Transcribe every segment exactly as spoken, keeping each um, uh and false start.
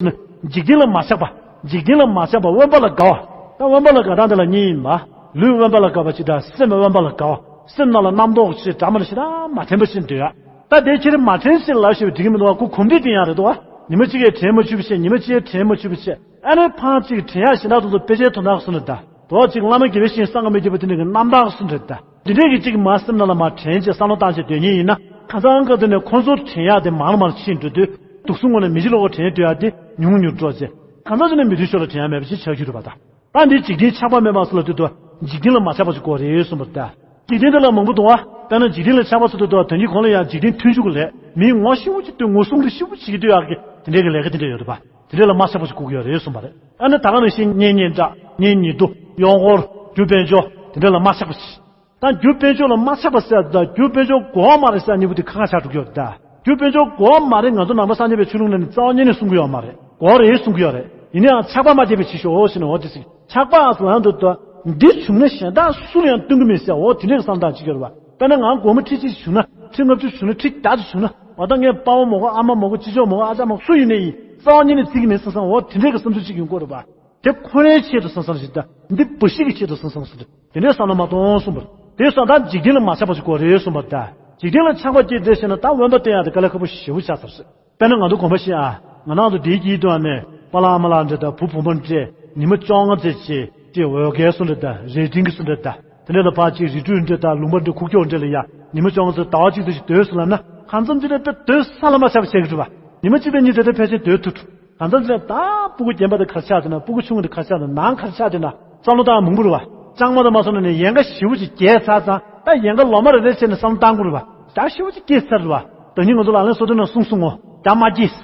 ནི། འཇིག་རྟེན་ལ་མ་ཆགས་པ། འཇིག་རྟེན་ལ་མ་ཆགས་པ་དབེན་པ་ལ་དགའ་བ། ད་དབེན་པ་ལ་དགའ་སྟངས་དེ་ལ་གཉིས་ཡིན་པ། ལུས་དབེན་པ་ལ་དགའ་བ་ཅིག་དང་སེམས་དབེན་པ་ལ་དགའ་བ། སེམས་ནང་ལ་རྣམ་རྟོག་ཅིག་འདྲ་མི་འདྲ་ཞེ་དྲག་མ་དྲན་པ་ཞིག་འདོད་ཡ། ད་དེ་ཁྱེད་རང་མ་དྲན་ཞེས་ལབ་ཞེས་པའི་འགྲིག་གི་མི་འདུག་བ། ཁོ་གོམས་འདྲིས་དེ་ཡང་རེད་འདུག་བ། ཉི་མ་གཅིག་གིས་དྲན་མ་བཅུག་པ་བྱས། ཉི་མ་གཅིག་གིས་དྲན་མ་བཅུག་པ་བྱས། ཨ་ནི་ཕར་གཅིག་དྲན་ཡག་ཞེ་དྲག་འདུག་ཚོ། དཔེ་ཆའི་དོན་དག་སོང་ནས་ད། དོ་གཅིག་བླ་མ་དགེ་བའི་བཤེས་གཉེན་གསང་སྔགས་མི་བརྒྱུད་པ་དེ་འདྲ་གི་རྣམ་ཐར་སོང་རེད་ད། འདི་འདྲས་ཀྱི་གཅིག་མ་སེམས་ནང་ལ་མ་དྲན་བྱས་བསམ་བློ་བཏང་བྱས་སྡོད་མཁན་ཡིན་ན། གང་ཟག་སྐབས་དེ་ནས་ཁོང་ཚོར་དྲན་ཡག་དེ་མང་རུ་མང་རུ་ཕྱིན་འགྲོ་དུས། དུག་གསུམ་ངོས་ནས་མི་བྱེད་ལོག་གོ་དྲན་སྡོད་ཡག་དེ་ཉུང་ཉུང་འགྲོ་བྱས། གང་ཟག་དེ་ནས་མི་དུས་ཤོར་ལ་དྲན་ཡག་མེད་པ་ཞིག་ཆགས་ཀྱི་རེད་པ་ད། ད་འདི་འཇིག་རྟེན་ཆགས་པ་མེད་པ་སོགས་ལ་ལྟོས་དུས་འཇིག་རྟེན་ལ་མ་ཆགས་པ་ཞིག་དགོས་རེད་གསུངས་པ་ད། འཇིག་རྟེན་དེ་ལ་མང་པོ་འདུག་བ། དཔེར་ན་འཇིག་རྟེན་ལ་ཆགས་པ་སོགས་ལྟོས་དུས་དོན་གྱི་གོང་ལ་ཡང་འཇིག་རྟེན་མཐུན་འཇུག་གི་ལས། མིའི་ངོ་ཤེས་པོ་ཅིག་ལྟོས། ངོ་སྲུང་ལས་ཤེས་པོ་ཅིག་ལྟོས་ཡག་གི་དེ་འདྲས་ཀྱི་ལས་ཀ་དེ་འདྲས་ཡོད་རེད་པ། དེ་འདྲས་ལ་མ་ཆགས་པ་ཞིག་དགོས་ཀྱི་ཡོད་རེད་གསུངས་པ་རེད། ཨ་ནི་ད་ག་ནང་བཞིན་གཉེན་ཉེ་འདྲ། གཉེན་ཉེ་དུ། གཡོག་འཁོར། རྒྱུ་དཔལ་འབྱོར། དེ་འདྲས་ལ་མ་ཆགས་པ་ཞིག་ད་རྒྱུ་དཔལ་འབྱོར་ལ་མ་ཆགས་པ་ཟེར་ད། རྒྱུ་དཔལ་འབྱོར་དགོས་མ་རེད་ཟེར་གཉིས་པོ་དེ་ཁ་ཁ་ཆགས་འགྲོ་གི་ཡོད་རེད་ད། རྒྱུ་དཔལ་འབྱོར་དགོས་མ་རེད། ང་ཚོ་ནང་པ་སངས་རྒྱས་པའི་ཆོས་ལུགས་ནང་ནས་རྩ་བ་ཉིད་ནས་གསུང་གི་ཡོད་མ་རེད། དགོས་རེད་གསུང་གི་ཡོད་རེད། ཡིན་ནའང་ཆགས་པ་མ་སྐྱེས་པ་བྱེད་ཤོག་ཟེར་ནས། འོ་དེ་ཟེར། ཆགས་པ་ཟེར་ལབ་དུས་ད། འདི་བྱུང་ན་གཞན་དག་སུ་ལ་ཡང་སྟོན་གི་མིན་ཟེར། འོ་དེ་འདྲས་ཀྱི་བསམ་སྟངས་ཅིག་ཡོད་རེད་པ། དཔེར་ན་ང་སྒོར་མོ་ཁྲི་གཅིག་བྱུང་ན། ཁྲི་ལྔ་བཅུ་བྱུང་ན། ཁྲི་བརྒྱ་ཅིག་བྱུང་ན། འོ་ད་ངས་པ་ཕ་མ་གོ། ཨ་མ་མ་གོ། ཅི་ཅོ་མ་གོ། ཨ་ཅག་མ་གོ། སུ་ཡིན་ནའི་ཡིན། རྩ་བ་ཉིད་ནས་བརྩི་གི་མིན་བསམ་བསམ། འོ་དེ་འདྲས་ཀྱི་བསམ་ཚུལ་ཅིག་ཡོང་གི་ཡོད་རེད་པ། དེ་ཁོ་རའི་ཆེད་དུ་བསམ་བསམ་ཞིག་དང་། འདི་འབའ་ཞིག་གི་ཆེད་དུ་བསམ་བསམ་ཞིག་དང་། དེ་འདྲའི་བསམ་བློ་མ་གཏོང་གསུངས་པ་རེད། དེ་སོང་ཙང་འཇིག་རྟེན་ལ་མ་ཆགས་པ་ཞིག་དགོས་རེད་གསུངས་པ་རེད་ད། འཇིག་རྟེན་ལ་ཆགས་པ་སྐྱེས་བསྡད་ཤེས་ན་ད་དབེན་པ་བསྟེན་ཡག་དེ་དཀའ་ལས་ཁག་པོ་ཞེ་པོ་ཆགས་ཚར་ཟེར། དཔེར་ན་ང་ཚོ་དགོན་པ་ཞིག་ཨ། ང་རང་ཚོ་དེའི་དཀྱིལ་དུ་ནས་པཱ་ལགས་ཨ་མ་ལགས་འདྲ་དང་། བུ་བུ་མོ་འདྲ། ཉི་མ་བཅོ་ལྔ་ཙམ་ཅིག་ཅིག་འོས་འགན་སོང་འདྲ་དང་། རེ་འདུན་གྱི་སོང་འདྲ་དང་། དེ་འདྲ་ལ་ཕར་ཅིག་རི་ཁྲོད་འདྲ་དང་། ལུང་པ་འདྲ། ཁུག་ཀྱོག་འདྲ་ལ་ཡ། ཉི་མ་བཅོ་ལྔ་ཙམ་ཟླ་བ་གཅིག་ཙམ་ཞིག་སྡོད་ཟེར་ལབ་ན། གང་འཚམ་ཅིག་ལ་དཔེ་སྡོད་ས་ལ་མ་ཆགས་པ་བྱེད་ཀྱི་འདུག་པ། ཉི་མ་གཅིག་དང་གཉིས་དེ་ལྟར་ཕལ་ཆེར་སྡོད་ཐུབ་འདུག་གང་འཚམ་ཅིག་ལ་ད་སྤུ་གུ་རྒན་པ་དེ་ག་རེ་ཆགས་བསྡད་ན། སྤུ་གུ་ཆུང་ངུ་དེ་ག་རེ་ཆགས་བསྡད་ན། ནང་ག་རེ་ཆགས་བསྡད་ན། བསམ་བློ་བཏང་མང་པོ་རེད་པ། ལྕང་མ་དང་མ་སོང་ན་ནས་ཡན་ག་ཞེ་པོ་ཅིག་རྒྱས་ཚར་ཙང་། ད་ཡན་ག་ལོ་མ་རེ་རེ་བྱས་ནས་བསམ་བློ་བཏང་དགོས་རེད་པ། ད་ཞེ་པོ་ཅིག་སྐྱེས་ཚར་རེད་པ། ད་ནི་ང་ཚོ་ལག་ལེན་སོ་བདུན་ནང་གསུངས་སོང་ངོ་། ད་མ་སྐྱེས།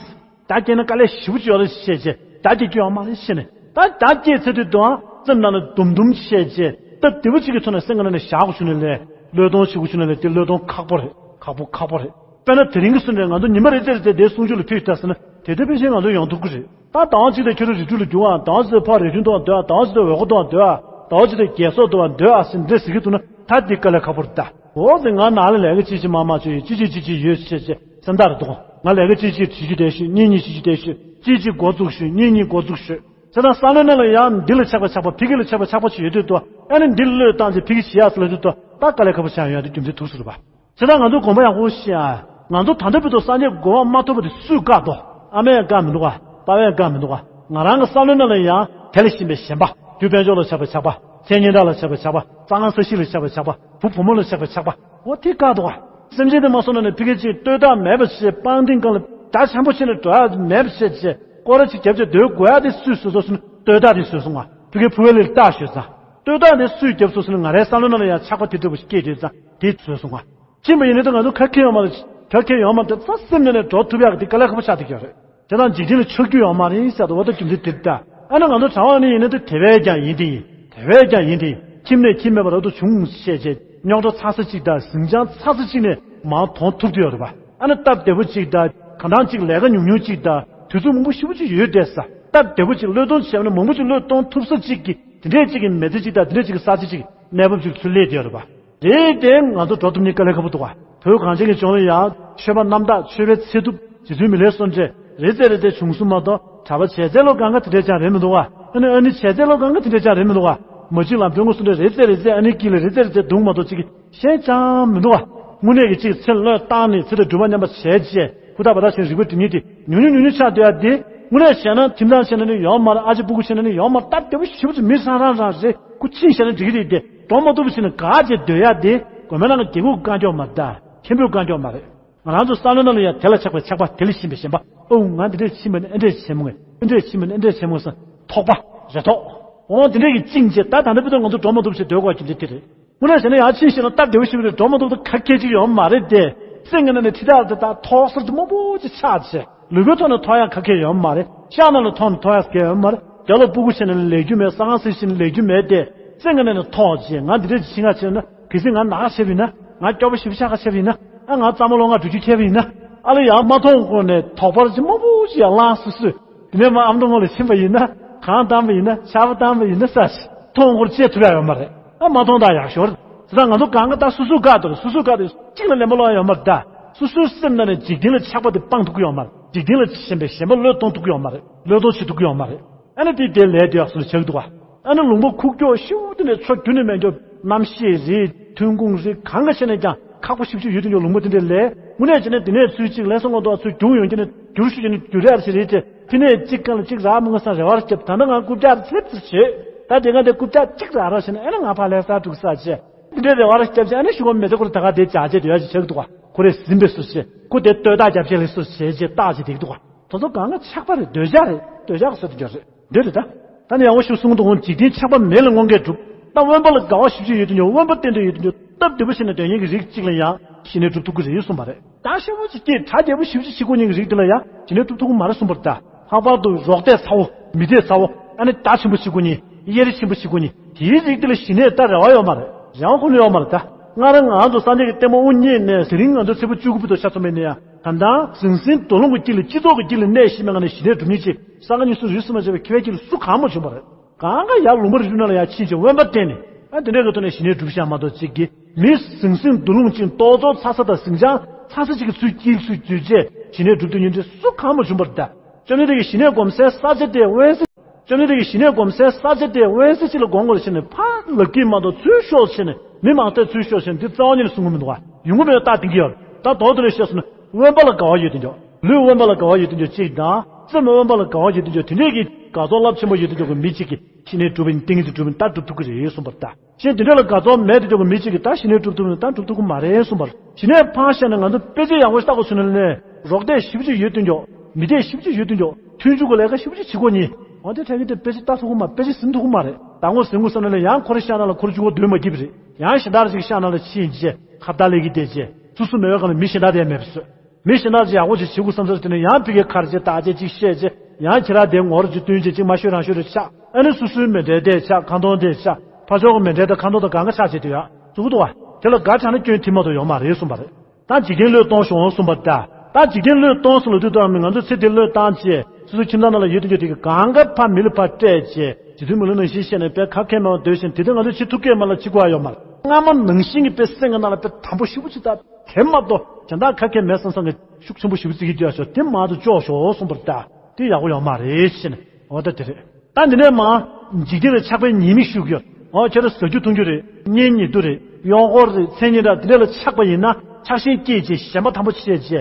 ད་སྐྱེས་ན་དཀའ་ལས་ཞེ་པོ་ཅིག་ཡོད་རེད་བཤད་བྱས། ད་སྐྱེ་རྒྱུ་ཡོད་མ་རེད་བཤད་ནས། ད་ད་སྐྱེས་ཚར་དུས་དུའང་སེམས་ནང་ནས་དུམ་དུམ་བཤད་བྱས། སྟབས་བདེ་པོ་ཅིག་གི་ཐོག་ནས་སེམས་ཀྱི་ནང་ནས་བཞག་དགོས་བྱུང་ན་ལས། བློས་གཏོང་བྱེད་དགོས་བྱུང་ན་ལས། དེ་བློས་གཏོང་ཁག་པོ་རེད། ཁག་པོ་ཁག་པོ་རེད། དཔེར་ན་དེ་རིང་གི་སོང་ནས་ང་ཚོ་ཉི་མ་རེ་ཙམ་རེ་ཙམ་དེ་གསུང་ཆོས་ལ་ཕུལ་ད་ཟེར་ན། དེ་དེ་ཕལ་ཆེར་ང་ཚོ་ཡོང་ཐུབ་ཀྱི་རེད། ད་ཟླ་བ་གཅིག་དེ་ཁྱོད་རང་རི་ཁྲོད་ལ་རྒྱུག་ཨ། ཟླ་བ་གཅིག་དེ་ཕར་རི་ཁྲོད་འགྲོ་ཨ་སྡོད་ཨ། ཟླ་བ་གཅིག་དེ་འོད་ཁ་འགྲོ་ཨ་སྡོད་ཨ། ཟླ་བ་གཅིག་དེ་རྒྱལ་སོགས་འགྲོ་ཨ་སྡོད་ཨ་ཟེར་འདྲ་ཟེར་གྱི་འདུག་ན། ད་འདི་དཀའ་ལས་ཁག་པོ་རེད་ད། འོ་ཟེར། ང་ནང་ལ་ལས་ཀ་ཅི་ཞིག་མ་མ་བྱོས་ཡིན། ཅི་ཞིག་ཅི་ཞིག་ཡོད་ཤེས་ཤེས་སེམས་ཐག་རེད་དོ། ང་ལས་ཀ་ཅི་ཞིག་བྱེད་རྒྱུ་དེ་ཤོད། གཉེན་ཉེ་བྱེད་རྒྱུ་དེ་ཤོད། ཅི་ཞིག་འགོ་བཙུགས་ཤོད། གཉེན་ཉེ་འགོ་བཙུགས་ཤོད། བྱས་ཙང་བསམ་བློའི་ནང་ལ་ཡང་འདི་ལ་ཆགས་པ་ཆགས་པ། ཕ་གི་ལ་ཆགས་པ་ཆགས་པ་ཅིག་ཡོད་དུས་དོ། ཨ་ནི་འདི་བློས་བཏང་བྱས་ཕ་གི་བྱེད་ཡག་ཟེར་ལབ་དུས་དོ། ད་དཀའ་ལས་ཁག་པོ་ཆགས་ཡོང་ཡག་དེ་རྒྱུ་མཚན་ཐུག་སོང་རེད་པ། བྱས་ཙང་ང་ཚོ་དགོངས་པ་ཡག་པོ་བཞེས་ཨ། ང་ཚོ་ད་ལྟ་བར་དུ་སངས་རྒྱས་གོ་འཕང་མ་ཐོབ་པ་དེ་སུས་བཀག་འདུག་ཨ་མས་བཀག་མི་འདུག་ག་པ་ཕས་བཀག་མི་འདུག་ག་ང་རང་གི་བསམ་བློའི་ནང་ལ་ཡང་དེ་ལ་ཞེན་པའི་ཞེན་པ། རྒྱུ་དཔལ་འབྱོར་ལ་ཆགས་པའི་ཆགས་པ། མཚན་སྙན་གྲགས་ལ་ཆགས་པའི་ཆགས་པ། གཙང་ས་གཤིས་ལ་ཆགས་པའི་ཆགས་པ། བུ་བུ་མོ་ལ་ཆགས་པའི་ཆགས་པ། འོ་དེ་བཀག་འདུག་ག་སེམས་ཅན་དེ་མ་སོང་ན་ནི་ཕ་གི་ཅིག་ལྟོས་ཐག་མེད་པ་བྱས། སྤང་ཐང་སྒང་ལ་སྒྲ་ཆེན་པོ་བྱས་ནས་འགྲོ་ཡག་མེད་པ་བྱས་བྱས། སྐོར་ར་ཅིག་བརྒྱབ་བྱས་སྡོད་དགོས་ཡག་དེ་སུས་བཟོས་སོང་ཟེར་ན། ལྟོས་ཐག་དེ་བཟོས་སོང་ང་། ཕ་གི་ཕུ་བེ་ལི་ལ་ལྟ་ཞོག་ཙང་། ལྟོས་ཐག་དེ་སུས་བརྒྱབ་སོང་ཟེར་ན། ང་རའི་བསམ་བློའི་ནང་ལ་ཡང་ཆགས་པ་དེ་འདྲ་པོ་ཞིག་སྐྱེས་བསྡད་ཙང་དེ་བཟོས་སོང་ང་། ཕྱིན་པ་ཡིན་ན་ད་ང་ཚོ་ག་གེ་ཡོད་མ་རེད། ག་གེ་ཡོད་མ་རེད། ད་སེམས་ནང་ནས་འགྲོ་ཐུབ་ཡག་གི་དེ་དཀའ་ལས་ཁག་པོ་ཆགས་བསྡད་ཀྱི་ཡོད་རེད། དེ་དང་འཇིག་རྟེན་ལ་ཆགས་རྒྱུ་ཡོད་མ་རེད་ཟེར་དུས། འོ་ད་རྒྱུ་མཚན་དེ་རེད་ད། ཨ་ནི་ང་ཚོ་གྲྭ་པ་ནི་ཡིན་ན་ད་དེ་བས་ཀྱང་ཡིན་དེ་ཡིན། དེ་བས་ཀྱང་ཡིན་དེ་ཡིན། ཁྱིམ་ནས་ཁྱིམ་མེད་པར་རབ་ཏུ་བྱུང་བྱས་བྱས། རྙོག་དྲ་ཚ་ས་གཅིག་དང་། ཟིང་ཆ་ཚ་ས་གཅིག་ནས་མར་དོང་ཐུབ་ཀྱི་ཡོད་རེད་པ། ཨ་ནི་སྟབས་བདེ་པོ་གཅིག་དང་། གང་འདྲ་གཅིག་ལས་ཀ་ཉུང་ཉུང་གཅིག་དང་། དུས་ཚོད་མང་པོ་ཞེ་པོ་ཅིག་ཡོད་བསྡད་ས། སྟབས་བདེ་པོ་གཅིག་བློས་གཏོང་བྱས་ན་མང་པོ་ཅིག་བློས་གཏོང་ཐུབ་ས་གཅིག་གི་དེ་འདྲས་གཅིག་གི་མི་ཚེ་གཅིག་དང་། དེ་འདྲས་གཅིག་གི་ས་ཆ་གཅིག་གནས་བབ་གཅིག་ཚུར་སླེབས་བསྡད་ཡོད་རེད་པ། དེ་དེ་ང་ཚོ་འགྲོ་ཐུབ་ནི་དཀའ་ལས་ཁག་པོ་འདུག་ག་བོད་གངས་ཅན་གྱི་ལྗོངས་ལ་ཡང་ཆོས་པ་རྣམ་དག་ཆོས་པའི་ཚེ་ཐུབ་རྗེ་བཙུན་མི་ལའི་སོགས་འདྲ་རེ་ཙེ་རེ་ཙེ་བྱུང་སོང་མ་གཏོགས། གྲྭ་པ་བྱས་ཙང་ལོ་གང་ག་དེ་འདྲས་ཀྱང་རེད་མི་འདུག་ག་ཨ་ནི་ཨ་ནི་བྱས་ཙང་ལོ་གང་ག་དེ་འདྲས་ཀྱང་རེད་མི་འདུག་ག་མ་གཅིག་ལམ་སྟོན་ངོ་སོ་འདྲ་རེ་ཙེ་རེ་ཙེ་ཨ་ནི་དཀྱིལ་ལ་རེ་ཙེ་རེ་ཙེ་འདུག་མ་གཏོགས་གཅིག་གི་ཤེས་ཀྱང་མི་འདུག་ག་དངོས་གནས་ཀྱི་གཅིག་ཚེ་བློས་བཏང་ནས་ཚེ་དང་སྒྲུབ་པ་མཉམ་པ་བྱས་རྗེས་ཧུར་ཐག་འབད་ཐག་བྱས་ནས་རིག་པ་སྒྲིམ་ཉིན་དེ་ཉུང་ཉུང་ཉུང་ཉུང་ཆགས་སྡོད་ཡ་དེ། དངོས་གནས་བྱས་ན་ཁྱིམ་ཚང་བྱས་ན་ནི་ཡོད་མ་རེད། ཨ་ཅེ་སྤུ་གུ་བྱས་ན་ནི་ཡོད་མ་རེད། སྟབས་བདེ་པོ་ཞེ་པོ་ཅིག་མི་ཚང་རང་རང་རེད། ཁོ་ཕྱིན་བྱས་ན་འགྲིག་གི་རེད་དེ། འགྲོ་མ་ཐུབ་པ་བྱས་ན་དགའ་བྱས་སྡོད་ཡ་དེ་དགོན་པའི་ནང་གི་རྒྱལ་ཁབ་དཀའ་འཁྱོག་མ་རེད་ད། མཁན་པོ་དཀའ་འཁྱོག་མ་རེད། ང་རང་ཚོ་བསམ་བློའི་ནང་ལ་ཡང་དེ་ལ་ཆགས་པའི་ཆགས་པ། དེ་ལ་ཞེན་པའི་ཞེན་པ། ཨོ་ང་འདི་འདྲས་ཕྱིན་པ་ནི་ཨེ་འདྲས་བྱེད་མོ་ངས། ཨེ་འདྲས་ཕྱིན་པ་ནི་ཨེ་འདྲས་བྱེད་མོ་ཟེར་དོགས་པ་རེ་དོགས། འོ་དེ་འདྲས་ཀྱི་བཅིངས་བྱས། ད་ད་ལྟ་བར་དུ་ང་ཚོ་འགྲོ་མ་ཐུབ་བྱས་སྡོད་དགོས་རྒྱུ་འདི་དེ་རེད། དངོས་གནས་བྱས་ན་ཡང་ཕྱིན་ཤེས་ན་སྟབས་བདེ་པོ་ཞིག་རེད། འགྲོ་མ་ཐུབ་ད་ག་གེ་ཅིག་ཡོད་མ་རེད་དེ། སེམས་ཀྱི་ནང་ནས་ཁྲི་ཐག་དེ་དག་ཐོག་སར་དུ་མང་པོ་ཅིག་ཆགས་བྱས། ལུས་པོའི་ཐོག་ནས་ཐོག་ཡག་ག་གེ་ཡོད་མ་རེད། ཤ་ནང་ནས་ཐོག་ནས་ཐོག་ཡག་ག་གེ་ཡོད་མ་རེད། རྒྱ་ལོ་སྤུ་གུ་བྱས་ན་ལས་རྒྱུ་མེད། ས་ཁང་ཟིག་བྱས་ན་ལས་རྒྱུ་མེད་དེ། སེམས་ཀྱི་ནང་ནས་ཐོག་བྱས། ང་འདི་འདྲས་ཅིག་ཕྱིན་ཁ་བྱས་ན། གལ་སྲིད་ང་ནག་ཆགས་པ་ཡིན་ན། ང་སྐྱོ་པོ་ཞེ་པོ་ཆགས་ཁ་ཆགས་པ་ཡིན་ན། ཨ་ང་གཙང་མ་ལོ་ལྔ་འགྲོ་རྒྱུ་ཁྱད་པར་ཡིན་ན། ཨ་ལ་ཡང་མ་མཐོང་གོང་ནས་དོགས་པ་ཅིག་མང་པོ་ཅིག་ཡར་ལངས་སོ་སོས། དེ་ནས་མ་ཨ་མདོ་སྔོན་ལ་ཕྱིན་པ་ཡིན་ན། གང་བཏང་པ་ཡིན་ན། ཆར་པ་བཏང་པ་ཡིན་ན་ས་ཞིག་མཐོང་སྐོར་བྱེད་ཐུབ་ཡ་ཡོད་མ་རེད། ཨ་མ་མཐོང་དག་ཡག་ཤོས་རེད། དེ་དག་ང་ཚོ་གང་ག་ད་སོ་སོའི་བཀག་འདུག་སོ་སོའི་བཀག་འདུག་གཅིག་ལ་ལན་པ་སློག་ཡ་ཡོད་མ་རེད་ད། སོ་སོའི་སེམས་ནང་ནས་འཇིག་རྟེན་ལ་ཆགས་པ་དེ་སྤང་ཐུབ་ཀྱི་ཡོད་མ་རེད། འཇིག་རྟེན་ལ་ཞེན་པའི་ཞེན་པ་བློས་གཏོང་ཐུབ་ཀྱི་ཡོད་མ་རེད། བློས་གཏོང་བྱེད་ཐུབ་ཀྱི་ཡོད་མ་རེད། ཨ་ནི་དེ་དེ་ལས་དེ་ཡག་སོ་ཆགས་འདུག་བ། ཨ་ནི་ལུང་པ་ཁུག་ཀྱོག་ཤིན་ཏུ་ནས་ཕྱོགས་བསྒྱུར་ནས་མེད་འགྱོ། གནམ་གཤིས་རེད། ཐོན་ཁུངས་རེད། གང་ག་བྱས་ནས་ཀྱང་ཁག་པོ་ཞེ་པོ་ཅིག་ཡོད་དུ་འགྱོ། ལུང་པ་དེ་འདྲའི་ལས་དངོས་གནས་བྱས་ན་དེ་ནས་ཚུལ་གཅིག་ལན་སོང་ལ་ཏོག་ཚུལ་རྒྱུག་ཡོང་གི་ནས་བསྒྱུར་ཤུགས་ཀྱི་ནས་བསྒྱུར་ཡག་ཞིག་རེད་དེ། དེ་ནས་གཅིག་གང་ལ་གཅིག་རག་མི་དངོས་སམ་རེ་བ་རྒྱབ། ད་ལྟ་ང་རྐུབ་བཀྱག་ཚེབ་ཚེབ་བྱེད། ད་དེ་ག་དེ་རྐུབ་བཀྱག་གཅིག་རག་རག་བྱས་ན་ཨེ་ན་ང་ཕར་ལས་ས་དྲུག་ས་བྱས། འདི་འདྲའི་རེ་བ་ར་སྐྱབས་ཆེ། ཨ་ནི་ཤུ་གོ་མེ་ཚེ་ཁོ་ར་ད་ག་དེ་བྱ་བྱེད་དུ་ཡ་ཞིག་ཆགས་འདུག་བ། ཁོ་རེ་ཟིན་པའི་སུ་བྱེད། ཁོ་དེ་ལྟོས་ད་རྒྱབ་ཆེ་ལེ་སུ་བྱེད་ཅེས་བརྟག་ཅེས་དེ་འདུག་བ། དེ་ཚོ་གང་ག་ཆགས་པ་རེད། འདོད་ཆགས་རེད། འདོད་ཆགས་སུ་དེ་འདྲ་རེད། འདོད་རེད་ད། ད་ནི་ཡང་བ་ཤུ་གསུང་དུ་འོང་། འཇིག་རྟེན་ཆགས་པ་མེད་ལ་དངོས་འགལ་གྲུབ། ད་དབེན་པ་ལ་དགའ་བ་ཞེ་པོ་ཅིག་ཡོད་དུ་འགྱོ། དབེན་པ་བསྟེན་འདོད་ཡོད་དུ་འགྱོ། སྟབས་བདེ་པོ་བྱས་ནས་སྡོད་མཁན་གྱི་རིགས་གཅིག་ལ་ཡང་ཞི་གནས་སྒྲུབ་ཐུབ་ཀྱི་རེད་གསུངས་པ་རེད། ད་ཤེས་པོ་ཅིག་སྐྱེས་གྲ་རྒྱས་པོ་ཞེ་པོ་ཅིག་བྱེད་དགོས་མཁན་གྱི་རིགས་དེ་ལ་ཡང་ཞི་གནས་སྒྲུབ་ཐུབ་ཀྱི་མ་རེད་གསུངས་པ་རེད་ད། ལྷག་པར་དུ་རོགས་འདེགས་ཚ་བོ། མི་འདེགས་ཚ་བོ། ཨ་ནི་རྒྱ་ཆེན་པོ་བྱེད་དགོས་མཁན། གཡེར་ཆེན་པོ་བྱེད་དགོས་མཁན། དེའི་རིགས་དེ་ལ་ཞི་གནས་ད་རེ་བ་ཡོད་མ་རེད། རེ་བ་ཁོ་ན་ཡོད་མ་རེད་ད། སྔར་ང་རང་ཚོ་སངས་རྒྱས་ཀྱི་ལྟད་མོ་དབུ་བརྙེས་ནས་དེ་རིང་ང་ཚོ་ཚེས་པ་བཅུ་དགུ་བར་དུ་ཆ་མཚོན་པ་ཡིན་ན་ཡང་། ད་ལྟ་ཟང་ཟིང་རྡོ་རླུང་གི་དཀྱིལ་ལ། སྤྱི་ཚོགས་ཀྱི་དཀྱིལ་ལ་གནས་ཤིང་མེད་ང་ནས་ཞི་གནས་སྒྲུབ་མཁན་ཅིག་ས་ག་ཉིས་སུ་རུས་སུ་མ་བྱས་པའི་ཁེ་བའི་དཀྱིལ་ལ་སུ་གང་མ་བྱུང་བ་རེད། གང་ག་ཡར་ལུང་པ་རི་ཁྲོད་ནང་ལ་ཡར་ཕྱིན་བྱས་དབེན་པ་བསྟེན་ནས། ཨ་དེ་འདྲའི་གི་ཐོག་ནས་ཞི་གནས་སྒྲུབ་བཞག་མ་གཏོགས་གཅིག་གིས་མི་ཟང་ཟིང་རྡོ་རླུང་ཅན་ལྟོ་ཚོགས་ཚ་ས་དང་ཟིང་ཆ་ཚ་ས་གཅིག་གི་ཚུལ་དཀྱིལ་ཚུལ་འཛུལ་བྱས་ཞི་གནས་སྒྲུབ་ཐུབ་མཁན་དེ་སུ་གང་མ་བྱུང་བ་རེད་ད། བཅོམ་ལྡན་འདས་ཀྱིས་ཞི་གནས་སྒོམ་སའི་ས་ཆ་དེ་དབེན་ས། བཅོམ་ལྡན་འདས་ཀྱིས་ཞི་གནས་སྒོམ་སའི་ས་ཆ་དེ་དབེན་ས་ཅིག་ལ་སྒོམ་དགོས་ཟེར་ནས་ཕར་ལབ་ཀྱི་མ་གཏོགས་ཚུར་ཤོག་ཟེར་ནས། མི་མང་སྟེ་ཚུར་ཤོག་ཟེར་ནས་འདི་རྩ་བ་ཉིད་ནས་གསུང་གི་མི་འདུག་བ། ཡོང་གི་མེད་པ་རྟགས་བསྟན་གྱི་ཡོད་རེད། ད་དོག་དོ་ནས་བཤད་སོང་ན་དབེན་པ་ལ་དགའ་བ་ཡོད་དུ་འགྱོ། ལུས་དབེན་པ་ལ་དགའ་བ་ཡོད་དུ་འགྱོ་གཅིག་དང་། སེམས་དབེན་པ་ལ་དགའ་བ་ཡོད་དུ་འགྱོ། དེ་འདྲས་ཀྱི་དགའ་ཚོར་རླབས་ཆེན་པོ་ཡོད་དུ་འགྱོ་གི་མི་གཅིག་གིས་ཞི་གནས་སྒྲུབ་པའི་ཏིང་ངེ་འཛིན་སྒྲུབ་པའི་རྟགས་སྒྲུབ་ཐུབ་ཀྱི་རེད་གསུངས་པ་རེད་ད། གཞན་དེ་འདྲ་ལ་དགའ་ཚོར་མེད་དུ་འགྱོ་གི་མི་གཅིག་གིས་ད་ཞི་གནས་སྒྲུབ་ཐུབ་ན་ད་སྒྲུབ་ཐུབ་ཀྱི་མ་རེད་གསུངས་པར། ཞི་གནས་ཕར་བཞག་ན་ང་ཚོ་དཔེ་ཆ་ཡག་པོ་ཞིག་ལྟ་དགོས་བྱུང་ན་ནས་རོགས་འདེགས་ཞེ་པོ་ཅིག་ཡོད་དུ་འགྱོ། མི་འདེགས་ཞེ་པོ་ཅིག་ཡོད་དུ་འགྱོ། མཐུན་འཇུག་གི་ལས་ཀ་ཞེ་པོ་ཅིག་བྱེད་དགོས་ནི། འོ་དེ་དྲན་གྱི་དེ་དཔེ་ཆ་ལྟ་ཐུབ་ཀྱི་མ། དཔེ་ཆ་ཟིན་ཐུབ་ཀྱི་མ་རེད། ཟླ་ངོ་ཟིན་དགོས་བསམ་ན་ནས་ཡང་ཁོ་རང་ཤ་ན་ལ་ཁོ་རང་གཅིག་པོ་སྡོད་མ་སྐྱིད་པ་རེད། ཡང་གཞན་དག་ཅིག་ཤ་ན་ལ་ཕྱིན་རྗེས་ཁ་བརྡ་ལས་ཀྱི་བསྡད་རྗེས་སོ་སོ་མེད་པའི་སྒང་ལ་མི་གཞན་དག་དེ་མེད་པ་བཟོས། མི་གཞན་དག་ཅིག་ཡག་པོ་ཅིག་བྱེད་དགོས་བསམ་ས་དེ་ནས་ཡང་ཕ་གིའི་ཁར་ཅིག་བརྟག་དཔྱད་ཅིག་བཤད་རྗེས་ཡང་ཁྱེད་རང་དེ་ངོ་ར་ཅིག་བསྟུན་རྗེས་ཅིག་མ་ཤོད་རང་ཤོད་རེ་ཆགས། ཨ་ནི་སོ་སོའི་མེ་འདྲའི་དེ་ཆགས། ཁ་འདོན་དེ་ཆགས། ཕར་ཕྱོགས་ཀྱི་མེ་འདྲའི་དང་ཁ་འདོན་དང་གང་ག་ཆགས་བྱེད་དུ་ཡག་འཛུགས་འདུག་བ། དེ་ལ་དགའ་དྲགས་ན་སྐྱོན་ཐིག་མ་གཏོགས་ཡོད་མ་རེད་གསུངས་པ་རེད། ད་འཇིག་རྟེན་བློས་གཏོང་ཤོག་གསུངས་པ་ད། ད་འཇིག་རྟེན་བློས་གཏོང་ཟེར་ལབ་དུས་ད་ང་ཚོ་ཚེ་འདི་བློས་བཏང་བྱས་སོ་སོའི་ཁྱིམ་ཚང་ནང་ལ་ཡོད་དུ་འགྱོ་དེ་གི་གང་ག་ཕར་མི་ལ་ཕར་སྤྲད་བྱས་རྗེ་བཙུན་མི་ལ་ནང་བཞིན་བཤད་ནས་དཔེ་ཁ་ཁས་མེད་པར་སྡོད་བཞིན་དེ་དུས་ང་ཚོ་བྱེད་ཐུབ་ཀྱི་མ་ལ་བྱེད་དགོས་ཡ་ཡོད་མ་རེད། སྔ་མ་ནང་བཞིན་གྱི་དཔེ་སེམས་ཀྱི་ནང་ལ་དཔེ་དམ་པོ་ཞེ་པོ་ཅིག་ད་དེ་མ་གཏོགས་གཞན་དག་ཁ་ཁས་མེད་བསམ་བསམ་གྱི་ཤུགས་ཆེན་པོ་ཞེ་པོ་བརྩི་གི་འདུག་ཡ་ཤོག་དེ་མ་གཏོགས་ཅོག་ཤོག་གསུངས་པ་རེད་ད། དེ་ཡག་པོ་ཡོད་མ་རེད་ཟེར་ནས་འོ་ད་དེ་རེད། ད་འདི་ནས་མ། འཇིག་རྟེན་ལ་ཆགས་པའི་ཉེས་དམིགས་ཞུ་གི་ཡོད། འོ་ཁྱེད་རང་ཟ་རྒྱུ་འཐུང་རྒྱུ་རེད། གཉེན་ཉེ་དུ་རེད། གཡོག་འཁོར་རེད། མཚན་སྙན་གྲགས་འདི་འདྲ་ལ་ཆགས་པ་ཡིན་ན་ཆགས་ཞེན་སྐྱེས་བྱས་ཞེན་པ་དམ་པོ་བྱས་བྱས་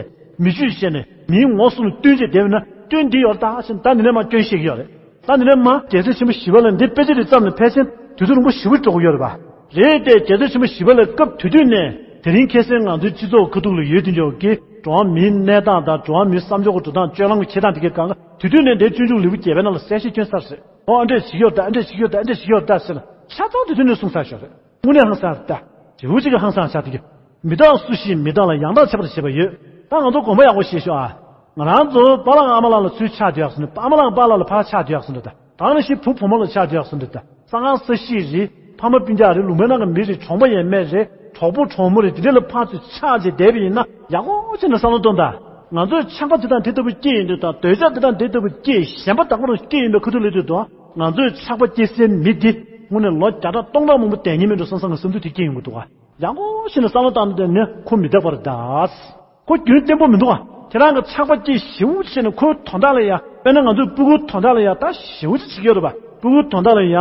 མི་ཆོས་བྱས་ནས་མིའི་ངོ་སྲུང་ལ་བསྟུན་བྱས་བསྡད་པ་ན་སྐྱོན་འདི་ཡོད་རེད་ད་ཟེར་ད་འདི་ནས་མ་སྐྱོན་བཤད་ཀྱི་ཡོད་རེད། ད་འདི་ནས་མ་རྒྱལ་སྲས་ཆེན་པོ་ཞི་བ་ལྷས་འདི་དཔེ་ཆ་འདི་བརྩམས་ནས་ཕལ་ཆེར་དུས་ཚོད་རིང་པོ་ཞེ་པོ་འགྲོ་གི་ཡོད་རེད་པ། རེད་དེ་རྒྱལ་སྲས་ཆེན་པོ་ཞི་བ་ལྷས་སྐབས་དེ་དུས་ནས་དེ་རིང་ཁ་སང་ང་ཚོའི་སྤྱི་ཚོགས་ཁ་ཐུག་ལ་ཡོད་དུ་འཇོག་གི་འགྲོ་བ་མིའི་གནས་སྟངས་དང་འགྲོ་བ་མིའི་བསམ་སྦྱོར་གྱི་འགྲོ་སྟངས་སྤྱོད་ལམ་གྱི་འཁྱེར་སྟངས་དེ་གའི་སྒང་ག་དེ་དུས་ནས་འདས་སྤྱོད་འཇུག་ལེའུ་བརྒྱད་པའི་ནང་ལ་གསལ་བཤད་སྐྱོན་ཚར་ཟེར། ཨོ་ཨ་འདྲས་བྱེད་ཀྱི་ཡོད་ད་ཨ་འདྲས་བྱེད་ཀྱི་ཡོད་ད་ཨ་འདྲས་བྱེད་ཀྱི་ཡོད་ད་ཟེར་ན་ཆ་ཚང་དེ་དུས་ནས་གསུངས་ཚར་ཤག་རེད། དངོས་གནས་ཧང་སང་རེད་ད། དེ་འུ་ཅིག་གི་ཧང་སང་ཆགས་དེ་གི། མི་རྟག་སུ་ཞིག་མི་རྟག་ལ་ཡང་དག་ཁྱབ་པར་བྱེད་པ་ཡོད། ད་ང་ཚོ་དགོངས་པ་ཡག་པོ་བཞེས་ཤོག་ཨ། ང་རང་ཚོ་པཱ་ལགས་ཨ་མ་ལགས་ལ་ཚུར་ཆགས་བསྡད་ཡག་སོང་འདྲ། ཨ་མ་ལགས་པཱ་ལགས་ལ་ཕར་ཆགས་བསྡད་ཡག་སོང་འདྲ་ད། ད་ནི་ཤི་བུ་བུ་མོ་ལ་ཆགས་བསྡད་ཡག་སོང་འདྲ་ད། ས་ཁང་ས་གཞིས་རེད། ཕ་མ་སྤུན་ཀྱག་རེད། ལུང་པའི་ནང་གི་མི་རེད། གྲོང་པ་ཡས་མས་རེད། གྲོགས་པོ་གྲོགས་མོ་རེད། དེ་འདྲ་ལ་ཕར་ཚུར་ཆགས་བྱས་བསྡད་པ་ཡིན་ན་ཡག་པོ་བྱས་ནས་བསམ་བློ་གཏོང་ད། ང་ཚོའི་ཆགས་པ་དེ་དང་དེ་ལྟ་བུ་སྐྱེས་ཡིན་དུས་དང་འདོད་ཆགས་དེ་དང་དེ་ལྟ་བུ་སྐྱེས་ཞེན་པ་དང་པོ་རང་སྐྱེས་ཡིན་པའི་ཁ་ཐུག་ལ་དུས་དང་ང་ཚོའི་ཆགས་པ་སྐྱེ་སའི་མི་འདི་དངོས་གནས་ལོ་བརྒྱ་ཕྲག་སྟོང་ཕྲག་མང་པོ་བསྡད་ཉན་མིན་འགྲོ་བསམ་བསམ་གྱི་བསམ་ཚུལ་དེ་སྐྱེས་ཡོང་གི་འདུག་ག་ཡག་པོ་བྱས་ནས་བསམ་བློ་བཏང་དུས་ནི་ཁོ་མི་རྟག་པ་རེད་ད། ཁོ་རྒྱུན་བརྟན་པོ་མི་འདུག་ག་ཁྱེད་རང་གི་ཆགས་པ་སྐྱེ་ཞེ་པོ་བྱས་ནས་ཁོའི་དོན་དག་ལ་ཡ་དཔེར་ན་ང་ཚོའི་སྤུ་གུའི་དོན་དག་ལ་ཡ་ད་ཞེ་པོ་ཅིག་བྱེད་ཀྱི་ཡོད་རེད་པ། སྤུ་གུའི་དོན་དག་ལ་ཡ་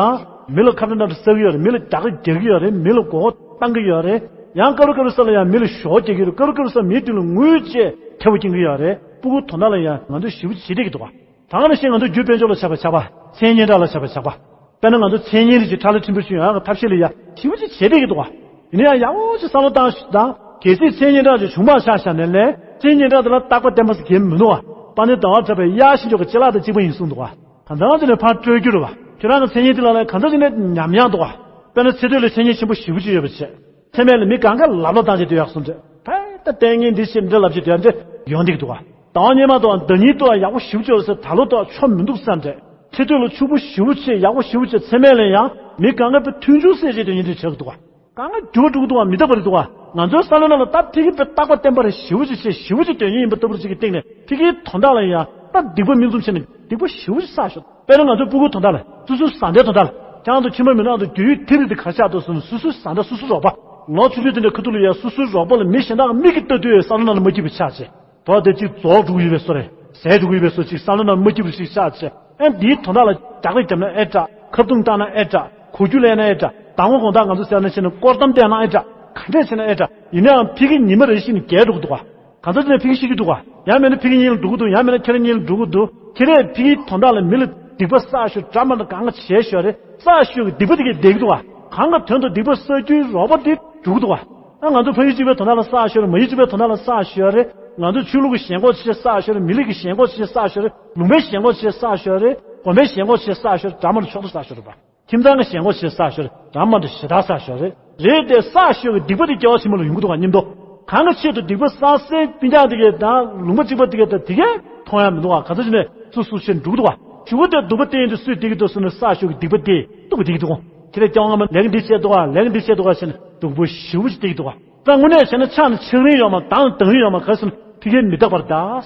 མི་ལ་ཁ་བརྡ་འདྲ་འདྲ་ཟ་གི་ཡོད་རེད། མི་ལ་རྒྱག་རྒྱག་གི་ཡོད་རེད། མི་ལ་མགོ་སྐོར་བཏང་གི་ཡོད་རེད། ཡང་སྐབས་རེ་སྐབས་རེ་ས་ལ་ཡང་མི་ལ་ཞོགས་རྒྱག་གི་ཡོད་རེད། སྐབས་རེ་སྐབས་རེ་ས་མིའི་མདུན་ལ་ངུས་བྱས་ཐལ་བ་སྐྱེང་གི་ཡོད་རེད། སྤུ་གུ་དོན་དག་ལ་ཡང་ང་ཚོས་ཞེ་པོ་བྱེད་བསྡད་ཀྱི་འདུག་ག་ད་ག་ནང་བཞིན་ང་ཚོ་རྒྱུ་དཔལ་འབྱོར་ལ་ཆགས་པ་ཆགས་པ། མཚན་སྙན་གྲགས་ལ་ཆགས་པ་ཆགས་པ། དཔེར་ན་ང་ཚོ་མཚན་སྙན་རིགས་ཀྱི་ཁྲ་ལ་ཕྲན་བུ་ཞུ་ཡང་ཐབས་ཤེས་ལ་ཡ་ཞེ་པོ་ཅིག་བྱེད་བསྡད་ཀྱི་འདུག་ག་ཡིན་ན་ཡང་ཡག་པོ་ཅིག་བསམ་བློ་བཏང་ཞིག་དང་། གལ་སྲིད་མཚན་སྙན་གྲགས་ཀྱི་བྱུང་བ་ཆགས་བཞག་ནས་ལས་མཚན་སྙན་གྲགས་དེ་ལ་རྟག་པ་བརྟན་པ་ཟེར་གྱི་མི་འདུག་ག་དཔལ་ལྡན་ཟླ་བ་གྲགས་པས་གཡག་ཤིང་ཅོག་གི་ལྕེ་ལག་དང་གཅིག་པ་ཡིན་གསུངས་འདུག་ག་ད་ཚང་ཚོ་ནས་ཕར་སྤྲོད་རྒྱུ་རེད་བ། ཁྱོད་རང་གི་མཚན་སྙན་དེ་ལ་ལས་གང་འདྲ་ཞིག་ནས་ཉམས་ཡག་འདུག་ག་དཔེར་ན་ཚེ་སྟོད་ལ་མཚན་སྙན་ཆེན་པོ་ཞེ་པོ་ཅིག་ཡོད་པ་བྱས། མཚན་སྨད་ལ་མི་གང་ག་ལབ་ལོ་བཏང་བྱས་སྡོད་ཡག་སོང་འདྲ། ཕ་ད་ལྟས་ངན་འདི་ཞིག་འདྲ་ལབ་བྱས་སྡོད་ཡག་འདྲ་ཡོང་བསྡད་ཀྱི་འདུག་ག་ཟླ་བ་སྔོན་མ་དང་ཟླ་ཉིན་དུའང་ཡག་པོ་ཞེ་པོ་ཅིག་ཡོད་ཟེར། ད་ལོ་དུའང་ཆོ་མི་འདུག་ས་འདྲ། ཚེ་སྟོད་ལ་ཕྱུག་པོ་ཞེ་པོ་ཅིག་ཡག་པོ་ཞེ་པོ་ཅིག་མཚན་སྨད་ལ་ཡང་མི་གང་ག་དཔེ་མཐུན་ཕྱུག་སེ་བྱས་སྡོད་མཁན་འདྲ་ཆགས་ཀྱི་འདུག་ག་གང་ག་འགྱུར་བ་འགྲོ་གི་འདུག་ག་མི་རྟག་པ་རེད་འདུག་ག་ང་ཚོའི་བསམ་བློའི་ནང་ལ་ད་ཕ་གི་དཔེ་རྟག་པ་བརྟན་པ་རེད། ཞེ་པོ་ཅིག་བྱས་ཞེ་པོ་ཅིག་སྡོད་མཁན་ཡིན་པ་ལྟ་བུ་ཅིག་གི་སྟེང་ནས་ཕ་གིའི་དོན་དག་ལ་ཡང་ད་སྡིག་པ་མིག་བཙུམ་བྱས་ནས་སྡིག་པ་ཞེ་པོ་ཅིག་བསགས་ཤོག་དཔེར་ན་ང་ཚོའི་སྤུ་གུའི་དོན་དག་ལ། སོ་སོའི་བཟའ་ཟླའི་དོན་དག་ལ། ཁྱེད་རང་ཚོ་ཁྱིམ་པ་མི་ནང་དུ་རྒྱུ་ཡུལ་དེ་རིགས་དེ་ག་རེ་ཆགས་འདུག་ཟེར་ན། སོ་སོའི་བཟའ་ཟླ་སོ་སོའི་རོགས་པ། ལོ་ཆུང་ཆུང་དེ་འདྲ་ཁ་ཐུག་ལ་ཡ་སོ་སོའི་རོགས་པ་ལ་མི་གཞན་དག་མིག་གིས་ལྟ་དུས་བསམ་བློ་ནང་ལ་མ་སྐྱིད་པ་ཆགས་བྱས། བོད་དེ་གཅིག་རྫོགས་འགྲོ་གི་ཡོད་པའི་བཟོ་རེད། ཟད་འགྲོ་གི་ཡོད་པའི་བཟོ་ཅིག་བསམ་བློ་ནང་མ་སྐྱིད་པ་ཞིག་ཤར་བྱས། ཨེ་འདིའི་དོན་དག་ལ་རྒྱག་རེས་བརྒྱབ་ན་ཨེ་དྲག་ཁ་བརྡུང་བཏང་ན་ཨེ་དྲག་གོ་རྒྱུ་ལེན་ན་ཨེ་དྲག་མདང་དགོང་དགོང་དག་ང་ཚོ་ཟེར་ན་བྱས་ན་སྐོར་གཏམ་བལྟས་ན་ཨེ་དྲག་ག་འདྲས་བྱས་ན་ཨེ་དྲག་ཡིན་ནའང་ཕ་གི་ཉི་མ་རེ་བཞིན་རྒྱལ་འགྲོ་གི་འདུག་ག་གང་ཚོད་ནས་ཕ་གི་ཤི་རྒྱུ་འདུག་ག་ཡང་མིན་ན་ཕ་གི་གཉིས་ལ་འགྲོ་གི་འདུག་ཡང་མིན་ན་ཁྱེད་རང་གཉིས་ལ་འགྲོ་གི་འདུག་ཁྱེད་རས་ཕ་གིའི་དོན་དག་ལ་མི་ལ་སྡིག་པ་བསགས་ཤོག་འདྲ་མ་འདྲ་གང་ག་བྱས་ཤོག་རེད། བསགས་ཤོག་གི་སྡིག་པ་དེ་གས་བསྡད་ཀྱི་འདུག་ག་གང་ག་དོན་དུ་སྡིག་པ་བསགས་རྒྱུའི་རོགས་པ་དེ་འགྲོ་གི་འདུག་ག་ཨ་ང་ཚོ་ཕ་ཡུལ་གཅིག་པའི་དོན་དག་ལ་བསགས་ཤོག་རེད། མ་ཡུལ་གཅིག་པའི་དོན་དག་ལ་བསགས་ཤོག་རེད། ང་ཚོ་ཆོས་ལུགས་ཀྱི་ཞེན་ཁོག་ཆེ་བསགས་ཤོག་རེད། མི་ལུགས་ཀྱི་ཞེན་ཁོག་ཆེ་བསགས་ཤོག་རེད། ལུང་པའི་ཞེན་ཁོག་ཆེ་བསགས་ཤོག་རེད། དགོན་པའི་ཞེན་ཁོག་ཆེ་བསགས་ཤོག་རེད། འདྲ་མ་འདྲ་ཕྱོགས་བསྡུ་བསགས་ཤོག་རེད་པ། ཁྱིམ་ཚང་གི་ཞེན་ཁོག་ཆེ་བསགས་ཤོག་རེད། འདྲ་མ་འདྲ་ཞེ་དྲག་བསགས་ཤོག་རེད། རེད་དེ་བསགས་ཤོག་གི་སྡིག་པ་དེ་སྐྱེ་བ་ཕྱི་མ་ལ་ཡོང་གི་འདུག་ག་སྙིང་པོ། གང་གི་ཆེད་དུ་སྡིག་པ་བསགས་སའི་སྤུན་ཀྱག་དེ་གས་དང་ལུང་པ་གཅིག་པ་དེ་གས་དང་དེ་གས་མཐོང་ཡ་མི་འདུག་ག་ག་ཚོད་ཅིག་ནས་སུ་སུ་ཕྱིར་འགྲོ་གི་འདུག་ག་གཞུག་གུ་དེ་སྡིག་པ་དེ་ཡིན་དུས་སུས་སྡིག་གི་འདུག་ཟེར་ནས་བསགས་ཤོག་གི་སྡིག་པ་དེ་སྡུག་གི་སྡིག་གི་འདུག་ག་ཁྱེད་རས་སྐྱེ་བ་སྔ་མ་ལས་ཀ་འདི་བྱས་འདུག་ག་ལས་ཀ་འདི་བྱས་འདུག་ག་ཟེར་ནས་སྡུག་པོ་ཞེ་པོ་ཅིག་སྡིག་གི་འདུག་ག་ད་དངོས་གནས་བྱས་ན་ཕྱག་ནི་འཆང་རིན་ཡོད་མ་མདང་ནི་སྡང་རིན་ཡོད་མ་ག་ཟེར་ན་ཕ་གིར་མི་རྟག་པར་གདའ།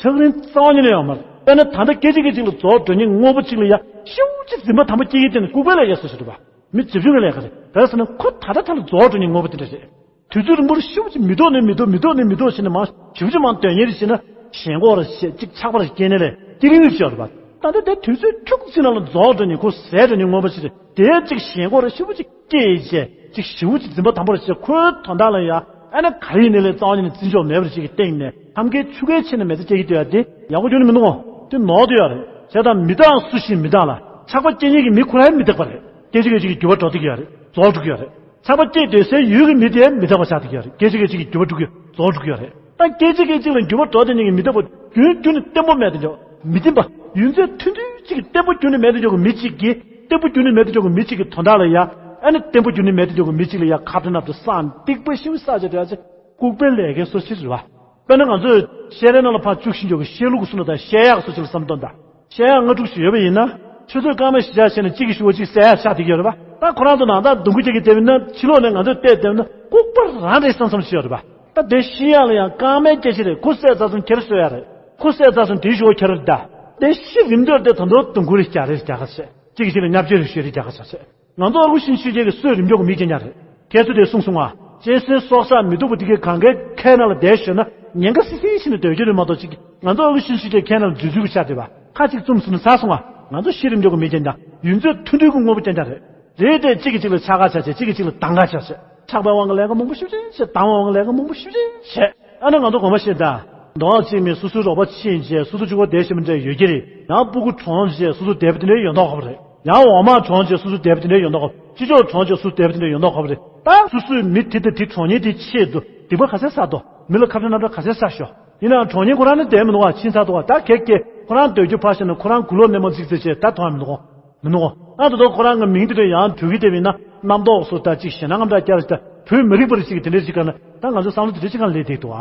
ཕྱག་རིན་རྩ་བ་ཉིད་ནས་ཡོད་མ་རེད། དཔེར་ན་ད་ལྟ་སྐད་ཅིག་སྐད་ཅིག་ལ་རྫོགས་འགྲོ་མཁན་དངོས་པོ་གཅིག་ལ་ཡ་ཤུགས་ཅིག་འཛིན་པ་དམ་པོ་སྐྱེ་གི་དེ་ནི་ལྐུགས་པའི་ལས་ཀ་ཟེར་ཞིག་རེད་པ། མི་རྗེ་བཙུན་གྱི་ལས་ཀ་རེད། ག་རེ་ཟེར་ན་ཁོ་ད་ལྟ་ད་ལ་རྫོགས་འགྲོ་མཁན་དངོས་པོ་དེ་འདྲ་རེད། དུས་ཚོད་རིང་པོར་ཤུགས་ཅིག་མི་ཐོག་ནས་མི་ཐོག་མི་ཐོག་ནས་མི་ཐོག་བྱས་ནས་མང་ཞུ་ཅིག་མང་དོན་གཉེར་བྱས་ན་ཞེན་ཁོག་རེ་བྱས་ཅིག་ཆགས་པ་རེ་སྐྱེས་ནས་ལས་སྐྱེ་རིང་ཡོད་ཤོར་བ། ད་ལྟ་དེ་དུས་ཚོད་ཁྱུག་ཅིག་ནང་ལ་རྫོགས་འགྲོ་མཁན་ཁོ་ཟད་འགྲོ་མཁན་དངོས་པོ་ཅིག་རེད། དེ་ཅིག་ཞེན་ཁོག་རེ་ཤུགས་ཅིག་སྐྱེས་བྱས་ཅིག་ཞེ་པོ་ཅིག་འཛིན་པ་དམ་པོ་རེ་བྱས་ཁོའི་དོན་དག་ལ་ཡ་ཨ་ནི་ག་རེ་ཡིན་ནའི་ལས་རྩ་བ་ཉིད་ནས་བརྩི་འཇོག་མེད་པ་རེ་ཅིག་གི་སྟེང་ནས་ཐམ་གའི་ཆུ་ཁའི་ཆེ་ནས་མེ་བཙའ་སྐྱེ་གི་འདུག་ཡ་དེ་ཡག་པོ་ཁྱོན་ནས་མི་འདུག་ག་དེ་ནོར་དུ་ཡོད་རེད། བྱས་ཙང་མི་རྟག་སུ་ཞིག་མི་རྟག་ལ་ཆགས་པ་སྐྱེ་མཁན་གྱི་མི་ཁོ་རང་མི་རྟག་པ་རེད། སྐད་ཅིག་སྐད་ཅིག་གི་འགྱུར་བ་འགྲོ་བསྡད་ཀྱི་ཡོད་རེད། རྫོགས་འགྲོ་གི་ཡོད་རེད། ཆགས་པ་སྐྱེས་སྡོད་སའི་ཡུལ་གྱི་མི་དེ་མི་རྟག་པ་ཆགས་བསྡད་ཀྱི་ཡོད་རེད། སྐད་ཅིག་སྐད་ཅིག་གི་འགྱུར་བ་འགྲོ་གི་རྫོགས་འགྲོ་གི་ཡོད་རེད། ད་སྐད་ཅིག་སྐད་ཅིག་ལ་འགྱུར་བ་འགྲོ་བསྡད་མཁན་གྱི་མི་རྟག་པ་རྒྱུན་རྒྱུན་ནས་བརྟན་པོ་མེད་དེ་འཇོག་མི་བརྟན་པ་ཡུན་ཚད་ཐུང་ཐུང་ཅིག་གི་བརྟན་པོ་རྒྱུན་ནས་མེད་དེ་འཇོག་གི་མི་གཅིག་གིས་བརྟན་པོ་རྒྱུན་ནས་མེད་དེ་འཇོག་གི་མི་གཅིག་གི་དོན་དག་ལ་ཡ་ཨ་ནི་བརྟན་པོ་རྒྱུན་ནས་མེད་དེ་འཇོག་གི་མི་གཅིག་ལ་ཡ་ཁ་བྲལ་ནབ་ཏུ་སངས་སྡིག་པ་ཤིན་ཏུ་བསགས་བྱས་བསྡད་ཡ་ཅིག་ལྐུགས་པའི་ལས་ཀའི་སོ་ཕྱིར་རེད་བ། དཔེར་ན་ང་ཚོས་བཤད་རའི་ནང་ལ་ཕར་བཅུག་ཤིང་འཇོག་གི་བཤད་ལུགས་སུ་ན་ད་བཤད་ཡག་སོ་ཕྱིར་བསམ་དོན་དང་། བཤད་ཡག་ལྔ་དྲུག་ཞིག་ཡོད་པ་ཡིན་ན། ཆུ་ཚོད་སྐར་མ་བཞི་ཆ་བཤད་ན་གཅིག་གིས་ཞུ་བ་གཅིག་གསལ་ཡག་ཆགས་བསྡད་ཀྱི་ཡོད་རེད་པ། ད་ཁོ་རང་ཚོ་ནང་ལྟར་རྡུང་རྒྱུ་རྒྱག་གི་བསྡད་པ་ཡིན་ན་ཕྱི་ལོགས་ནས་ང་ཚོས་བལྟས་བསྡད་པ་ན་ལྐུགས་པ་རང་རེད་བསམ་བསམ་ཞིག་ཡོད་རེད་པ། ད་དེ་ཤི་ཡག་ལ་ཡང་སྐར་མའི་སྐད་ཆ་རེད། ཁོ་བསད་ཚར་སོང་ཁྱེར་གསོ་ཡག་རེད། ཁོ་བསད་ཚར་སོང་དེའི་ཞུ་བ་ཁྱེར་རེད་ད། དེ་ཤི་རིམ་གྱིས་དེ་ད་དུང་རྡུང་རྒྱུ་རེད་རྒྱག་རེད་རྒྱག་ག་བྱས། གཅིག་གིས་གཅིག་ལ་བརྙས་བཅོས་རེ་ཞུ་ཡག་རེད་རྒྱག་ག་བྱས། ང་ཚོ་ཨ་ཁུ་ཤིན་ཆོས་རྒྱལ་གྱིས་སུས་རིམ་འཇོག་གི་མི་རྐྱང་རྐྱང་རེད། ཁྱེད་ཚོས་དེ་གསུངས་སོང་ང་། གཅན་གཟན་སྲོག་ཆགས་མི་སྡུག་པ་དེ་གའི་གང་གའི་ཁའི་ནང་ལ་བསྡད་ཤོད་ན་ཉེན་ཁ་སིལ་སིལ་ཞིག་ནས་སྡོད་རྒྱུ་རེད་མ་གཏོགས་ཅིག་ང་ཚོ་ཨ་ཁུ་ཤིན་ཆོས་རྒྱལ་ཁའི་ནང་ལ་འཛུལ་འཛུལ་གྱི་ཆགས་བསྡད་པ། ཁ་གཅིག་བཙུམ་སོང་ན་ཚར་སོང་ང་། ང་ཚོ་ཤི་རིམ་འཇོག་གི་མི་རྐྱང་རྐྱང་ཡུན་ཚད་ཐུང་ཐུང་གི་དངོས་པོ་རྐྱང་རྐྱང་རེད། རེད་དེ་གཅིག་གིས་གཅིག་ལ་ཆག་སྒོ་ཆགས་བྱས་གཅིག་གིས་གཅིག་ལ་གདམ་ག་ཆགས་བྱས། ཆགས་པའི་དབང་གིས་ལས་ཀ་མང་པོ་ཞེ་པོ་ཅིག་བྱས། གདམ་པའི་དབང་གིས་ལས་ཀ་མང་པོ་ཞེ་པོ་ཅིག་བྱས། ཨ་ནི་ང་ཚོ་གོང་མ་བཤད་ད། མདོ་སྔགས་གཅིག་མིན་སོ་སོའི་རོགས་པ་ཕྱིན་བྱས་སོ་སོ་གཅིག་པོ་བསྡད་ཤེས་མི་འདྲ་ཡོད་ཀྱི་རེད། ཡང་སྤུ་གུ་གྲོངས་བྱས་སོ་སོ་བསྡད་པ་དེ་འདྲ་ཡོད་མདོག་ཁ་པོ་རེད། ཡང་འོག་མ་གྲོངས་བྱས་སོ་སོ་བསྡད་པ་དེ་འདྲ་ཡོད་མདོག་ཁ་པོ། ཕྱི་ཕྱོགས་གྲོངས་བྱས་སོ་སོ་བསྡད་པ་དེ་འདྲ་ཡོད་མདོག་ཁ་པོ་རེད། ད་སོ་སོའི་མི་དེ་དང་དེ་གྲོངས་མཁན་དེའི་ཆེད་དུ་སྡིག་པ་ག་ཚད་བསགས་འདུག་མི་ལ་ཁ་བྲལ་རྣམ་གྲངས་ག་ཚད་བསགས་ཤོག་ཡིན་ནའང་གྲོངས་མཁན་ཁོ་རང་ནི་བསྡད་མི་འདུག་བ། ཕྱིན་ཚར་འདུག་བ། ད་གེ་གེ་ཁོ་རང་སྡོད་རྒྱུ་ཕར་བཞག་ན་ཁོ་རང་དགུང་ལོ་ནས་མར་རྩིས་རྩིས་བྱས་ད་མཐོང་ཡ་མི་འདུག་གོ་མི་འདུག་གོ་ཨ་ད་དུང་ཁོ་རང་གི་མིང་དེ་འདྲ་ཡང་བོད་ཀྱི་དེ་མིན་ན་རྣམ་རྟོག་སོགས་ད་ཅིག་ཞེད་སྣང་ངམ་འདྲ་བསྐྱར་ཞིག་ད་བོད་མི་རིག་པ་རེ་ཅིག་གི་དེ་འདྲ་ཅིག་ག་ན་ད་ང་ཚོ་བསམ་བློ་དེ་འདྲ་ཅིག་གང་སླེབས་བསྡད་འདུག་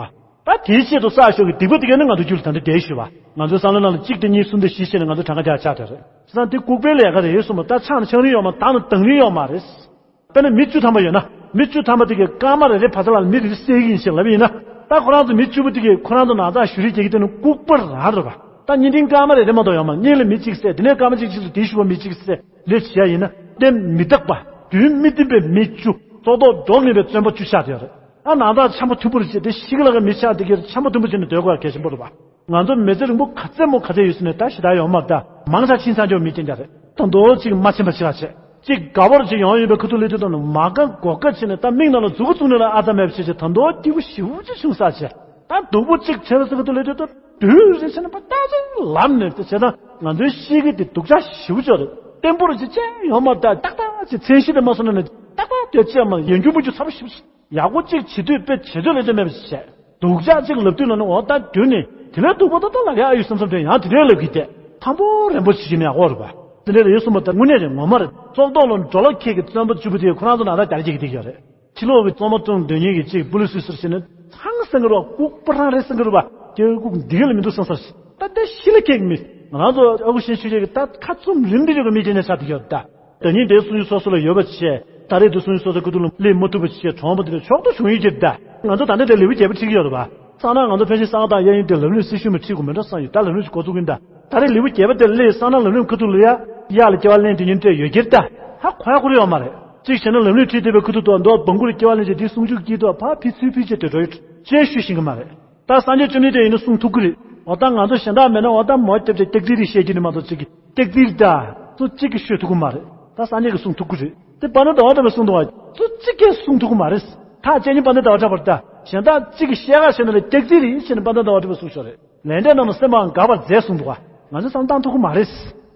ཨ། ད་དེའི་ཆེད་དུ་བསགས་ཤོག་གི་སྡིག་པ་དེ་གས་ནི་ང་ཚོ་རྒྱུད་ལ་ད་འདི་བསྡད་ཤོད་བ། ང་ཚོའི་བསམ་བློ་ནང་ལ་གཅིག་དང་གཉིས་གསུམ་དང་བཞི་བྱས་ནས་ང་ཚོ་གྲངས་ཀ་རྒྱག་ཆགས་བསྡད་རེད། བྱས་ཙང་འདི་ལྐུགས་པའི་ལས་ཀ་རེད་གསུངས་པ། ད་ཆགས་ན་ཆགས་རིན་ཡོད་མ་རེད། ལྡང་ན་ལྡང་རིན་ཡོད་མ་རེད། དཔེར་ན་མི་བཅུ་ཐམ་པ་ཡོད་ན་མི་བཅུ་ཐམ་པ་དེ་གས་སྐར་མ་རེ་རེ་བར་མཚམས་ལ་མི་རེ་རེ་བསད་ཀྱི་ཡིན་ཞེས་ལབ་པ་ཡིན་ན། ད་ཁོ་རང་ཚོ་མི་བཅུ་པོ་དེ་གས་ཁོ་རང་ཚོ་ནང་ཚགས་ཞུ་རེས་རྒྱག་གི་དེ་ནི་ལྐུགས་པ་རང་རེད་བ། ད་བརྙན་འཕྲིན་སྐར་མ་རེ་རེ་མ་གཏོགས་ཡོད་མ་རེད། བརྙན་ལ་མི་གཅིག་བསད། དེ་ནས་སྐར་མ་གཅིག་གཅིག་ཏུ་དེའི་ཞུ་བ་མི་གཅིག་བསད་ལས་བྱེད་ཡ་ཡིན་ན། དེ་མི་རྟག་པ་རྒྱུན་མི་བརྟན་པའི་མི་བཅུ་ཙོག་ཙོག་འགྲོ་ངེས་པའི་བཙོན་པ་བཅུ་ཆགས་བསྡད་ཡོད་རེད། ཨ་ནང་ཚགས་འཆམ་པོ་མཐུན་པོ་རེ་བྱས་ཏེ་ཤི་གི་ལ་ག་མི་ཆགས་དེ་གས་འཆམ་པོ་མཐུན་པོ་བྱས་ནས་སྡོད་དགོས་ཡ་གལ་ཆེན་པོ་རེད་བ། ང་ཚོ་མི་ཚེ་རིང་པོ་ག་ཚད་མོ་ག་ཚད་ཡོད་ཟེར་ནས་ད་ཞེ་དྲག་ཡོད་མ་རེད། ད་མང་ཆ་ཕྱིན་ཚར་འགྲོ་མི་རྐྱང་རྐྱང་རེད། ད་མདོ་གཅིག་མ་ཕྱིན་པ་ཞིག་ལ་བྱས། གཅིག་དགའ་བོར་གཅིག་ཡོང་ཡོད་པའི་ཁ་ཐུག་སླེབས་དུས་ད་ནི་མ་དགའ་མགོ་དགའ་བྱས་ནས་ད་མིག་ནང་ལ་མཛུ་གུ་བཙུགས་ནས་ལ་ཨ་ཙམ་མེད་པ་བྱས་བྱས། ད་མདོ་སྐྱིད་པོ་ཞེ་པོ་ཅིག་བྱུང་ས་བྱས། ད་སྡུག་པོ་གཅིག་བྱས་པ་ཟེར་གི་འདུག་ལས་དུས་ད་དུས་རེ་བྱས་ནས་པ་ཏག་ཅིག་ལམ་ནས་དེ་བྱས་ན་ང་ཚོའི་གཤིས་ཀ་དེ་སྡུག་ཅག་ཞེ་པོ་ཅིག་རེད། བརྟན་པོ་རེ་ཅིག་ཅན་ཡོད་མ་རེད། ད་ཏག་ཏག་ཅིག་མཚན་གཞི་དེ་མ་སོང་ན་ནི་ཏག་ཏག་དེ་ཅིག་མ་ཡོང་རྒྱུ་མ་རྒྱུ་ཚ་པོ་ཞེ་པོ་ཅིག་ཡག་པོ་གཅིག་བྱེད་དུས་དཔེ་བྱེད་ཚོད་ལས་དོན་མེད་པ་ཞིག་བྱས། སྡུག་ཅག་གཅིག་ལབ་དུས་ན་ནི་འོ་ད་དུས་ནི་དེ་ལས་སྡུག་པ་ཏག་ཏག་ལབ་ཡ་ཨ་ཡོད་བསམ་བསམ་དྲན་ཡང་དེ་འདྲའི་ལབ་གི་བསྡད། ཐང་པོ་རན་པོ་བྱེད་ཀྱི་ནི་ཡག་པོ་རེད་པ། དེ་འདྲ་རེད་གསུངས་པ་ད་དངོས་གནས་རེད་ངོ་མ་རེད། ཙོག་ཏོག་ལ་འགྲོ་ལ་ཁད་ཀྱི་བཙོན་པ་བཅུ་པོ་དེ་ཁོ་རང་ཚོ་ནང་ལ་རྒྱ་རེ་རྒྱག་གི་བསྡད་ཀྱི་ཡོད་རེད། ཕྱི་ལོགས་ཀྱི་བཙོན་མ་བཙོང་སྡོད་མཁན་གྱི་གཅིག་པུ་ལི་སི་སུ་ཟེར་ནས་ཚང་སེང་གི་རེད་པ། ལྐུགས་པ་རང་རེད་སེང་གི་རེད་པ། སྐྱེ་བོ་ལྐུགས་འདི་ག་ལ་མི་འདུག་བསམ་ས་རེད། ད་ལྟ་ཤི་ལ་ཁད་ཀྱི་མི་ང་རང་ཚོ་ཨ་ཁུ་ཤེས་ཆོས་རྒྱལ་གྱི་ད་ཁ་བཙུམ་རིམ་པས་ཡོད་པའི་མི་དེ་ནས་ཆགས་བསྡད་ཀྱི་ཡོད་ད། ད་ཉིན་དེ་སུ་ཡིན་སོ་སོ་ལ་ཡོད་པ་བྱས། ད་རེས་དུས་སུ་ཡིན་སོ་སོ་ཁུ་ཐུག་ལ་སླེབས་མ་ཐུབ་པ་བྱས་གྲོངས་པ་དེ་འདྲ་ཕྱོགས་གཏོགས་བྱུང་ཡོད་ཀྱི་རེད་ད། ང་ཚོ་ད་ལྟ་དེ་ལེའུ་བརྒྱད་པ་ཁྲིད་ཀྱི་ཡོད་རེད་པ། སང་ན་ང་ཚོ་ཕལ་ཆེར་གསང་བ་དང་གཡས་གཡོན་དེ་ལམ་རིམ་སྲི་ཞུ་མི་ཁྲིད་དགོས་མི་འདྲ་བསམ་ཡོད། ད་ལམ་རིམ་ཞིག་འགོ་ཚུགས་ཀྱི་ཡིན་ད། ད་རེས་ལེའུ་བརྒྱད་པ་དེ་སླེབས་སང་ན་ལམ་རིམ་ཁུ་ཐུག་ལ་ཡ་གཡག་ལ་སྐྱེ་བ་ལེན་དེ་ཉིན་སྤྲད་ཡོད་ཀྱི་རེད་ད། ཧ་གོ་ཡ་གོ་རེ་ཡོད་མ་རེད། གཅིག་བྱས་ན་ལམ་རིམ་ཁྲིད་བསྡད་པའི་ཁུ་ཐུག་ཏུ་མདོ་བང་གུར་སྐྱེ་བ་ལེན་བྱས་དེའི་གསུང་ཆོས་དཀྱིལ་དུ་ཕར་ཕི་ཚུར་ཕི་བྱས་དེ་འགྲོ་ཡོད་ཅེས་ཞུ་ཤེས་ཀྱི་མ་རེད། ད་སངས་རྒྱས་བཅོམ་ལྡན་འདས་ཡིན་ན་གསུང་ཐུབ་ཀྱི་རེད། འོ་ད་ང་ཚོ་གཞན་དག་མེད་ན་འོ་ད་མོ་སྐྱབས་ཀྱི་སྐྱག་རྫུན་རེ་བཤད་རྒྱུ་ནི་མ་གཏོགས་གཅིག་གི་སྐྱག་རྫུན་ད་ཚོ་གཅིག་གིས་ཤོད་ཐུབ་ཀྱི་མ་རེད། ད་སངས་རྒྱས་ཀྱིས་གསུང་ཐུབ་ཀྱི་རེད། དེ་བར་ན་ཟླ་བ་གྲགས་པས་གསུང་འདུག་བ། ཚོ་གཅིག་གིས་གསུང་ཐུབ་ཀྱི་མ་རེད། ད་ཁྱེད་གཉིས་དཔལ་ལྡན་ཟླ་བ་གྲགས་པར་ད་གཞན་དག་གཅིག་གིས་བཤད་ག་བཤད་ན་ལས་སྐྱག་རྫུན་རེད་ཟེར་ནས་དཔལ་ལྡན་ཟླ་བ་གྲགས་པས་གསུང་ཤོག་རེད། ལན་འདྲེན་རྣམས་ལ་སེམས་པའང་དགའ་བར་མཛད་གསུངས་འདུག་ག་ང་ཚོས་བསམ་བློ་བཏང་ཐུབ་ཀྱི་མ་རེད།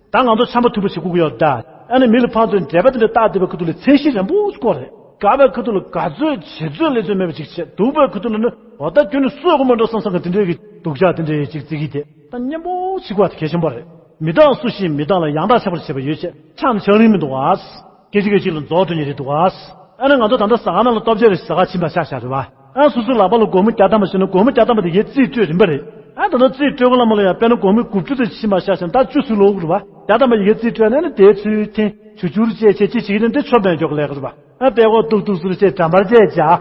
ད་ང་ཚོ་ཆམ་པ་ཐུབ་པ་བྱེད་དགོས་ཀྱི་ཡོད་རེད་ད། ཨ་ནི་མི་ལ་ཕན་ཚུན་འབྲེལ་བ་དེ་འདྲ་བཏགས་བསྡད་པའི་ཁ་ཐུག་ལ་མཚན་གཞི་རན་པོ་ཞིག་དགོས་རེད། དགའ་བའི་ཁ་ཐུག་ལ་དགའ་ཚོད་བྱེད་ཚོད་ལས་ཚོད་མེད་པ་ཅིག་བྱེད། སྡུག་པའི་ཁ་ཐུག་ལ་ནི་འོ་ད་ཁྱོད་ནི་གསོད་དགོས་མ་འགྲོ་བསམ་བསམ་གི་དེ་འདྲའི་གི་སྡུག་ཅག་དེ་འདྲའི་ཅིག་བརྩི་གི་དེ་ད་སྙན་པོ་བྱེད་དགོས་པ་དེ་གལ་ཆེན་པོ་རེད། མི་དག་སུ་ཞིག་མི་དག་ལ་ཡང་དག་ཁྱབ་པར་བྱེད་པ་ཡོད་ཅེས་ཕྱག་ནི་ཕྱག་རིང་མི་འདུག་ག་སྐད་ཅིག་སྐད་ཅིག་ལ་རྫོགས་འགྲོ་ཉེན་རེད་འདུག་ག་ཨ་ནི་ང་ཚོ་ད་ལྟ་ཟ་ཁང་ནང་ལ་ལྟོ་ཆས་རེ་ཟ་ག་ཕྱིན་པ་ཤག་ཤག་རེད་བ། ཨ་སོ་སོའི་ལག་པ་ལ་སྒོར་མོ་བརྒྱ་ཐམ་པ་བྱིན་ན་སྒོར་མོ་བརྒྱ་ཐམ་པ་དེ་ཡའི་རྩིས་སྤྲོད་རིམ་པ་རེད། ཨ་ད་ལྟ་རྩིས་སྤྲོད་གོ་ལ་མ་ལ་ཡང་དཔེར་ན་སྒོར་མོ་དགུ་བཅུ་ཙམ་ཕྱིན་པ་ཤག་ཤག་ད་བཅུ་ཚུར་ལོག་རེད་བ། བརྒྱ་ཐམ་པ་ཡའི་རྩིས་སྤྲོད་ན་ནི་དེའི་ཚུལ་འཐེན་བྱུ་བྱུར་བཅས་བྱས་ཅི་བྱེད་ཀྱི་དེ་འདྲ་ཆོ་མེད་འཇོག་ལས་ཀ་རེད་བ། ཨ་དཔེ་ཀོ་ཏུག་ཏུག་ཟུར་བཅས་འགྲམ་པར་བཅས་བྱ།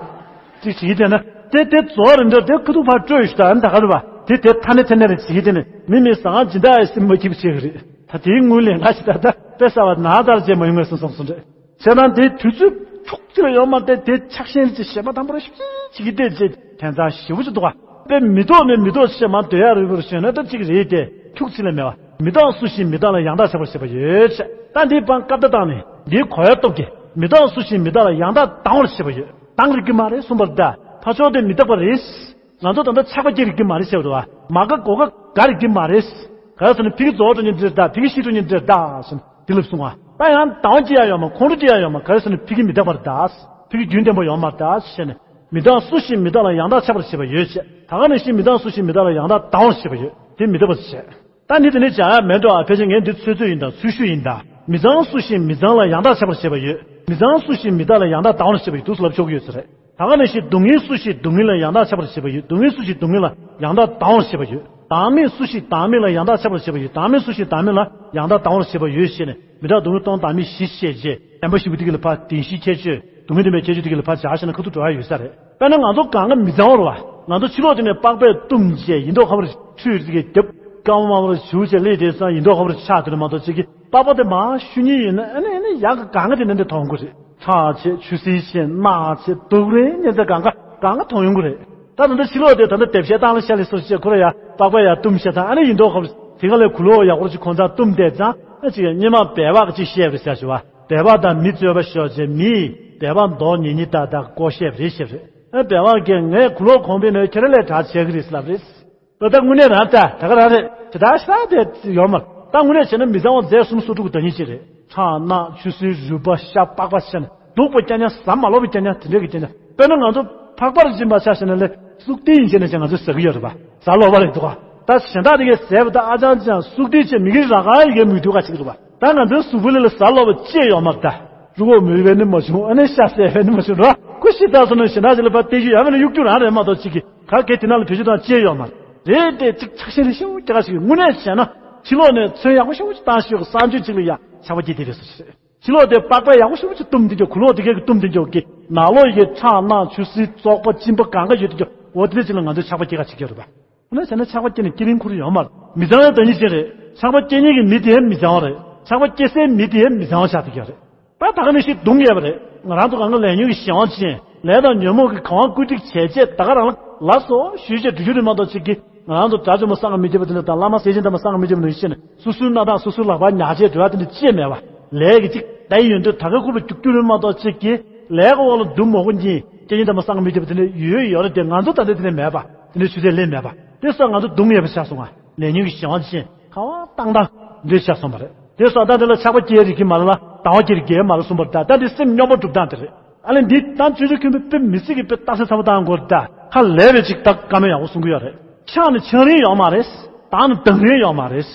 ཅིག་བྱེད་ཀྱི་དེ་ན་དེ་དེ་རྫོགས་རིམ་འདྲ་དེ་ཁུ་ཐུག་ཕར་སྤྲོད་ཡོད་ཤག་ཨ་ནི་ད་ག་རེད་བ། དེ་དེ་ཐ་ནི་ཐ་ནི་རེ་བྱེད་ཀྱི་དེ་ནི་མི་མི་ཟ་ཁང་སྦྱིན་བདག་ཡ་སེམས་མ་སྐྱིད་པ་བྱེད་གི་རེད། ད་དེའི་དངུལ་ལེན་ག་ཞིག་ད་ད་དཔེ་ཟ་བ་ན་ལྟར་བྱས་མ་ཡོང་ངས་སོང་སོང་སོང་རེད། བྱས་ཙང་དེའི་དུས་ཚོད་འཁྱུག་ཅིག་ལ་ཡོང་མ་སྟེ་དེ་ཆགས་ཞེན་ཅིག་ཞེ་མ་དང་པོ་རེ་ཞིབ་ཅིག་གིས་བལྟས་རྗེས་དེང་སང་ཞེ་པོ་ཅིག་འདུག་ག་དཔེ་མི་ཐོག་ནས་མི་ཐོག་ཅིག་མ་སྡོད་ཡ་རེ་བོར་ཞོན་ན་ད་ཅིག་རེད་དེ་འཁྱུག་ཅིག་ལ་མེད་བ། མི་དག་སུ་ཞིག་མི་དག་ལ་ཡང་དག་ཁྱབ་པར་བྱེད་པ་ཡོད་ཅེས། ད་འདིའི་པང་སྐབས་ད་བཏང་ནས་འདིའི་གོ་ཡ་སྟོབས་ཀྱིས་མི་དག་སུ་ཞིག་མི་དག་ལ་ཡང་དག་སྡང་བར་བྱེད་པ་ཡོད། སྡང་རིགས་ཀྱི་མ་རེད་གསུངས་པར་ད་ཕ་ཕྱོགས་དེ་མི་རྟག་པ་རེད། ང་ཚོ་ད་ལྟ་ཆགས་པ་སྐྱེ་རིགས་ཀྱི་མ་རེད་ཟེར་བ་རེད་བ། མ་དགའ་གོ་དགའ་དགའ་རིགས་ཀྱི་མ་རེད། ག་རེ་ཟེར་ན་ཕ་གི་རྫོགས་འགྲོ་ཉིན་འདིར་གདའ། ཕ་གི་ཤི་འགྲོ་ཉིན་འདིར་གདའ་ཟེར་ན་དེ་ལབ་གསུང་བ། ད་ཡང་སྡང་བ་སྐྱེ་ཡ་ཡོད་མ། ཁོང་ཁྲོ་སྐྱེ་ཡ་ཡོད་མ། ག་རེ་ཟེར་ན་ཕ་གི་མི་རྟག་པར་གདའ། ཕ་གི་རྒྱུན་ལྡན་པ་ཡོད་མ་གདའ་ཞེས་ནས་མི་དག་སུ་ཞིག་མི་དག་ལ་ཡང་དག་ཁྱབ་པར་བྱེད་པ་ཡོད་ཅེས། ད་ག་ནང་བཞིན་མི་དག་སུ་ཞིག་མི་དག་ལ་ཡང་དག་སྡང་བར་བྱེད་པ་ཡོད། དེ་མི་རྟག་པར་བྱེད། ད་འདི་དེ་ནས་བྱ་ཡ་མེད་འགྲོ་ཨ། ཕལ་ཆེར་ངས་འདི་ཚོད་ཚོད་ཡིན་ད། ཚུལ་ཤུགས་ཡིན་ད། མི་ཚང་སུ་ཞིག་མི་ཚང་ལ་ཡང་དག་ཁྱབ་པར་བྱེད་པ་ཡོད། མི་ཚང་སུ་ཞིག་མི་དག་ལ་ཡང་དག་སྡང་བར་བྱེད་པ་ཡོད་འདུག་ཟེར་ལབ་ཆོག་གི་ཡོད་ས་རེད། ད་ག་ནང་བཞིན་སྡུག་བསྔལ་སུ་ཞིག་སྡུག་བསྔལ་ལ་ཡང་དག་ཁྱབ་པར་བྱེད་པ་ཡོད། སྡུག་བསྔལ་སུ་ཞིག་སྡུག་བསྔལ་ལ་ཡང་དག་སྡང་བར་བྱེད་པ་ཡོད། བདག་མེད་སུ་ཞིག་བདག་མེད་ལ་ཡང་དག་ཁྱབ་པར་བྱེད་པ་ཡོད། བདག་མེད་སུ་ཞིག་བདག་མེད་ལ་ཡང་དག་སྡང་བར་བྱེད་པ་ཡོད་ཞེས་ནས་མི་རྟག་སྡུག་བསྔལ་སྟོང་བདག་མེད་བཞི་བཤད་རྗེས་བདེན་པ་བཞི་པོ་དེ་གི་ལ་ཕར་བདེན་བཞིའི་ཁྱད་ཆོས་སྡུག་བསྔལ་བདེན་པའི་ཁྱད་ཆོས་དེ་གི་ལ་ཕར་སྦྱར་ཞེ་ན་ཁ་ཐུག་འགྲོ་ཡ་ཡོད་ས་རེད། དཔེར་ན་ང་ཚོ་གང་ག་མི་ཚང་བར་བ། ང་ཚོ་ཕྱི་ལོགས་དེ་ནས་པགས་པས་བཏུམས་བྱས་ཡིན་མདོག་ཁ་པོར་ཁྲུས་ཀྱི་རྒྱབ་སྐར་མ་དམར་པོར་བྱུགས་བྱས་སླེབས་དེ་སང་ཡིན་མདོག་ཁ་པོར་ཆགས་དེ་ནས་མ་གཏོགས་ཅིག་གི་པགས་པ་དེ་མར་བཤུ་ཉེན་ཡོད་ན་ཨ་ནི་ཨ་ནི་ཡག་གི་གང་ག་དེ་ནས་འདི་མཐོང་གི་རེད། ཁྲག་ཆད་ཆུ་སེར་ཆད་རྣག་ཆད་སྡུག་རེད་ཉེན་ཚེ་གང་ག་གང་ག་མཐོང་ཡོང་གི་རེད། ད་ད་ལྟ་ཕྱི་ལོགས་དེ་ད་ལྟ་དེབ་བཤད་སྟངས་ལ་ཤ་ལི་སོར་བཤད་ཁོ་ར་ཡ་པགས་པ་ཡ་བཏུམས་བཤད་དང་ཨ་ནི་ཡིན་མདོག་ཁ་པོར་དེ་ག་ལས་གུ་ལོག་ཡག་པོ་ཅིག་ཁོང་ཚང་བཏུམས་བསྡད་ཙང་ཨ་ཅིག་སྙེ་མ་སྦལ་པ་ཅིག་བཤད་པ་རེད་ཟེར་ཞུ་བ། སྦལ་པ་དང་མི་རྩོད་པ་ཤོར་རྗེས་མིས་སྦལ་པ་མདོག་ཉེ་ཉེ་ཏག་ཏག་བཀོག་བཤད་པ་རེད་བཤད་པ་རེད། ཨ་སྦལ་པ་གིས་ངས་གུ་ལོག་གོང་འཕེལ་ནས་ཁྱེད་རང་ལས་དྲག་བྱེད་ཀྱི་རེད་ལབ་རེད། ད་ལྟ་དངོས་གནས་རང་ལྟ་ད་ག་རང་རེད་དེ་ད་ཤ་དེ་ཡོད་མ་རེད། ད་དངོས་གནས་བྱས་ན་མི་ཚང་བ་རྫས་གསུམ་སོ་དྲུག་གི་བདག་ཉིད་ཅིག་རེད། ཁྲག་རྣག་ཆུ་སེར་རུས་པ་ཤ་པགས་པ་བྱས་ན་སྡུག་པ་སྐྱ་ཉ་ཟ་མ་ལོབ་པ་སྐྱ་ཉ་དེ་འདྲས་ཀྱི་སྐྱ་ཉ་དཔེར་ན་ང་ཚོ་ཕག་པར་སྦྱིན་པ་ཆ་བཞག་ན་ལས་སུག་ཏི་ཡིན་བྱས་ན་ཅང་ང་ཚོས་ཟ་གི་ཡོད་རེད་པ། ཟ་ལོ་བ་རེད་འདུག་ག་ད་གཞན་དག་དེ་གས་ཟས་པ་ད་ཨ་ཅང་ཅང་སུག་ཏི་བྱས་མི་གི་ར་ག་ཡི་གས་མི་འདུག་ག་ཅིག་རེད་པ། ད་ང་ཚོའི་གཟུགས་པོ་ལ་ལ་ཟ་ལོ་བ་ཅེས་ཡོད་མ་རེད་ད། རུ་བོ་མི་བས་ནི་མ་བྱུང་ཨ་ནི་ཤ་ཟས་བས་ནི་མ་བྱུང་ར་ཁུ་ཤི་ད་སོ་ན་ཞེ་ན་ཅི་ལ་པ་ཏེ་ཞུ་ཡ་མེད་ན་གཡུག་རྒྱུ་རང་རེད་མ་གཏོགས་ཅིག་གི་ག་གེ་དེ་ན་ལ་བེད་སྤྱོད་དང་ཅེས་ཡོད་མ་རེད། རེད་དེ་ཅིག་ཆགས་ཞེན་རེ་ཞེ་པོ་སྐྱེ་ག་ཞིག་གི་དངོས་གནས་བྱས་ན་ཕྱི་ལོགས་ནས་ཚོན་ཡག་པོ་ཞེ་པོ་ཅིག་བཏང་ཞིག་གི་གསར་འགྱུར་ཅིག་ལ་ཡ་ཆགས་པ་སྐྱེ་དེ་རེད་སོ་ཞེས། ཕྱི་ལོགས་དེ་པགས་པ་ཡག་པོ་ཞེ་པོ་ཅིག་བཏུམས་དེ་འཇོག་གུ་ལོག་དེ་གས་ཀྱི་བཏུམས་དེ་འཇོག་གི་ནང་ལོགས་ཡི་གེ་ཁྲག་རྣག་ཆུ་སེར་བཙོག་པ་གཅིན་པ་གང་ག་ཡོད་དེ་འཇོག་འོ་དེ་འདྲ་ཅིག་ལ་ང་ཚོས་ཆགས་པ་སྐྱེ་ག་ཅིག་ཡོད་རེད་པ། འོ་ན་བྱས་ན་ཆགས་པ་སྐྱེ་ནས་སྐྱེ་རིན་ཁུར་ཡོད་མ་རེད། མི་ཚང་བའི་བདག་ཉིད་ཅན་རེད། ཆགས་པ་སྐྱེ་མཁན་གྱི་མི་དེ་མི་ཚང་བ་རེད། ཆགས་པ་སྐྱེ་སའི་མི་དེ་མི་ཚང་བ་ཆགས་བསྡད་ཀྱི་ཡོད་རེད། ད་ད་ག་ནང་བཞིན་སྡུག་བསྔལ་བ་རེད། ང་རང་ཚོ་གང་ག་ལས་ཉོན་གྱི་གཞན་དབང་ཅན་ལས་དང་ཉོན་མོངས་ཀྱི་གང་བ་བཀོད་སྒྲིག་བྱས་རྗེས་ད་ག་རང་ལ་ལབ་སོ་ཞུས་རྗེས་འགྲུལ་རྒྱུ་རེད་མ་གཏོགས་ཅིག་གི་ང་རང་ཚོ་དགྲ་བཅོམ་པ་སངས་རྒྱས་མི་བརྒྱད་པ་དེ་འདྲ་དང་བླ་མ་སེར་ཆེན་དམ་པ་སངས་རྒྱས་མི་བརྒྱད་པ་འདྲ་ཞིག་ནས་སོ་སོའི་སྣ་དང་སོ་སོའི་ལག་པ་ཉར་བྱས་འགྲོ་བ་དེ་འདྲ་ཅི་ཡང་མེད་པ། ལས་ཀྱི་ཅིག་ད་ཡོན་ཏན་ད་ག་ཁུར་བ་རྒྱུག་རྒྱུ་རེད་མ་གཏོགས་ཅིག་གི་ལས་ཀྱི་འོག་ལ་འདུག་མོ་གོ་གཉིས་སྐྱེ་ཉིད་དམ་པ་སངས་རྒྱས་མི་བརྒྱད་པ་དེ་འདྲ་ཡོད་ཡོད་རེད་དེ་ང་ཚོ་ད་ལྟ་དེ་འདྲ་མེད་པ་དེ་འདྲ་ཆུ་ཚད་ལས་མེད་པ་དེ་སོགས་ང་ཚོ་སྡུག་བསྔལ་བ་ཆགས་སོང་ང་ལས་ཉོན་གྱི་གཞན་དབང་ཅན་ཁ་བ་བཏང་བཏང་འདྲ་ཆགས་སོང་བ་རེད། དེ་སོགས་ད་དེ་ལ་ཆགས་པ་སྐྱེ་རིགས་ཀྱི་མ་ལ་ལ་སྡང་བ་སྐྱེ་རིགས་ཀྱི་མ་ལ་གསུངས་པ་རེད་ད་ད་འདི་སེམས་སྙོམས་པོ་སྒྲུབ་སྟངས་དེ་རེད། ཨ་ལས་འདི་དང་ཆོས་རྗེ་མཁན་པོ་དཔེ་མི་སྲིད་ཀྱི་དཔེ་རྟགས་གསལ་ཚ་པོ་བཏང་དགོས་ད་ཁ་ལས་པའི་ཅིག་ད་བཀའ་མོལ་ཡག་པོ་གསུང་གི་ཡོད་རེད། ཕྱག་ནི་འཆང་རིན་ཡོད་མ་རེད། བདག་ནི་སྡང་རིན་ཡོད་མ་རེད།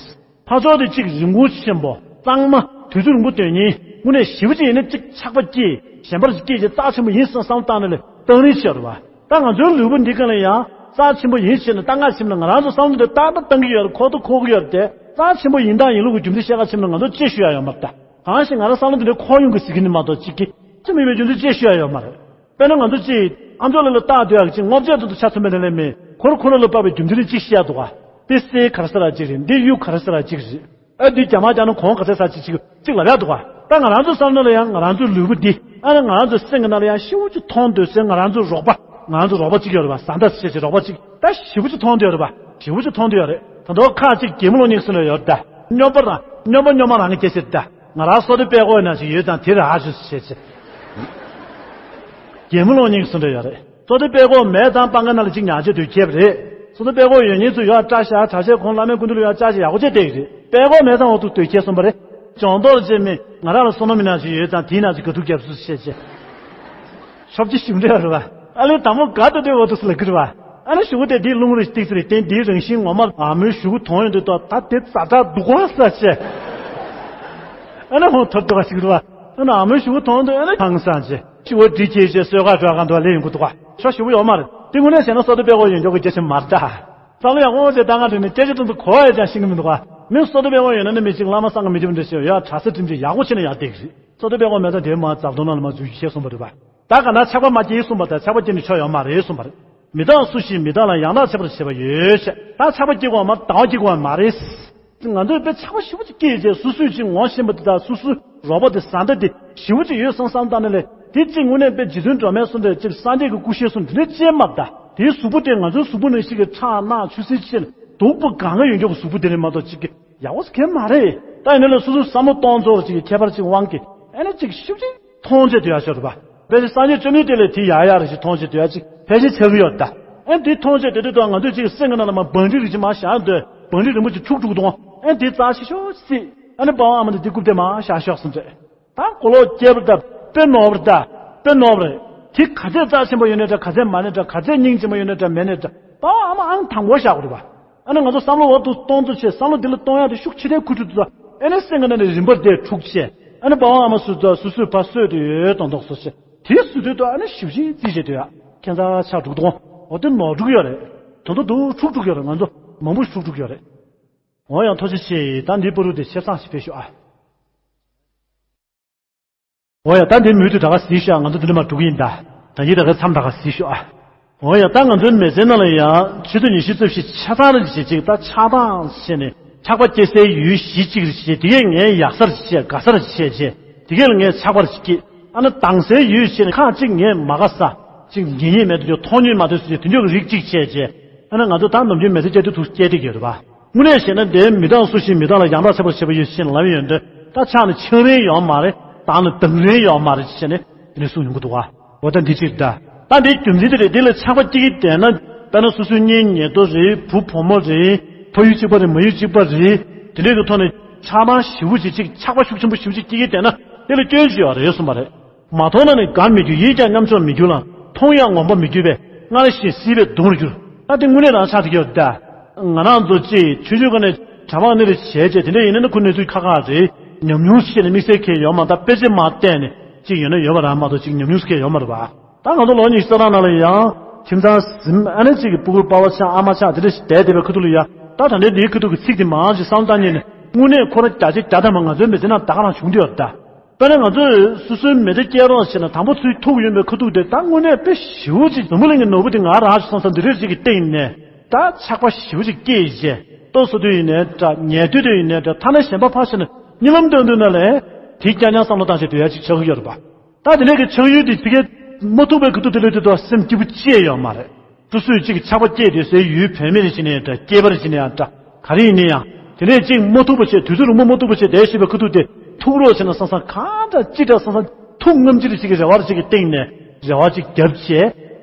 ཕ་ཕྱོགས་དེ་གཅིག་རིན་གོང་ཆེན་པོ་གཙང་མ་དུས་ཚོད་རིང་པོ་སྡོད་མཁན་དངོས་གནས་ཞེ་པོ་ཅིག་ཡིན་ན་གཅིག་ཆགས་པ་སྐྱེས་གཞན་པར་སྐྱེས་ཀྱི་རྩ་ཆེན་པོ་ཡིན་བསམ་བསམ་བཏང་ནས་ལས་སྡང་རིན་ཆེ་རུ་བ། ད་ང་ཚོའི་ལུས་པོ་འདི་ག་ལ་ཡང་རྩ་ཆེན་པོ་ཡིན་ཞེས་ནས་ད་སྔ་ཕྱིན་ལ་ང་རང་ཚོ་བསམ་བློ་འདི་ཏག་ཏག་བཏང་གི་ཡོད་རེད་ཁོག་ཏུ་འཁོར་གི་ཡོད་རེད་དེ་རྩ་ཆེན་པོ་ཡིན་སྟངས་ཡིན་ལུགས་ཀྱི་རྒྱུ་མཚན་བཤད་ག་ཕྱིན་ལ་ང་ཚོ་ཅི་ཞུ་ཡ་ཡོད་མ་རེད་ད། གང་ཞིག་ང་རང་བསམ་བློ་འདི་འདྲའི་ཁོག་ཡོང་གི་ཟེར་གི་ནི་མ་གཏོགས་གཅིག་གི་ཅི་མི་བའི་རྒྱུ་མཚན་ཅི་ཞུ་ཡ་ཡོད་མ་རེད། དཔེར་ན་ང་ཚོ་ཅིག་ཨ་མཆོག་ལ་ལ་བཏགས་སྡོད་ཡག་ཅིག་སྔོ་ཚལ་དུ་དུ་ཆ་མཚོན་པའི་ནང་ལས་མེད་ཁོར་ཁོ་ན་ལ་དཔག་པའི་རྒྱུ་མཚན་ནི་ཅིག་བཤད་འདུག་ག་དེ་སའི་ག་རེ་ཟེར་ཡ་ཅིག་རེད་འདི་གཡུ་ག་རེ་ཟེར་ཡ་ཅིག་རེད། ཨ་འདི་རྒྱ་མ་རྒྱ་ནི་གོང་ག་ཚད་ས་ཅིག་ཅིག་ཅིག་ལབ་ཡག་འདུག་ག་ད་ང་རང་ཚོ་བསམ་ན་ལ་ཡང་ང་རང་ཚོའི་ལུས་པོ་འདི་ཨ་ནི་ང་རང་ཚོའི་སེམས་ཀྱི་ནང་ལ་ཡང་ཤི་བོ་ཅིག་མཐོང་འདོད་སའི་ང་རང་ཚོའི་རོགས་པ་ང་རང་ཚོའི་རོགས་པ་ཅིག་ཡོད་རེད་པ་བཟའ་ཟླ་ཟེར་ཅིག་རོགས་པ་ཅིག་ད་ཞེ་པོ་ཅིག་མཐོང་འདོད་ཡོད་རེད་པ། ཞེ་པོ་ཅིག་མཐོང་དུ་ཡོད་རེད། ད་དུང་ཁ་ཅིག་གད་མོ་ལོག་སྙིང་སུ་ལ་ཡོད་ད། སྨྱོན་པ་རང་སྨྱོན་པ་སྨྱོན་མ་རང་གི་སྐྱེ་ཕྱིར་ད། ང་རང་བསོད་བདེ་དཔལ་གོ་ན་ཞིག་ཡོད་ཙང་དེ་ར་ཨ་ཞུ་ཞེས་བྱས། གད་མོ་ལོག་སྙིང་སུ་འདྲ་ཡོད་རེད། བསོད་བདེ་དཔལ་གོ་མེད་ཙང་སྤང་ཁ་ནང་ལ་ཅིག་ཉལ་ཆས་དུས་ཁྱེབ་རེད། བསོད་བདེ་དཔལ་གོ་ཡོད་ཉིན་ཚུ་ཡོད་སྐྲ་བཞར་གྲྭ་ཆས་གོན་བླ་མའི་སྐུ་མདུན་ལ་ཡོད་སྐྲ་བཞར་ཡག་པོ་བྱས་བསྡད་ཀྱི་རེད། དཔལ་གོ་མེད་ཙང་འོ་ཐུག་དུས་ཁྱེབ་སོང་པ་རེད། ཇོ་མདོག་ཅན་མི་ང་རང་ལ་བསོད་ནམས་མི་ནག་ཅིག་ཡོད་ཙང་དེའི་ནང་ཅིག་དགའ་སྡུག་རྒྱབ་སུ་བཤད་བྱས། ཤོབ་ཅི་ཞིམ་འདྲ་རེད་བ། ཨ་ལས་དང་པོ་དགའ་ཏོག་ཏོ་འོ་ཐུག་སུ་ལ་གི་རེད་བ། ཨ་ནི་ཞུ་གུ་དེ་འདིའི་རླུང་རེ་སྟེགས་སུ་རེ་བསྟན་འདིའི་རང་བཞིན་ངོ་མ་ཨ་མོའི་ཞུ་གུ་དོང་ཡོང་དུས་ཏོ་ད་དེ་ཙ་དྲག་འདུག་གོ་ས་བྱས། ཨ་ནི་ཧོང་ཐོར་ཏོ་ག་ཞིག་རེད་བ། ཨ་ནི་ཨ་མོའི་ཞུ་གུ་དོང་དུ་ཨ་ནི་ཧང་སང་བྱས། ཞུ་གུ་འདི་ཁྱེར་བྱས་གསོལ་ཁ་འགྲོ་གང་དུ་ལས་ཡོང་གི་འདུག་ག་ཤོ་ཞུ་གུ་ཡོད་མ་རེད། དེ་དངོས་གནས་བྱས་ན་བསོད་བདེ་དཔལ་གོ་ཡོད་མགྱོགས་ཀྱི་སྐྱེ་ཆེན་མ་རེད་ད། བསམ་བློ་ཡག་པོ་བྱས་ད་ང་དྲན་ནས་སྐད་ཆ་ཏོག་ཏོ་གོ་ཡ་ཅང་ཤེས་ཀྱི་མི་འདུག་ག་མི་བསོད་བདེ་དཔལ་གོ་ཡོད་ན་ནི་མི་གཅིག་བླ་མ་སངས་མི་འཇིབ་འདྲ་ཞིག་ཡོད་ཡ་གྲྭ་ས་ཁྲིམས་ཀྱི་ཡག་པོ་བྱས་ན་ཡག་བསྡད་ཀྱི་རེད། བསོད་བདེ་དཔལ་གོ་མེད་ཙང་དེའི་མ་རྫབ་དོང་ནང་ལ་མ་འཛུལ་ཤེས་གསུངས་པ་རེད་པ། ད་ག་ན་ཆགས་པ་མ་སྐྱེས་གསུངས་པ་དང་ཆགས་པ་སྐྱེས་ནས་ཆོ་ཡོད་མ་རེད་གསུངས་པ་རེད། མི་དག་སུ་ཞིག་མི་དག་ལ་ཡང་དག་ཆགས་པར་བྱེད་པ་ཡོད་ཅེས། ད་ཆགས་པ་སྐྱེ་དགོས་མ་སྡང་བ་སྐྱེ་དགོས་མ་རེད། ང་ཚོས་དཔེ་ཆགས་པ་ཞེ་པོ་ཅིག་སྐྱེས་རྗེས་སུ་སུས་ཅིག་ངོ་ཤེས་པ་དེ་དག་སུ་སུ་རོགས་པ་དེ་བཟའ་ཟླ་དེ་ཞེ་པོ་ཅིག་ཡོད་བསམ་བསམ་བཏང་ནས་ལས་དེ་གཅིག་དངོས་གནས་དཔེ་རྗེ་བཙུན་སྒྲོལ་མའི་གསུང་དེ་གཅིག་སངས་རྒྱས་ཀྱི་སྐུ་ཞབས་གསུང་དེ་འདྲ་ཅེས་མ་གདའ། དེའི་གཟུགས་པོ་དེ་ང་ཚོའི་གཟུགས་པོ་ནང་བཞིན་གྱི་ཁྲག་རྣག་ཆུ་སེར་ཅན་སྡུག་པོ་གང་ག་ཡོད་མགྱོགས་ཀྱི་གཟུགས་པོ་དེ་རེད་མ་གཏོགས་གཅིག་གི་ཡག་པོ་ཟེར་མཁན་མ་རེད། ད་ཡིན་ན་ལས་སོ་སོའི་བསམ་བློ་གཏོང་ཚོར་ཅིག་གི་ཁྱད་པར་ཅིག་དབང་གིས་ཨེ་ནི་ཅིག་ཤུགས་ཅིག་མཐོང་ཆེ་དུ་ཡག་ཤོར་བ། ཕལ་ཆེར་སངས་རྒྱས་བཅོམ་ལྡན་འདས་ལས་དེ་ཡག་ཡག་རེ་ཞིག་མཐོང་ཆེ་དུ་ཡག་ཅིག་ཕལ་ཆེར་ཆགས་ཀྱི་ཡོད་ད། ཨེ་དེ་མཐོང་ཆེ་དེ་དུས་ད་ང་ཚོས་ཅིག་སེམས་ཀྱི་ནང་ལ་མ་བང་སྒྲིག་རེ་ཞིག་མ་བཞག་འདོད་བང་སྒྲིག་རིན་པོ་ཆེ་འཁྲུག་འཁྲུག་གཏོང་ཨེ་དེ་རྩ་ཆེ་ཤོས་ཅིག་ཨ་ནི་པ་ཝང་ཨ་མ་དེ་དེ་རྐུབ་སྟེ་མ་བཞག་ཤོག་སེམས་ཅིག་ད་གོ་ལོག་སྐྱེ་བར་ད་དཔེ་ནོར་བར་ད་དཔེ་ནོར་བར་དེ་ག་ཚད་རྩ་ཆེན་པོ་ཡོད་ནའི་འདྲ་ག་ཚད་མ་ནའི་འདྲ་ག་ཚད་སྙིང་རྗེ་མོ་ཡོད་ནའི་འདྲ་མེད་ནའི་འདྲ་པ་ཝང་ཨ་མ་ཨང་དང་པོ་བཞག་དགོས་རེད་པ། ཨ་ནི་ང་ཚོ་བསམ་བློ་འོག་ཏུ་གཏོང་ཚུལ་བྱས་བསམ་བློ་འདི་ལ་གཏོང་ཡག་དེ་ཤུགས་ཆེ་ཐལ་ཁུ་ཁྲུ་དུ་ཨ་ནི་སེམས་ཀྱི་ནང་ནས་རིམ་པར་དེ་འཁྲུག་བྱས་ཨ་ནི་པ་ཝང་ཨ་མ་སུ་ཚོ་སུ་སུས་ཕ་གསོས་དུ་ཡོད་དོན་དག་སོ་ཞེས་དེ་སུ་ཚོད་དུ་ཨ་ནི་ཞིབ་ཞིབ་རྩིས་བྱས་དུ་ཡ་ཁྱེད་ཚ་ཆགས་འགྲོ་གི་འདུག་འོ་དེ་ནོར་འགྲོ་གི་ཡོད་རེད། དོན་དུ་འདུག་འཁྲུག་འགྲོ་གི་ཡོད་རེད། ང་ཚོ་མང་པོ་འཁྲུག་འགྲོ་གི་ཡོད་རེད། འོ་ཡང་ཐུགས་རྗེ་ཆེ། ད་འདི་པུ་རུ་དེ་ཆེ་ཚང་ཞིག་ཕེབས་ཤོག་ཨ། འོ་ཡ་ད་འདི་མུ་མཐུད་ད་ག་གཟིགས་ཤག་ང་ཚོ་འདི་འདྲ་མ་འགྲོ་གི་ཡིན་ད། ད་ཡིན་ད་ག་མཚམས་ད་ག་གཟིགས་ཤོག་ཨ། འོ་ཡ་ད་ང་ཚོའི་མི་ཚེ་ནང་ལ་ཡང་ཆུ་ཚོད་ཉི་ཤུ་རྩ་བཞི་ཆ་ཚང་རེ་བྱེད་ཅིག་ད་ཆགས་སྡང་བྱས་ནས་ཆགས་པ་སྐྱེ་སའི་ཡུལ་བཞི་གཅིག་རེ་བྱེད་དེ་གས་ངའི་ཡག་ས་རེ་བྱེད་དགའ་ས་རེ་བྱེད་བྱེད་དེ་གས་ལ་ངས་ཆགས་པ་རེ་སྐྱེ་ཨ་ན་སྡང་སའི་ཡུལ་བྱས་ནས་ཁག་གཅིག་ངས་མ་དགའ་ས་གཅིག་ཉེ་ཉེ་མེད་དུ་ཅོ་མཐོང་ཉེ་མ་དུ་སུ་དེ་འདྲ་གི་རིགས་གཅིག་བྱས་བྱས་ཨ་ན་ང་ཚོ་ད་ནམ་རྒྱུན་མི་ཚེ་སྐྱེལ་དུས་ཐུགས་སྐྱེལ་བསྡད་ཀྱི་ཡོད་རེད་པ། དངོས་གནས་བཤད་ན་དེའི་མི་དག་སུ་ཞིག་མི་དག་ལ་ཡང་དག་ཆགས་པར་བྱེད་པ་ཡོད་ཅེས་ལབ་ཡོད་འདོད་ད་ཆགས་ནས་ཆགས་རན་ཡོད་མ་རེད། དང་ནས་དང་རན་ཡོད་མ་རེད་ཅེས་ནས་དེ་ནས་གསུངས་ཡོང་གི་འདུག་ག་འོ་ད་འདི་གཅིག་ད། ད་འདིའི་རྒྱུ་མཚན་དེ་རེད། འདི་ལ་ཆགས་པ་སྐྱེ་གི་བསྡད་ན་དཔེར་ན་སོ་སོའི་གཉེན་ཉེ་དོ་རེད། བུ་བུ་མོ་རེད། ཕ་ཡུལ་གཅིག་པ་རེད། མ་ཡུལ་གཅིག་པ་རེད། དེ་འདྲའི་གི་ཐོག་ནས་ཆགས་སྡང་ཞེ་པོ་ཅིག་ཅིག་ཆགས་པ་ཤུགས་ཆེན་པོ་ཞེ་པོ་ཅིག་སྐྱེ་གི་བསྡད་ན་དེ་ལ་སྐྱོན་ཅི་ཡོད་རེད་གསུངས་པ་རེད། མ་མཐོང་ན་ནི་དགའ་མི་འགྱུར། ཡིད་ཀྱང་ཉམ་ཆུང་མི་འགྱུར་ལ། མཐོང་ཡང་ངོམས་པ་མི་འགྱུར་བས་སྔར་བཞིན་སྲིད་པའི་གདུང་རུ་འགྱུར། ད་དེ་དངོས་གནས་རང་ཆགས་དེ་ཡོད་ད། ང་རང་ཚོ་ཅིག་ཆུང་ཆུང་སྒང་ནས་གྲྭ་པ་ནི་རེ་བྱས་བྱས་དེ་འདྲ་ཡིན་ན་ནི་ཁོ་གནས་ཚུལ་ཁག་ཁག་རེད། ཉམས་མྱོང་ཤེས་ནས་དམིགས་བསལ་ཁེལ་ཡོད་མ་ད་དཔེ་ཆ་མ་བལྟས་ནས་ཅིག་ཡོད་ན་ཡོད་པ་རང་མ་གཏོགས་ཅིག་ཉམས་མྱོང་ཁེལ་ཡོད་མ་རེད་པ། ད་ང་ཚོ་ལོ་ཉི་ཤུ་རྩ་གྲངས་ནང་ལ་ཡང་ཁྱིམ་ཚང་ཟིན་ཨ་ནི་ཅིག་གི་སྤུ་གུ་པ་ཕ་ཆགས་ཨ་མ་ཆགས་དེ་འདྲ་ཞིག་བསྡད་བསྡད་པའི་ཁ་ཐུག་ལ་ཡ་ད་ད་ལྟའི་འདིའི་ཁ་ཐུག་གི་ཚིག་དེ་མང་ཞིག་བསམ་བློ་བཏང་ཉིན་ནས་དངོས་གནས་ཁོ་རང་བརྒྱ་ཆ་བརྒྱ་ཐམ་པ་ང་ཚོའི་མི་ཚེ་ནང་ད་ག་རང་བྱུང་བསྡད་ཡོད་རེད་ད། དཔེར་ན་ང་ཚོས་སོ་སོའི་མི་ཚེ་སྐྱེལ་རོགས་བྱས་ན་དང་པོ་ཚུར་ཐུག་ཡོང་བའི་ཁ་ཐུག་དེ་ད་དངོས་གནས་དཔེ་ཞེ་པོ་ཅིག་འཛམ་བུ་གླིང་གི་ནོར་བུ་དེ་ང་རང་ཞིག་སོང་ཙང་འདི་འདྲ་ཅིག་གི་སྟེང་ནས་ད་ཆགས་པ་ཞེ་པོ་ཅིག་སྐྱེས་བྱས་ལྟོ་བཟོ་དུས་ཡིན་ནའི་འདྲ། ཉལ་དུས་དུ་ཡིན་ནའི་འདྲ། ཐ་ན་གཞན་པ་ཕར་ཕྱིན་ནས་གཉིད་ལམ་སྟོན་དུས་ན་ལས་དེ་རྐྱང་རྐྱང་བསམ་བློ་བཏང་བྱས་སྡོད་ཡ་ཅིག་ཆགས་ཀྱི་ཡོད་རེད་པ། ད་དེ་ནས་ཀྱི་ཆགས་ཡུལ་དེ་ཕ་གིར་མ་ཐུག་པའི་ཁ་ཐུག་དེ་ལས་དུས་ད་སེམས་སྐྱིད་པོ་ཅི་ཡང་ཡོད་མ་རེད། སོ་སོས་ཅིག་ཆགས་པ་སྐྱེས་དུས་སའི་ཡུལ་བོད་མི་རེ་བྱས་ནའི་འདྲ། སྐྱེས་པ་རེ་བྱས་ནའི་འདྲ། ག་རེ་ཡིན་ནའི་ཡང་དེ་ནས་ཅིག་མ་ཐུག་པ་བྱས་དུས་ཚོད་རིང་པོ་མ་ཐུག་པ་བྱས་བསྡད་ཤེས་པའི་ཁ་ཐུག་དེ་ཐུག་རོགས་བྱས་ན་བསམ་བསམ་གང་འདྲ་ཅི་འདྲ་བསམ་བསམ་ཐུག་རྔམ་ཅི་རེ་ཅིག་གི་རེ་བ་རེ་ཅིག་གི་སྟེང་ནས་རེ་བ་ཅིག་བརྒྱབ་བྱས་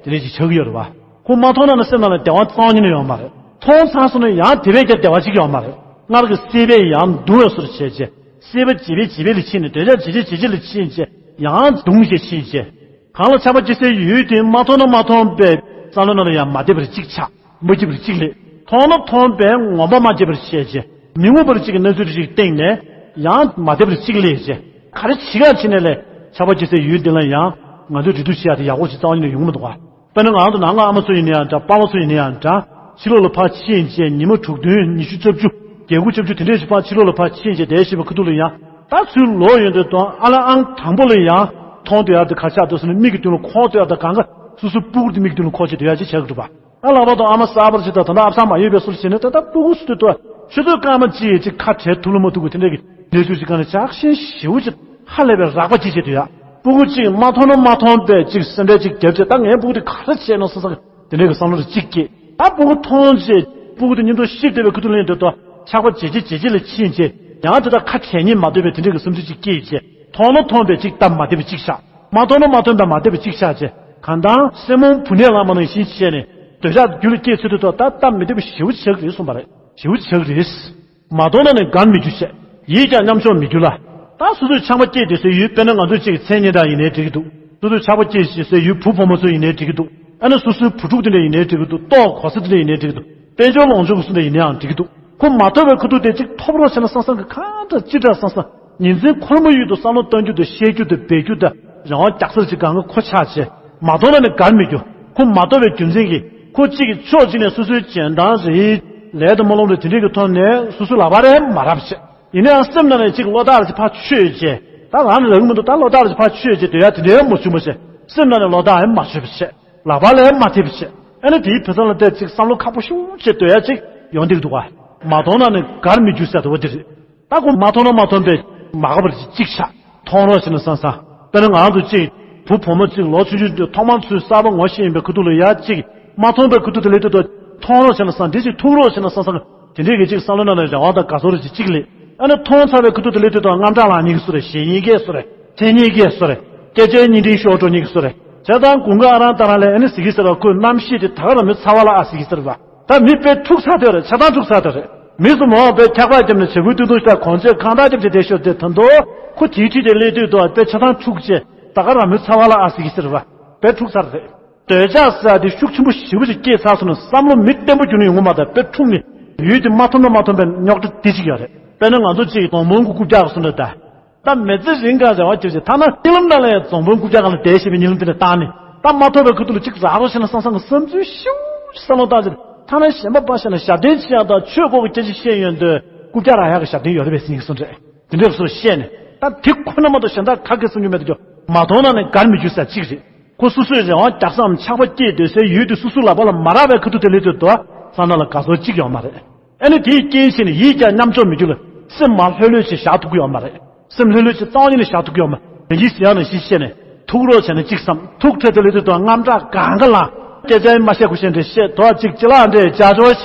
དེ་ནས་ཅིག་ཆགས་ཀྱི་ཡོད་རེད་པ། ཁོ་མ་མཐོང་ན་ནི་སེམས་ནང་ལ་བདེ་བ་རྩ་བ་ཉིད་ནས་ཡོད་མ་རེད། མཐོང་ཚར་སོང་ན་ཡང་དེ་བས་ཀྱང་བདེ་བ་ཅིག་ཡོད་མ་རེད། སྔར་གྱི་སྲེད་པས་ཡང་གདུང་བའི་བཟོ་འདྲ་བྱས་བྱས། སྲེད་པ་བརྗེད་པས་བརྗེད་པས་ལ་ཕྱིན་ནས་འདོད་ཆགས་བརྗེད་བྱས་བརྗེད་བྱས་ལ་ཕྱིན་བྱས་ཡང་གདུང་བྱས་ཕྱིན་བྱས། གང་ལ་ཆགས་པ་སྐྱེ་སའི་ཡུལ་དེ་མ་མཐོང་ན་མ་མཐོང་པའི་བསམ་བློ་ནང་ལ་ཡང་མ་བདེ་བར་གཅིག་ཆགས། མ་སྐྱིད་པར་གཅིག་སླེབས། མཐོང་ན་མཐོང་པའི་ངོམས་པ་མ་སྐྱེས་པར་བྱས་བྱས། མི་མངོན་པར་གཅིག་གི་གནས་ཚུལ་གཅིག་སྟེང་ནས་ཡང་མ་བདེ་བར་གཅིག་སླེབས་བྱས། ག་རེ་བྱེད་ག་བྱེད་ནས་ལས་ཆགས་པ་སྐྱེ་སའི་ཡུལ་འདི་ལ་ཡང་ང་ཚོས་འབྲེལ་གཏུག་བྱེད་ཡ་དེ་ཡག་པོ་ཞིག་རྩ་བ་ཉིད་ནས་ཡོང་གི་མི་འདུག་ག་དཔེར་ན་ང་རང་ཚོ་ནང་ང་ཨ་མ་ཚོ་ཡིན་ན་ཡང་འདྲ། པ་ཕ་ཚོ་ཡིན་ན་ཡང་འདྲ། ཕྱི་ལོགས་ལ་ཕར་ཕྱིན་བྱས་ཉི་མ་དྲུག་བདུན་ཉི་ཤུ་རྩ་བཅུ་བརྒྱད་དགུ་བཅུ་བཅུ་དེ་འདྲས་ཞིག་ཕར་ཕྱི་ལོགས་ལ་ཕར་ཕྱིན་བྱས་བསྡད་བཞིན་པའི་ཁ་ཐུག་ལ་ཡང་ད་ཚུར་ལོག་ཡོང་དུས་དང་ཨ་ལ་ཨང་དང་པོ་ལ་ཡང་མཐོང་སྡོད་ཡག་དེ་ག་ཆགས་འདུག་ཟེར་ན་མིག་གི་མདུན་ལ་འཁོར་སྡོད་ཡག་དེ་གང་ག་སོ་སོའི་སྤུ་གུ་དེ་མིག་གི་མདུན་ལ་འཁོར་བྱས་སྡོད་ཡག་ཅིག་བྱེད་ཀྱི་འདུག་པ། ཨ་ལག་པ་དང་ཨ་མ་གསར་པར་བྱེད་དང་ད་ལྟ་ཨ་བསམ་མ་ཡོད་པའི་སུ་ལ་བྱས་ན་ད་ལྟ་སྤུ་གུ་སུ་དེ་ཏོ་ཆུ་ཚོད་སྐར་མ་གཅིག་ཡས་ཅིག་ཁ་བྲལ་ཐུབ་ལ་མ་ཐུབ་གི་དེ་འདྲས་ཀྱི་གནས་ཚུལ་ཅིག་གང་ལ་ཆགས་ཤིང་ཞེ་པོ་ཅིག་ཧ་ལས་པའི་རགས་པ་ཅིག་བྱེད་དུ་ཡ། སྤུ་གུ་གཅིག་མ་མཐོང་ན་མ་མཐོང་པའི་གཅིག་སེམས་ཁྲལ་གཅིག་བརྒྱབ་བྱས་ད་ངའི་སྤུ་གུ་དེ་ག་རེ་བྱས་ན་བསམ་བསམ་དེ་འདྲའི་གི་བསམ་བློ་རེ་གཅིག་སྐྱེས། ད་སྤུ་གུ་མཐོང་བྱས་ སྤུ་གུ་དེ་གཉིས་དོ་ཤིག་བསྡད་པའི་ཁུ་ཐུག་ལེན་དུ་དོ་ཆགས་པ་ཇེ་ཆེ་ཇེ་ཆེ་ལ་ཕྱིན་བྱས། ཡང་དེ་དག་ཁ་བྲལ་ཉེས་མ་འདོད་པའི་དེ་འདྲ་གི་སེམས་ཚུལ་ཅིག་སྐྱེས་བྱས། མཐོང་ན་མཐོང་བས་ཅིག་སྟབས་མ་བདེ་བ་ཅིག་ཤར། མ་མཐོང་ན་མ་མཐོང་བས་མ་བདེ་བ་ཅིག་ཤར་བྱས། གང་ལྟར་སྲེ་མོང་བུ་ནས་ལངས་པ་ནང་བཞིན་བྱས་ནས། འདོད་ཆགས་རྒྱུད་ལ་སྐྱེས་ཚུལ་དུ་དོ་ད་སྟབས་མི་བདེ་བ་ཞེ་པོ་ཆགས་རེད་གསུངས་པ་རེད། ཞེ་པོ་ཆགས་རེད། མ་མཐོང་ན་ནི་དགར་མི་འགྱུར་བཤད། ཡིད་ཀྱང་མཉམ་འཇོག་མི་འགྱུར་ལ། ད་སོ་སོའི་ཆགས་པ་སྐྱེས་དེ་སའི་ཡུལ། དཔེར་ན་ང་ཚོ་གཅིག་མཚན་ཉིད་དང་ཡིན་ནའི་འགྲིག་གི་འདུག་སོ་སོའི་ཆགས་པ་སྐྱེས་ཞེས་སའི་ཡུལ་བུ་བུ་མོ་ཚོ་ཡིན་ནའི་འགྲིག་གི་འདུག་ཨ་ནི་སོ་སོའི་བུ་ཕྲུག་དེ་འདྲ་ཡིན་ནའི་འགྲིག་གི་འདུག་ལྟོ་གོས་ས་དེ་འདྲ་ཡིན་ནའི་འགྲིག་གི་འདུག་དཔལ་འབྱོར་ལོངས་སྤྱོད་ཀྱི་སོ་འདྲ་ཡིན་ནའང་འགྲིག་གི་འདུག་ཁོ་མ་ཐོབ་པའི་ཁུ་ཐུག་དེ་གཅིག་ཐོབ་རོགས་བྱས་ན་བསམ་བསམ་གི་གང་འདྲ་ཅི་འདྲ་བསམ་བསམ། ཉིན་མཚན་ཁོར་མོ་ཡུལ་དུ་བསམ་བློ་གཏོང་རྒྱུ་དང་བཤད་རྒྱུ་དང་འབད་རྒྱུ་དང་རང་དབང་རྒྱག་སར་ཅིག་གང་གི་ཁོ་ཆགས་བྱས། མ་མཐོང་ན་ནི་དགར་མི་འགྱུར། ཁོ་མ་མཐོང་བའི་རྒྱུ་མཚན་གྱིས་ཁོ་གཅིག་གི་ཕྱོགས་གཅིག་ནས་སོ་སོའི་སྦྱིན་བདག་རེད། ལས་དང་སྨོན་ལམ་རེད། དེ་འདྲས་ཀྱི་ཐོག་ནས་སོ་སོའི་ལག་པ་རེད་མ་རག་བྱས། ཡིན་ནའང་སེམས་ནང་ནས་གཅིག་བློ་ཐག་ཅིག་ཕར་ཆོད་བྱས། ད་རང་ལ་རག་གི་མི་འདུག་ད་བློ་ཐག་ཅིག་ཕར་ཆོད་བྱས་སྡོད་ཡ་དེ་འདྲའི་མ་བྱུང་བ་བྱས། སེམས་ནང་ནས་བློ་ཐག་ཡང་མ་ཆོད་པ་བྱས། ལག་པ་ལ་ཡང་མ་ཐེབས་པ་བྱས། ཨ་ནི་དེའི་བུ་ཚང་ལ་བལྟས་ཅིག་བསམ་བློ་ཁག་པོ་ཞེ་པོ་བྱས་སྡོད་ཡ་ཅིག་ཡོང་བསྡད་འདུག་ག་མ་མཐོང་ན་ནི་དགར་མི་འགྱུར་ཟེར་བ་དེ་རེད། ད་ཁོ་མ་མཐོང་ན་མ་མཐོང་པའི་མ་དགའ་བར་གཅིག་ཆགས། མཐོང་རོགས་བྱས་ན་བསམ་བསམ། དཔེར་ན་ང་རང་ཚོ་གཅིག་བུ་བུ་མོ་གཅིག་ལོ་ཆུང་ཆུང་དུས་ཐོག་མར་ཚུར་གསར་པ་ངོ་ཤེས་ཡིན་པའི་ཁུ་ཐུག་ལ་ཡ་གཅིག་མ་མཐོང་པའི་ཁུ་ཐུག་དེ་ལས་དུས་དོ་མཐོང་རོགས་བྱས་ན་བསམ། འདི་གཅིག་ཐུག་རོགས་བྱས་ན་བསམ་བསམ། དེ་འདྲས་ཀྱི་གཅིག་བསམ་བློ་ནང་ལ་རེ་བ་དང་དགའ་ཚོར་གཅིག་གཅིག་སླེབས། ཨ་ནི་མཐོང་ཚར་བའི་ཁུ་ཐུག་དེ་ལས་དུས་དོ་དངངས་སྐྲག་ལངས་ཉེན་གྱི་བཟོ་རེད། ཞེད་ཉེན་གྱི་བཟོ་རེད། འཐེན་ཉེན་གྱི་བཟོ་རེད། སྐད་ཆའི་གཉིས་འདྲེན་ཤོར་འགྲོ་ཉེན་གྱི་བཟོ་རེད། བྱས་ཙང་དགུན་ཁ་ཨ་རང་ད་རང་ལ་ཨ་ནི་ཟེར་གྱི་ཟེར་བ། ཁོས་གནམ་གཤིས་དེ་ད་ག་རང་མོས་ཚ་བ་ལ་ཨ་ཟེར་གྱི་ཟེར་བ། ད་མི་དཔེ་འཁྲུག་ཚར་དེ་རེད། ཆ་ཚང་འཁྲུག་ཚར་དེ་རེད། མི་སུ་མོ་དཔེ་འཁྱག་པ་བརྒྱབ་ནས་བྱ་ཁུ་ཏུ་ཏུ་ཤ་གོང་ཚད་ཁང་ཐག་རྒྱབ་བྱས་བསྡད་ཤོར་དེ་ད་དུང་ཁོ་དེའི་འཁྲིས་དེ་སླེབས་དུས་དོ་དཔེ་ཆ་ཚང་འཁྲུག་བྱས་ད་ག་རང་མོས་ཚ་བ་ལ་ཨ་ཟེར་གྱི་ཟེར་བ། དཔེ་འཁྲུག་ཚར་རེད། འདོད་ཆགས་ཟེར་དེ་ཤུགས་ཆེན་པོ་ཞེ་པོ་ཅིག་སྐྱེས་ཚར་སོང་ན་བསམ་བློ་མི་བརྟན་པོ་འགྱུར་ནི་ཡོང་གི་མ་རེད། དཔེ་འཁྲུག་ནི་ཡུལ་དེ་མ་མཐོང་ན་མ་མཐོང་པའི་རྙོག་དྲ་དེ་ཅིག་ཡོད་རེད། དཔེར་ན་ང་ཚོ་གཅིག་སྡོང་པོའི་གུ་རྐུབ་བཀྱག་སོང་ན་ད། ད་མི་ཚེ་རིང་གང་རེ་བ་ཅིག་ཅིག་ཐ་ན་གཉིད་ལམ་ནང་ལ་ཡང་སྡོང་པོའི་གུ་རྐྱང་སྒང་ལ་བསྡད་ཤེས་པའི་གཉིད་ལམ་དེ་འདྲ་བཏང་ནས་ད་མ་ཐོབ་པའི་ཁུ་ཐུག་ལ་ཅིག་རག་རོགས་བྱས་ན་བསམ་བསམ་གི་བསམ་ཚུལ་ཤུགས་ཅིག་བསམ་བློ་བཏང་ཅིག་ཐ་ན་གཞན་པ་ཕར་བཞག་ན་ཞབས་བརྟན་བྱེད་ཡག་དང་ཆོས་སྐོར་གྱི་སྐད་ཆ་བཤད་ཡོང་དུས་གུ་རྐྱང་རག་ཡག་གི་ཞབས་བརྟན་ཡོད་རེད་པས་ཟེར་གསུངས་རེད། དེ་འདྲ་སོགས་བཤད་ནས་ད་དེ་ཁོ་ན་མ་གཏོགས་གཞན་དག་ག་གེ་བསམ་རྒྱུ་མེད་དུ་གྱུར། མ་མཐོང་ན་ནི་དགར་མི་འགྱུར་ཟེར་གཅིག་རེད། ཁོ་སོ་སོའི་རེ་བ་རྒྱག་བསམ་ཆགས་པ་སྐྱེས་སྡོད་སའི་ཡུལ་དེ་སོ་སོའི་ལག་པ་ལ་མ་རག་པའི་ཁུ་ཐུག་དེ་ལས་དུས་དོ་ས་ན་ལ་དགའ་ཚོར་གཅིག་ཡོད་མ་རེད། ཨ་ནི་དེའི་རྐྱེན་བྱས་ནས་ཡིད་ཀྱང་མཉམ་འཇོག་མི་འགྱུར་ལ། སེམས་མ་ལྷོད་ལྷོད་བྱས་བཞག་ཐུབ་ཀྱི་ཡོད་མ་རེད། སེམས་ལྷོད་ལྷོད་བྱས་གཙང་བ་ཉིད་ནས་བཞག་ཐུབ་ཀྱི་ཡོད་མ་རེད། ཡིན་གྱི་ཟེར་ཡག་ནང་བཞིན་བཤད་ནས་ཐུག་རོགས་བྱས་ན་གཅིག་བསམ། ཐུག་འཕྲད་དེ་ལས་དུས་དང་དངངས་སྐྲག་གང་ག་ལ་སྐད་ཆ་མ་བཤད་ཁུ་ཤེས་འདྲ་བཤད་དོ་གཅིག་ཅི་ལགས་འདྲ་བྱ་ཆོག་བྱས་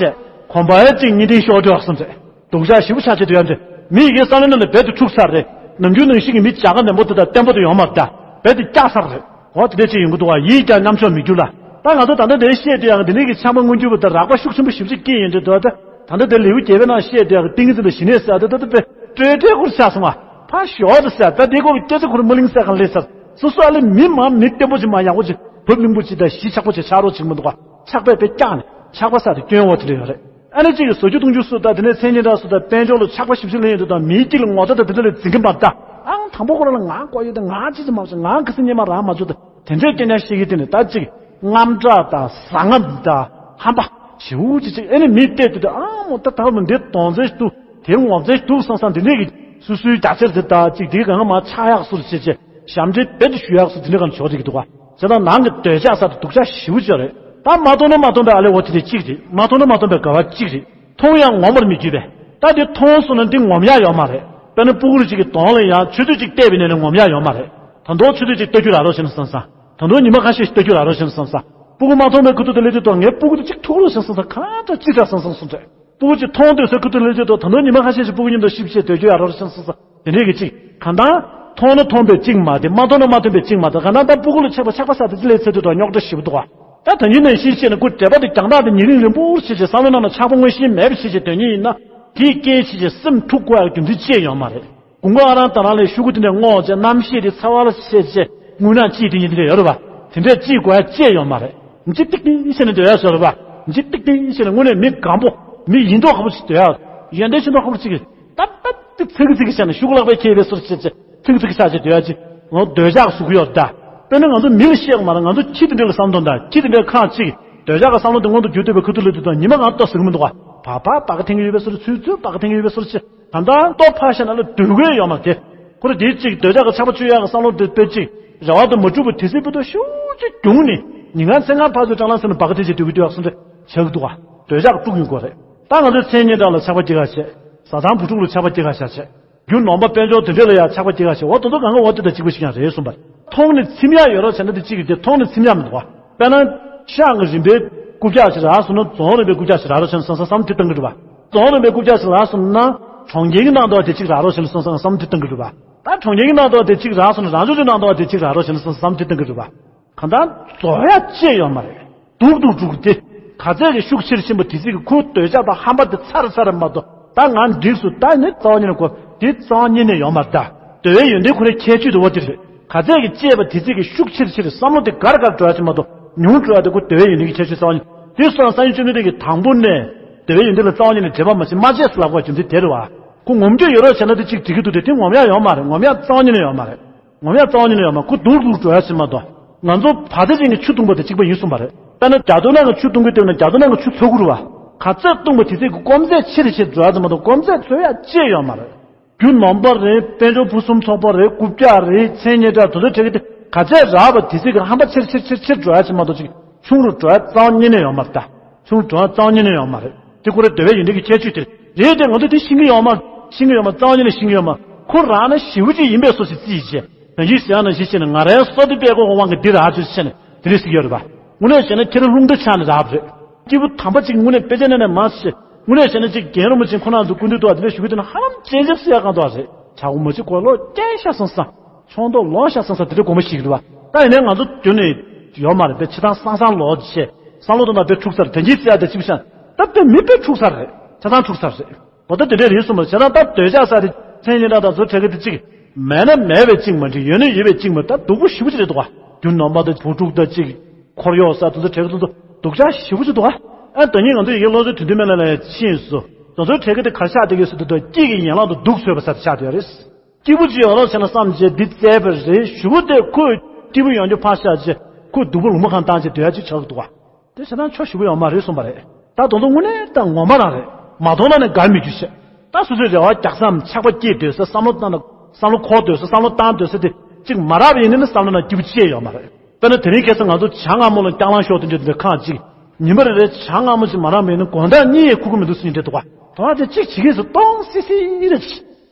གོམ་པ་ཡ་གཅིག་གཉིས་འདྲེན་ཤོར་འགྲོ་ཡག་སོང་རེད། སྡུག་ཅག་ཞེ་པོ་ཆགས་བྱས་དུས་ཡང་འདྲ་མི་ཡི་གེ་བསམ་བློའི་ནང་ནས་རྦད་དེ་འཁྲུག་ཚར་རེད། ནམ་རྒྱུན་ནང་བཞིན་གྱི་མི་བྱ་དགའ་ནན་པོ་དེ་དང་བརྟན་པོ་དེ་ཡོང་མ་རེད། རྦད་དེ་བཀྱག་ཚར་རེད། འོ་དེ་འདྲ་ཅིག་ཡོང་གི་འདུག་བ། ཡིད་ཀྱང་མཉམ་འཇོག་མི་འགྱུར་ལ། ད་ང་ཚོ་ད་ལྟ་འདིར་བཤད་དུས་ཡང་འདི་ནས་ཀྱི་ཆགས་པ་མངོན་གྱུར་བ་དང་རགས་པ་ཤུགས་ཆེན་པོ་ཞེ་པོ་ཅིག་སྐྱེས་ཡོང་དུས་དོ་ད། ད་ལྟ་འདིར་ལེའུ་བརྒྱད་པའི་ནང་བཤད་དུས་ཡང་ཏིང་ངེ་འཛིན་དང་ཞི་གནས་ཟེར་ཡག་དེ་ད་ལྟ་དཔེ་སྤྲོས་བྲལ་སྐོར་ཆགས་སོང་བ། ཕར་ཞོག་ཏུ་ཟེར་ད་འདི་སྐོར་གྱི་སྐད་ཆ་ཁོ་རང་མ་གླེང་ཟེར་གང་ལས་ཟེར། སོ་སོ་ཨ་ལས་མི་མང་མི་བརྟན་པོ་ཅིག་མ་ཡག་པོ་ཅིག་བབ་བརླིང་པོ་ཅིག་དང་གཞི་ཆགས་པོ་ཅིག་ཆགས་རོགས་བྱེད་ཀྱི་མི་འདུག་བ། ཆགས་པས་དཔེ་བཀྱག་ནས་ཆགས་པ་ཟེར་དེ་སྐྱོན་འོ་དེ་འདྲ་ཡོད་རེད། ཨ་ནི་གཅིག་གིས་བཟོ་རྒྱུ་གཏོང་རྒྱུ་སུ་དང་དེ་ནས་མཚན་ཉིད་འདྲ་སུ་དང་དཔལ་འབྱོར་ལ་ཆགས་པ་ཞིབ་ཞིབ་ལེན་ཡོང་དུས་དང་མིའི་དཀྱིལ་ལ་ངོ་ཚ་དང་དེ་འདྲ་ལ་འཛིན་གྱི་མ་རེད་ད། ཨང་དང་པོ་ཁོ་རང་ལ་ང་དགོས་ཡོད་དེ་ང་ཅི་ཅི་མ་བྱེད་ང་ཁ་སང་ཉི་མ་རང་མ་བྱུང་དང་དེ་འདྲའི་སྐད་ཆ་བཤད་ཀྱི་དེ་ནི་ད་གཅིག་དངངས་སྐྲག་དང་ཟ་ང་དང་ཧམ་པ་ཞེ་པོ་ཅིག་ཅིག་ཨ་ནི་མི་བལྟས་དུས་དང་ཨང་མོ་ད་ད་མོ་འདི་གདོང་ཚད་འདུག་དེ་ངོ་ཚ་འདུག་བསམ་བསམ་དེ་འདྲའི་གི་སུ་སུའི་རྒྱ་ཆེར་དེ་ད་གཅིག་དེའི་གང་མ་ཆགས་ཡག་སུ་རེད་བྱས་བྱས་ཞབས་འདྲེན་རྦད་དེ་ཞུ་ཡག་སུ་དེ་འདྲ་གང་ཆོག་རེད་འདུག་ག་བྱས་ཙང་ནང་གི་འདོད་ཆགས་ས་དེ་སྡུག་ཅག་ཞེ་པོ་ཅིག་རེད། ད་མ་མཐོང་ན་མ་མཐོང་པའི་ཨ་ལས་འོ་དེ་དེ་གཅིག་རེད། མ་མཐོང་ན་མ་མཐོང་པའི་དགའ་བ་གཅིག་རེད། མཐོང་ཡང་ངོམས་པར་མི་འགྱུར་བས། ད་དེ་མཐོང་སོང་ན་འདི་ངོམས་ཡག་ཡོད་མ་རེད། དཔེར་ན་སྤུ་གུ་རེ་ཅིག་གི་གདོང་ལ་ཡང་ཆུ་ཚོད་ཅིག་བལྟས་པའི་ནས་ནས་ངོམས་ཡག་ཡོད་མ་རེད། ད་དུང་ཆུ་ཚོད་ཅིག་ལྟ་རྒྱུ་རག་རོགས་བྱས་ན་བསམ་བསམ། ད་དུང་ཉི་མ་ཁ་ཤས་ཤིག་ལྟ་རྒྱུ་རག་རོགས་བྱས་ན་བསམ་བསམ། སྤུ་གུ་མ་མཐོང་པའི་ཁུ་ཐུག་དེ་སླེབས་དུས་ད་ངའི་སྤུ་གུ་དེ་ཅིག་ཐུག་རོགས་བྱས་ན་བསམ་བསམ་གང་འདྲ་ཅི་འདྲ་བསམ་བསམ་གསུངས་ཏེ། སྤུ་གུ་ཅིག་མཐོང་དུས་ས་ཁུ་ཐུག་ལ་ཅིག་ཏོ་ད་ནོར་ཉི་མ་ཁ་ཤས་ཤིག་སྤུ་གུ་གཉིས་དང་ཤིབ་ཤེས་སྡོད་རྒྱུ་ཡག་རོགས་ཤིང་སོ་སོ་དེ་འདྲས་ཀྱི་ཅིག་གང་ལྟར་མཐོང་ན་མཐོང་པའི་ཅིག་མ་དེ་མ་མཐོང་ན་མ་མཐོང་པའི་ཅིག་མ་དེ་གང་ལྟར་ད་སྤུ་གུ་ལ་ཆགས་པ་ཆགས་པ་ས་དེ་ཅི་ལས་ཚེ་དུ་དང་རྙོག་དྲ་ཞིབ་འདུག་བ། ད་ད་ཉིན་ནས་ཤིང་ཤེས་ནས་ཁོ་འདྲེ་པ་དེ་རྒྱང་ཐག་དེ་ཉེ་རིང་རིང་པོར་ཤེས་བྱས་བསམ་བློའི་ནང་ན་ཆགས་པ་དངོས་གཞི་མེད་པ་ཤེས་བྱས་སྡོད་ཉིན་ཡིན་ན་དེའི་རྐྱེན་ཤེས་བྱས་སེམས་འཁྲུག་དགོས་ཡག་རྒྱུ་མཚན་ཅི་ཡང་ཡོད་མ་རེད། དགུན་ཁ་ཨ་རང་ད་རང་ལས་ཤུ་གུ་དེ་འདྲས་སྔོག་བྱས་རྣམ་ཤེས་དེ་ཚ་བ་ལ་ཤེས་བྱས་དངུལ་ནག་ཅིག་དེ་ཉིད་དེ་འདྲས་ཡོད་རེད་བ། དེ་འདྲས་ཅིག་དགོས་ཡ་ཅི་ཡང་ཡོད་མ་རེད། འཇི་ཏིག་ཏིག་བྱས་ནས་སྡོད་ཡ་ཟེར་བ། འཇི་ཏིག་ཏིག་བྱས་ནས་དངོས་གནས་མི་སྒམ་པོ། མི་ཡིན་མདོག་ཁ་པོ་ཞིག་སྡོད་ཡ། ཡོན་ཏན་ཆེ་མདོག་ཁ་པོ་ཅིག་གིས་ཏག་ཏག་ཏིག་ཚིག་གི་ཚིག་གི་བྱས་ནས་ཤུ་གུ་ལག་པས་ཁྱེར་བའི་སོར་བྱས་བྱས་ཚིག་གི་ཚིག་གི་ཆ་བྱས་སྡོད་ཡ་ཅིག་ངོ་འདོད་ཆགས་ཟུག་གི་ཡོད་ད། དཔེར་ན་ང་ཚོ་མི་ལ་བཤད་དགོས་མ་རེད། ང་ཚོ་ཁྱི་དེ་འདྲ་ལ་བསམ་དོན་ད་ཁྱི་དེ་འདྲའི་ཁ་ཅིག་འདོད་ཆགས་ཀྱི་བསམ་བློ་དེ་མངོན་དུ་གྱུར་ཐུབ་པའི་ཁུ་ཐུག་ལ་དུས་དང་ཉི་མ་གང་ལྟོ་ཟེར་གི་མི་འདུག་བ། བ་བ་བ་ག་འཐེན་གི་ཡོད་པའི་སོར་ཚུལ་ཚུལ་བ་ག་འཐེན་གི་ཡོད་པའི་སོར་ཆེ། ད་ལྟ་ལྟོ་ཕར་བཞག་ན་ལ་སྡོད་དགོས་ཡོད་མ་རེད་དེ། ཁོ་རེ་དེའི་གཅིག་འདོད་ཆགས་ཀྱི་ཆགས་པ་གཅོད་ཡག་གི་བསམ་བློ་དེ་དཔེ་གཅིག་རེ་བ་དང་མ་གྲུབ་པ་དེ་སྲིད་པོ་དང་ཤུགས་ཀྱིས་རྒྱུགས་ནས་ཉིན་གང་མཚན་གང་ཕར་ཚུར་སྲང་ལམ་ཟེར་ན་བ་ག་དེ་བྱས་སྡོད་ཀྱི་འདུག་ཡག་སོང་ཚེ་ཆགས་ཀྱི་འདུག་བ། འདོད་ཆགས་དཀྲུག་ཡོང་དགོས་རེད། ད་ང་ཚོའི་མཚན་སྙན་གྲགས་ལ་ཆགས་པ་སྐྱེ་ག་བྱས། བཟའ་ཚང་བུ་ཕྲུག་ལ་ཆགས་པ་སྐྱེ་ག་བྱས་བྱས། རྒྱུ་ནོམ་པ་དཔལ་འབྱོར་དེ་འདྲས་ལ་ཡང་ཆགས་པ་སྐྱེ་ག་བྱས། འོ་དོ་དོ་གང་ག་འོ་དེ་དང་གཅིག་པ་ཞིག་ཡང་རེད་གསུངས་པ། མཐོང་ནས་ཚིམ་ཡག་ཡོད་རོགས་བྱས་ན་དེ་གཅིག་གིས་དེ་མཐོང་ནས་ཚིམ་ཡག་མི་འདུག་བ། དཔེར་ན་ཤག་གི་རིམ་པའི་ རྐུབ་བཀྱག་ཅིག་རག་སོང་ན་རྫོང་རིམ་པའི་རྐུབ་བཀྱག་ཅིག་རག་རོགས་བྱས་ནས་བསམ་བསམ་བསམ་བློ་དེ་གཏོང་གི་འདུག་པ། རྫོང་རིམ་པའི་རྐུབ་བཀྱག་ཅིག་རག་སོང་ན་གྲོང་ཁྱེར་གྱི་ནང་དུ་དེ་གཅིག་རག་རོགས་བྱས་ནས་བསམ་བསམ་བསམ་བློ་དེ་གཏོང་གི་འདུག་པ། ད་གྲོང་ཁྱེར་གྱི་ནང་དུ་དེ་གཅིག་རག་སོང་ན་རང་ཕྱོགས་ཀྱི་ནང་དུ་དེ་གཅིག་རག་རོགས་བྱས་ནས་བསམ་བསམ་བསམ་བློ་དེ་གཏོང་གི་འདུག་པ། གང་ལྟར་རྫོགས་ཡ་ཅིག་ཡོད་མ་རེད། སྡུག་སྡུག་སྡུག་སྟེ། ག་ཚད་ཀྱི་ཤུགས་ཆེར་ཕྱིན་པ་དེ་ཚོ་གི་ཁོའི་འདོད་ཆགས་དང་ཧམ་པ་དེ་ཚར་ཚར་མ་གཏོགས། ད་ང་འགྲིགས་སོང་། ད་ནི་རྩ་བ་ཉིད་ནས་གོ། དེ་རྩ་བ་ཉིད་ནས་ཡོད་མ་རེད་ད། འདོད་པའི་ཡོན་ཏན་ཁོ་རའི་ཁྱད་ཆོས་དེ་འོ་དེ་རེད། ག་ཚད་ཀྱི་སྤྱད་པ་དེ་ཚོ་གི་ཤུགས་ཆེར་ཆེར་བསམ་བློ་དེ་འགར་འགར་འགྲོ་ཡ་ཅིག་མ་གཏོགས། ཉུང་འགྲོ་ཡ་དེ་ཁོ་འདོད་པའི་ཡོན་ཏན་གྱི་ཁྱད་ཆོས་རྩ་བ་ཉིད། དེ་སོང་སང་ཉིན་བཅོམ་ལྡན་འདས་ཀྱིས་དང་པོ་ནས་འདོད་པའི་ཡོན་ཏན་ལ་རྩ་བ་ཉིད་ནས་འགྲེལ་པ་མ་བྱེད་མ་བྱས་ཟེར་ལབ་པ་རྒྱུ་མཚན་དེ་རེད་བ། ཁོ་ངོམ་རྒྱུ་ཡོད་རོགས་བྱས་ན་དེ་གཅིག་འགྲིག་གི་འདུག་སྟེ། དེ་ངོམ་ཡ་ཡོད་མ་རེད། ངོམ་ཡ་རྩ་བ་ཉིད་ནས་ཡོད་མ་རེད། ངོམ་ཡ་རྩ་བ་ཉིད་ནས་ཡོད་མ་རེད། ཁོ་སྡུག་རུ་འགྲོ་ཡ་ཟེར་མ་གཏོགས། ང་ཚོ་བ་དེ་ཅན་གྱི་ཆུ་བཏུང་བ་དང་གཅིག་པ་ཡིན་གསུངས་པ་རེད། དཔེར་ན་རྒྱ་མཚོ་ནང་གི་ཆུ་བཏུང་གི་བལྟས་ན་རྒྱ་མཚོ་ནང་གི་ཆུ་ཚོ་དགུ་རུ་བ། ག་ཚད་བཏུང་བ་དེ་ཚོ་གི་སྐོམ་ཚད་ཆེ་རུ་ཆེ་འགྲོ་ཡ་ཙམ་མ་གཏོགས་སྐོམ་ཚད་ཚོ་ཡ་ཅིག་ཡོད་མ་རེད། རྒྱུ་ནོམ་པ་རེད། དཔལ་འབྱོར་ཕུན་སུམ་ཚོགས་པ་རེད། རྐུབ་བཀྱག་རེད། མཚན་སྙན་གྲགས་དེ་ཚོ་འཕྲད་གི་དེ་ག་ཚད་རག་པ་དེ་ཚོ་གི་ཧམ་པ་ཆེར་ཆེར་ཆེར་ཆེར་འགྲོ་ཡ་ཙམ་མ་གཏོགས་ཅིག་ཆུང་རུ་འགྲོ་ཡ་རྩ་བ་ཉིད་ནས་ཡོད་མ་རེད་ད། ཆུང་འགྲོ་བ་རྩ་བ་ཉིད་ནས་ཡོད་མ་རེད། དེ་ཁོ་རའི་འདོད་པའི་ཡོན་ཏན་གྱི་ཁྱད་ཆོས་དེ་རེད་དེ། ང་ཚོ་དེ་ཤེས་ཀྱི་ཡོད་མ། ཤེས་ཀྱི་ཡོད་མ། རྩ་བ་ཉིད་ནས་ཤེས་ཀྱི་ཡོད་མ། ཁོ་རང་ན་ཞེ་པོ་ཅིག་ཡིན་པའི་བཟོ་ཞིག་བརྩིས་བྱས། ད་གིན་ཟེར་ཡ་ན་གཞི་བྱས་ནས་ང་རའི་བསོད་བདེ་དཔལ་འཁོར་གྱི་དབང་གིས་འདི་རག་ཚུལ་བྱས་ནས་དེ་འདྲ་ཟེར་གྱི་ཡོད་རེད་པ། དངོས་གནས་བྱས་ན་ཁྱེད་རང་རླུང་རྟ་ཆགས་ནས་རག་པ་རེད། སྐྱེས་བུ་དམ་པ་ཅིག་དངོས་གནས་དཔེ་ཆ་ནས་ནས་མ་བྱས། དངོས་གནས་བྱས་ན་ཅིག་རྒན་རིན་པོ་ཆེ་ཁོ་རང་ཚོ་སྐུ་མདུན་ཐོག་དེ་འདྲ་ཞུ་གི་འདུག་ན་ཧ་ལམ་ཅན་ཅན་ཟེར་ཡ་གང་འདུག་རེད། ཆག་སྒོ་མ་བྱེད་གོ། ལོ་རྒྱས་ཤ་སང་སང་། ཆུང་དུ་ལོ་ཤ་སང་སང་དེ་འདྲ་དགོངས་པ་བཞེས་ཀྱི་འདུག་པ། ད་ཡིན་ནའི་ང་ཚོ་རྒྱུན་ནས་ཡོད་མ་རེད་པས། ཆེ་ཐང་སང་སང་ལོ་བྱས། བསམ་བློ་དང་ན་དཔེ་འཁྲུག་ས་རེད། དེ་འགྱིག་ཟེར་ཡ་དེ་གཅིག་པུ་ཤ། ད་དཔེ་མི་དཔེ་འཁྲུག་ས་རེད། ཆ་ཚང་འཁྲུག་ས་རེད། འོ་ད་དེ་འདྲས་རེད་གསུངས་པ་རེད། བྱས་ཙང་ད་འདོད་ཆགས་ཟེར་དེ་མཚན་སྙན་གྲགས་དང་ཚུར་འཕྲད་གི་དེ་གཅིག་མེད་ན་མེད་པའི་གཅིག་མ་འགྲིག་ཡོད་ན་ཡོད་པའི་གཅིག་མ། ད་སྡུག་པོ་ཞེ་པོ་ཅིག་རེད་འདུག་ག་རྒྱུ་ནོམ་པ་དང་བུ་ཕྲུག་དང་གཅིག་འཁོར་གཡོག་ཟེར་དེ་ཚོ་འཕྲད་གི་འདུག་སྡུག་ཅག་ཞེ་པོ་ཅིག་འདུག་ག་ཨ་ད་ནི་ང་ཚོ་ཡི་གེ་བློ་བཟང་དོན་ལྡན་སྨན་བླ་ལགས་ཡང་ཕྱིན་སོང་། དེ་ཚོ་འཕྲད་གི་དེ་གར་ཆགས་བསྡད་ཀྱི་ཟེར་དུས་ད་སྐྱིད་ཀྱི་ཡན་ལག་ཏུ་སྡུག་ཚོད་པ་ཟེར་དེ་ཆགས་བསྡད་ཡོད་རེད། སྐྱིད་པོ་ཅིག་ཡོང་རོགས་བྱས་ན་བསམ་བྱས་འདི་བཙལ་བ་རེད། གཞུག་གུ་དེ་ཁོས་སྐྱིད་པོ་ཡོང་རྒྱུ་ཕར་བཞག་བྱས་ཁོས་སྡུག་པོ་ལུང་པ་གང་བཏང་བྱས་སྡོད་ཡ་ཅིག་ཆགས་ཀྱི་འདུག་ག་དེ་བྱས་ན་ཆོ་ཞེ་པོ་ཡོད་མ་རེད་གསུངས་པ་རེད། ད་དེ་ཚོ་དངོས་གནས་ད་ངོ་མ་རང་རེད། མ་མཐོང་ན་ནི་དགའ་མི་འགྱུར་བྱས། ད་སོ་སོའི་རེ་བ་རྒྱག་མཚམས་ཆག་པ་སྐྱེས་སྡོད་ས། བསམ་བློ་བཏང་ན་བསམ་བློ་འཁོར་སྡོད་ས། བསམ་བློ་བཏང་སྡོད་ས་དེ་གཅིག་མ་རག་པ་ཡིན་ན་ནི་བསམ་བློ་ནང་སྐྱིད་པོ་ཅི་ཡང་ཡོད་མ་རེད། དཔེར་ན་དེ་རིང་ཁ་སང་ང་ཚོ་ཇ་མངར་མོ་ལ་རྐྱང་ལངས་ཤོར་དེ་འདྲ་དེ་འདྲ་ཁག་ཅིག་ཉི་མ་རེ་རེ་ཇ་མངར་མོ་ཅིག་མ་རག་པ་ཡིན་ན་དགོང་དག་གཉིད་ཡང་ཁུག་གི་མི་འདུག་ཟེར་མཁན་དེ་འདུག་ག་དེ་བ་དེ་གཅིག་བྱེད་ཀྱི་སུ་གཏོང་སི་སི་རེད།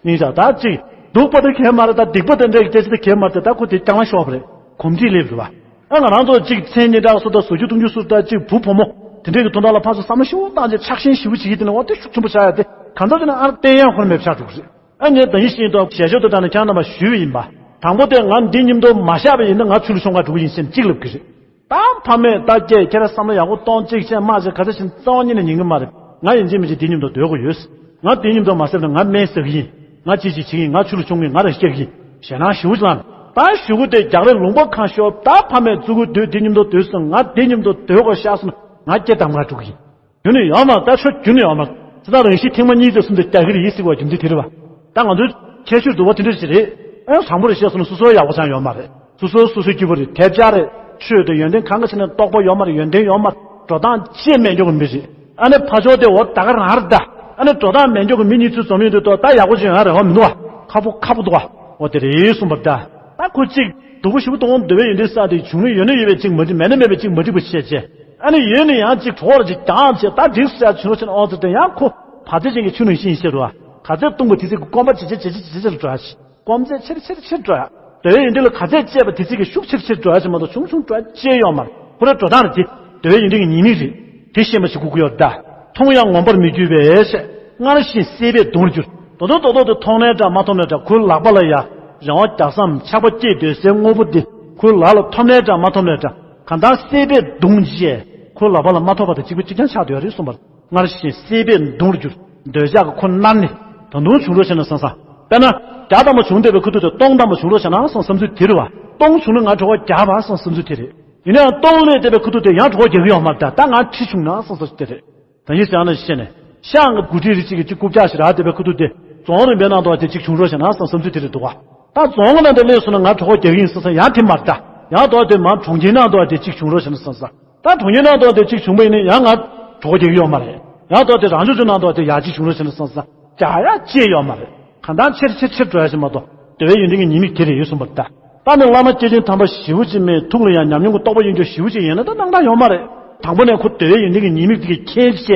ཡིན་ཙང་ད་ཅིག་སྡུག་པ་དང་གལ་མ་རེད། ད་སྡིག་པ་དང་འདྲ་གི་སྐད་ཆ་དང་གལ་མ་རེད། ད་ཁོ་དེ་རྐྱང་ལངས་ཤོར་བ་རེད། གོམས་འདྲིས་སླེབས་རེད་བ། ཨ་ང་རང་ཚོ་གཅིག་མཚན་སྙན་གྲགས་སུ་དང་བཟོ་རྒྱུ་གཏོང་རྒྱུ་སུ་དང་གཅིག་བུ་བུ་མོ་དེ་འདྲས་ཀྱི་དོན་དག་ལ་ཕར་ཚུར་བསམ་བློ་ཞིབ་པོ་བཏང་རྗེས་ཆགས་ཞེན་ཞེ་པོ་བྱེད་ཀྱི་དེ་ནི་འོ་དེ་ཤུགས་ཆེན་པོ་ཆགས་ཡ་དེ་གང་ལྟར་བྱས་ན་ཨ་བསྟན་ཡང་ཧོར་མེད་ཆགས་འགྲོ་གི་རེད། ཨ་ནི་ད་ཡིན་ཞིག་ཡིན་དང་ཞལ་ཆོས་དང་ད་ནི་ཁྱང་རྣམ་པ་ཞུས་པ་ཡིན་པ། དང་པོ་དེ་ང་འདི་མཉམ་དུ་མ་བཞག་པ་ཡིན་ན་ང་ཆུ་ལ་མཆོང་ག་འགྲོ་གི་ཡིན་ཞེས་གཅིག་ལབ་ཀྱི་རེད། ད་ཕ་མས་ད་སྐྱེས་ཁྱེད་རང་བསམ་བློ་ཡག་པོ་གཏོང་གཅིག་བྱས་མ་བྱས་ག་ཚ་ཞིག་རྩ་བ་ཉིད་ནས་ཉན་གི་མ་རེད། ང་ཡིན་གཅིག་མིན་གཅིག་འདི་མཉམ་དུ་སྡོད་དགོས་ཡོད། ང་འདི་མཉམ་དུ་མ་བསད་ན་ང་སྨན་ཟ་གི་ཡིན། ང་ཅི་ཅི་བྱེད་ཀྱི་ཡིན། ང་ཆུ་ལ་མཆོང་གི་ཡིན། ང་རང་སྐྱེ་གི་ཡིན། ཞེད་སྣང་ཞེ་པོ་ཅིག་ལངས། ད་གཞུག་གུ་དེ་རྒྱག་རེས་ལུང་པ་གང་ཤོར། ད་ཕ་མས་བཙུགས་གི་སྡོད་འདི་མཉམ་དུ་སྡོད་སོང་། ང་འདི་མཉམ་དུ་སྡོད་དགོས་ཤག་སོང་ན་ང་སྐྱེ་གཏམ་ག་འགྲོ་གི་ཡིན། རྒྱུན་ནས་ཡོད་མ་རེད། ད་ཆོ་རྒྱུན་ནས་ཡོད་མ་རེད། ཇི་ལྟར་རང་བཞིན་ཐེངས་མ་གཉིས་ཙམ་གསུམ་དུ་རྒྱག་གི་རེད་ཟེར་བ་རྒྱུ་མཚན་དེ་རེད་བ། ད་ང་ཚོའི་ཁྱད་ཆོས་འདུག་བ་དེ་འདྲ་ཞིག་རེད། ཨེ་དྲང་པོ་རེད་བཤད་སོང་ན་སོ་སོ་ཡག་པོ་ཅང་ཡོད་མ་རེད། སོ་སོ་སོ་སོའི་སྐྱིད་པོ་རེད། དེབ་ཆག་རེད། ཆོས་དང་ཡོན་ཏན་གང་ག་ཕྱིན་ན་རྟོགས་པ་ཡོད་མ་རེད། ཡོན་ཏན་ཡོད་མ་རེད། འགྲོ་སྟངས་ཅི་མེད་མགྱོགས་ཀྱི་མི་རེད། ཨ་ནི་ཕ་ཕྱོགས་དེ་འོ་ད་ག་རང་རེད་ད། ཨ་ནི་འགྲོ་སྟངས་མེད་མགྱོགས་ཀྱི་མི་གཉིས་ཚོའི་འཛོམས་ཡོང་དུས་ད་ཡག་པོ་ཅང་ཡང་རེ་བ་མི་འདུག་བ། ཁག་པོ་ཁག་པོ་འདུག་བ། འོ་དེ་རེད་གསུངས་པ་རེད་ད། ད་ཁོ་གཅིག་སྡུག་པོ་ཞེ་པོ་གཏོང་འདོད་པའི་ཡོན་ཏན་བསགས་ཏེ་བྱུང་ན་ཡོད་ན་ཡོད་པའི་གཅིག་མ་འགྲིག་མེད་ན་མེད་པའི་གཅིག་མ་འགྲིག་པ་བྱས་བྱས། ཨ་ནི་ཡོད་ན་ཡང་གཅིག་གྲོགས་ལ་གཅིག་རྒྱག་བྱས་ད་འགྲིག་ས་བྱུང་རོགས་བྱས་ན་ཨོ་ཙི་དེ་ཡང་ཁོ་བ་དེ་ཅན་གྱི་ཆུ་ནང་བཞིན་ཤེས་རོགས། ག་ཚད་བཏུང་བ་དེ་ཚོ་གི་སྐོམ་པ་ཇེ་ཆེ་ཇེ་ཆེ་ཇེ་ཆེ་ལ་འགྲོ་ཡ། སྐོམ་ཚད་ཆེར་ཆེར་ཆེར་འགྲོ་ཡ། འདོད་པའི་ཡོན་ཏན་ལ་ག་ཚད་སྤྱད་པ་དེ་ཚོ་གི་ཤུགས་ཆེར་ཆེར་འགྲོ་ཡ་ཅིག་མ་གཏོགས་ཆུང་ཆུང་འགྲོ་ཡ་ཅི་ཡང་ཡོད་མ་རེད། ཁོ་རའི་འགྲོ་སྟངས་རེད་དེ། འདོད་པའི་ཡོན་ཏན་གྱི་ཉེས་དམིགས་རེད། དེ་ཤེས་པ་ཞིག་དགོས་ཀྱི་ཡོད་རེད་ད། མཐོང་ཡང་ངོམས་པར་མི་འགྱུར་བའི་ཞེས། སྔར་བཞིན་སྲེད་པས་གདུང་རུ་གྱུར། དོ་དོ་དོ་དོ་དེ་མཐོང་ནའི་འདྲ་མ་མཐོང་ནའི་འདྲ་ཁོའི་ལག་པ་ལ་ཡ། རེ་བ་རྒྱག་མཚམས་ཆགས་པ་སྐྱེས་སྡོད་སའི་དངོས་པོ་དེ་ཁོའི་ལག་ལ་ཐོབ་ནའི་འདྲ་མ་ཐོབ་ནའི་འདྲ། གང་ལྟར་སྲེད་པས་གདུང་བྱས། ཁོའི་ལག་པ་ལ་མ་ཐོབ་པ་དང་གཅིག་པ་གཅིག་རྐྱང་ཆགས་བསྡད་ཡོད་རེད་གསུངས་པ་རེད། སྔར་བཞིན་སྲེད་པས་གདུང་རུ་གྱུར། འདོད་ཆགས་ཀྱིས་ཁོ་མནར་ནས། ད་དུང་བྱུང་རོགས་བྱས་ན་བསམ་བསམ། དཔེར་ན། བརྒྱ་ཐམ་པ་བྱུང་བསྡད་པའི་ཁ་ཐུག་དེ་སྟོང་ཐམ་པ་བྱུང་རོགས་བྱས་ན་བསམ་བསམ་ཚུལ་དེ་རེད་བ། སྟོང་བྱུང་ན་ང་གྲོད་ཁོག་རྒྱགས་པ་བསམ་བསམ་ཚུལ་དེ་རེད། ཡིན་ནའང་སྟོང་སླེབས་བསྡད་པའི་ཁ་ཐུག་དེ་ཡང་གྲོད་ཁོག་རྒྱགས་ཀྱི་ཡོད་མ་རེད་ད། ད་ང་ཁྲི་བྱུང་ན་བསམ་བསམ་ཚུལ་དེ་རེད། ད་ཡིན་ཟེར་ཡང་ན་བཤད་ནས། ཤངས་ཀྱི་དགུ་ཁྲི་རེ་གཅིག་གི་གཅིག་རྐུབ་བཀྱག་ཞིག་རག་བསྡད་པའི་ཁ་ཐུག་དེ། རྫོང་རིམ་པའི་ནང་དུ་བ་དེ་གཅིག་བྱུང་རོགས་བྱས་ན་བསམ་བསམ་ཚུལ་དེ་རེད་འདུག་བ། ད་རྫོང་གི་ནང་དུ་སླེབས་སོང་ན་ང་གྲོད་ཁོག་རྒྱགས་ཀྱི་ཡིན་བསམ་བསམ་ཡང་དེ་མ་རེད་ད། ཡང་དོ་དེ་མ་གྲོང་ཁྱེར་ནང་དུ་བ་དེ་གཅིག་བྱུང་རོགས་བྱས་ན་བསམ་བསམ། ད་གྲོང་ཁྱེར་ནང་དུ་དེ་གཅིག་བྱུང་བ་ཡིན་ན་ཡང་ང་གྲོད་ཁོག་རྒྱགས་ཀྱི་ཡོད་མ་རེད། ཡང་དོ་དེ་རང་ཕྱོགས་ཚོའི་ནང་དུ་དེ་ཡར་གཅིག་བྱུང་རོགས་བྱས་ན་བསམ་བསམ། རྒྱགས་ཡ་ཅི་ཡང་ཡོད་མ་རེད། གང་ལྟར་ཆེར་ཆེར་ཆེར་འགྲོ་ཡ་ཞིག་མ་གཏོགས་འདོད་པའི་ཡོན་ཏན་གྱི་ཉེས་དམིགས་དེ་རེད་ཡོད་གསུངས་པ་རེད་ད། ད་ནི་བླ་མ་སྐྱེས་ཆེན་དམ་པ་ཞེ་པོ་ཅིག་མེད། ཐུགས་ལ་ཡང་ཉམས་མྱོང་གི་རྟོགས་པ་ཡོད་མཁན་ཞེ་པོ་ཅིག་ཡིན་ན་ད་སྣང་དག་ཡོད་མ་རེད། དང་པོ་ནས་ཁོ་འདོད་པའི་ཡོན་ཏན་གྱི་ཉེས་དམིགས་དེ་གི་མཁྱེན་བྱས།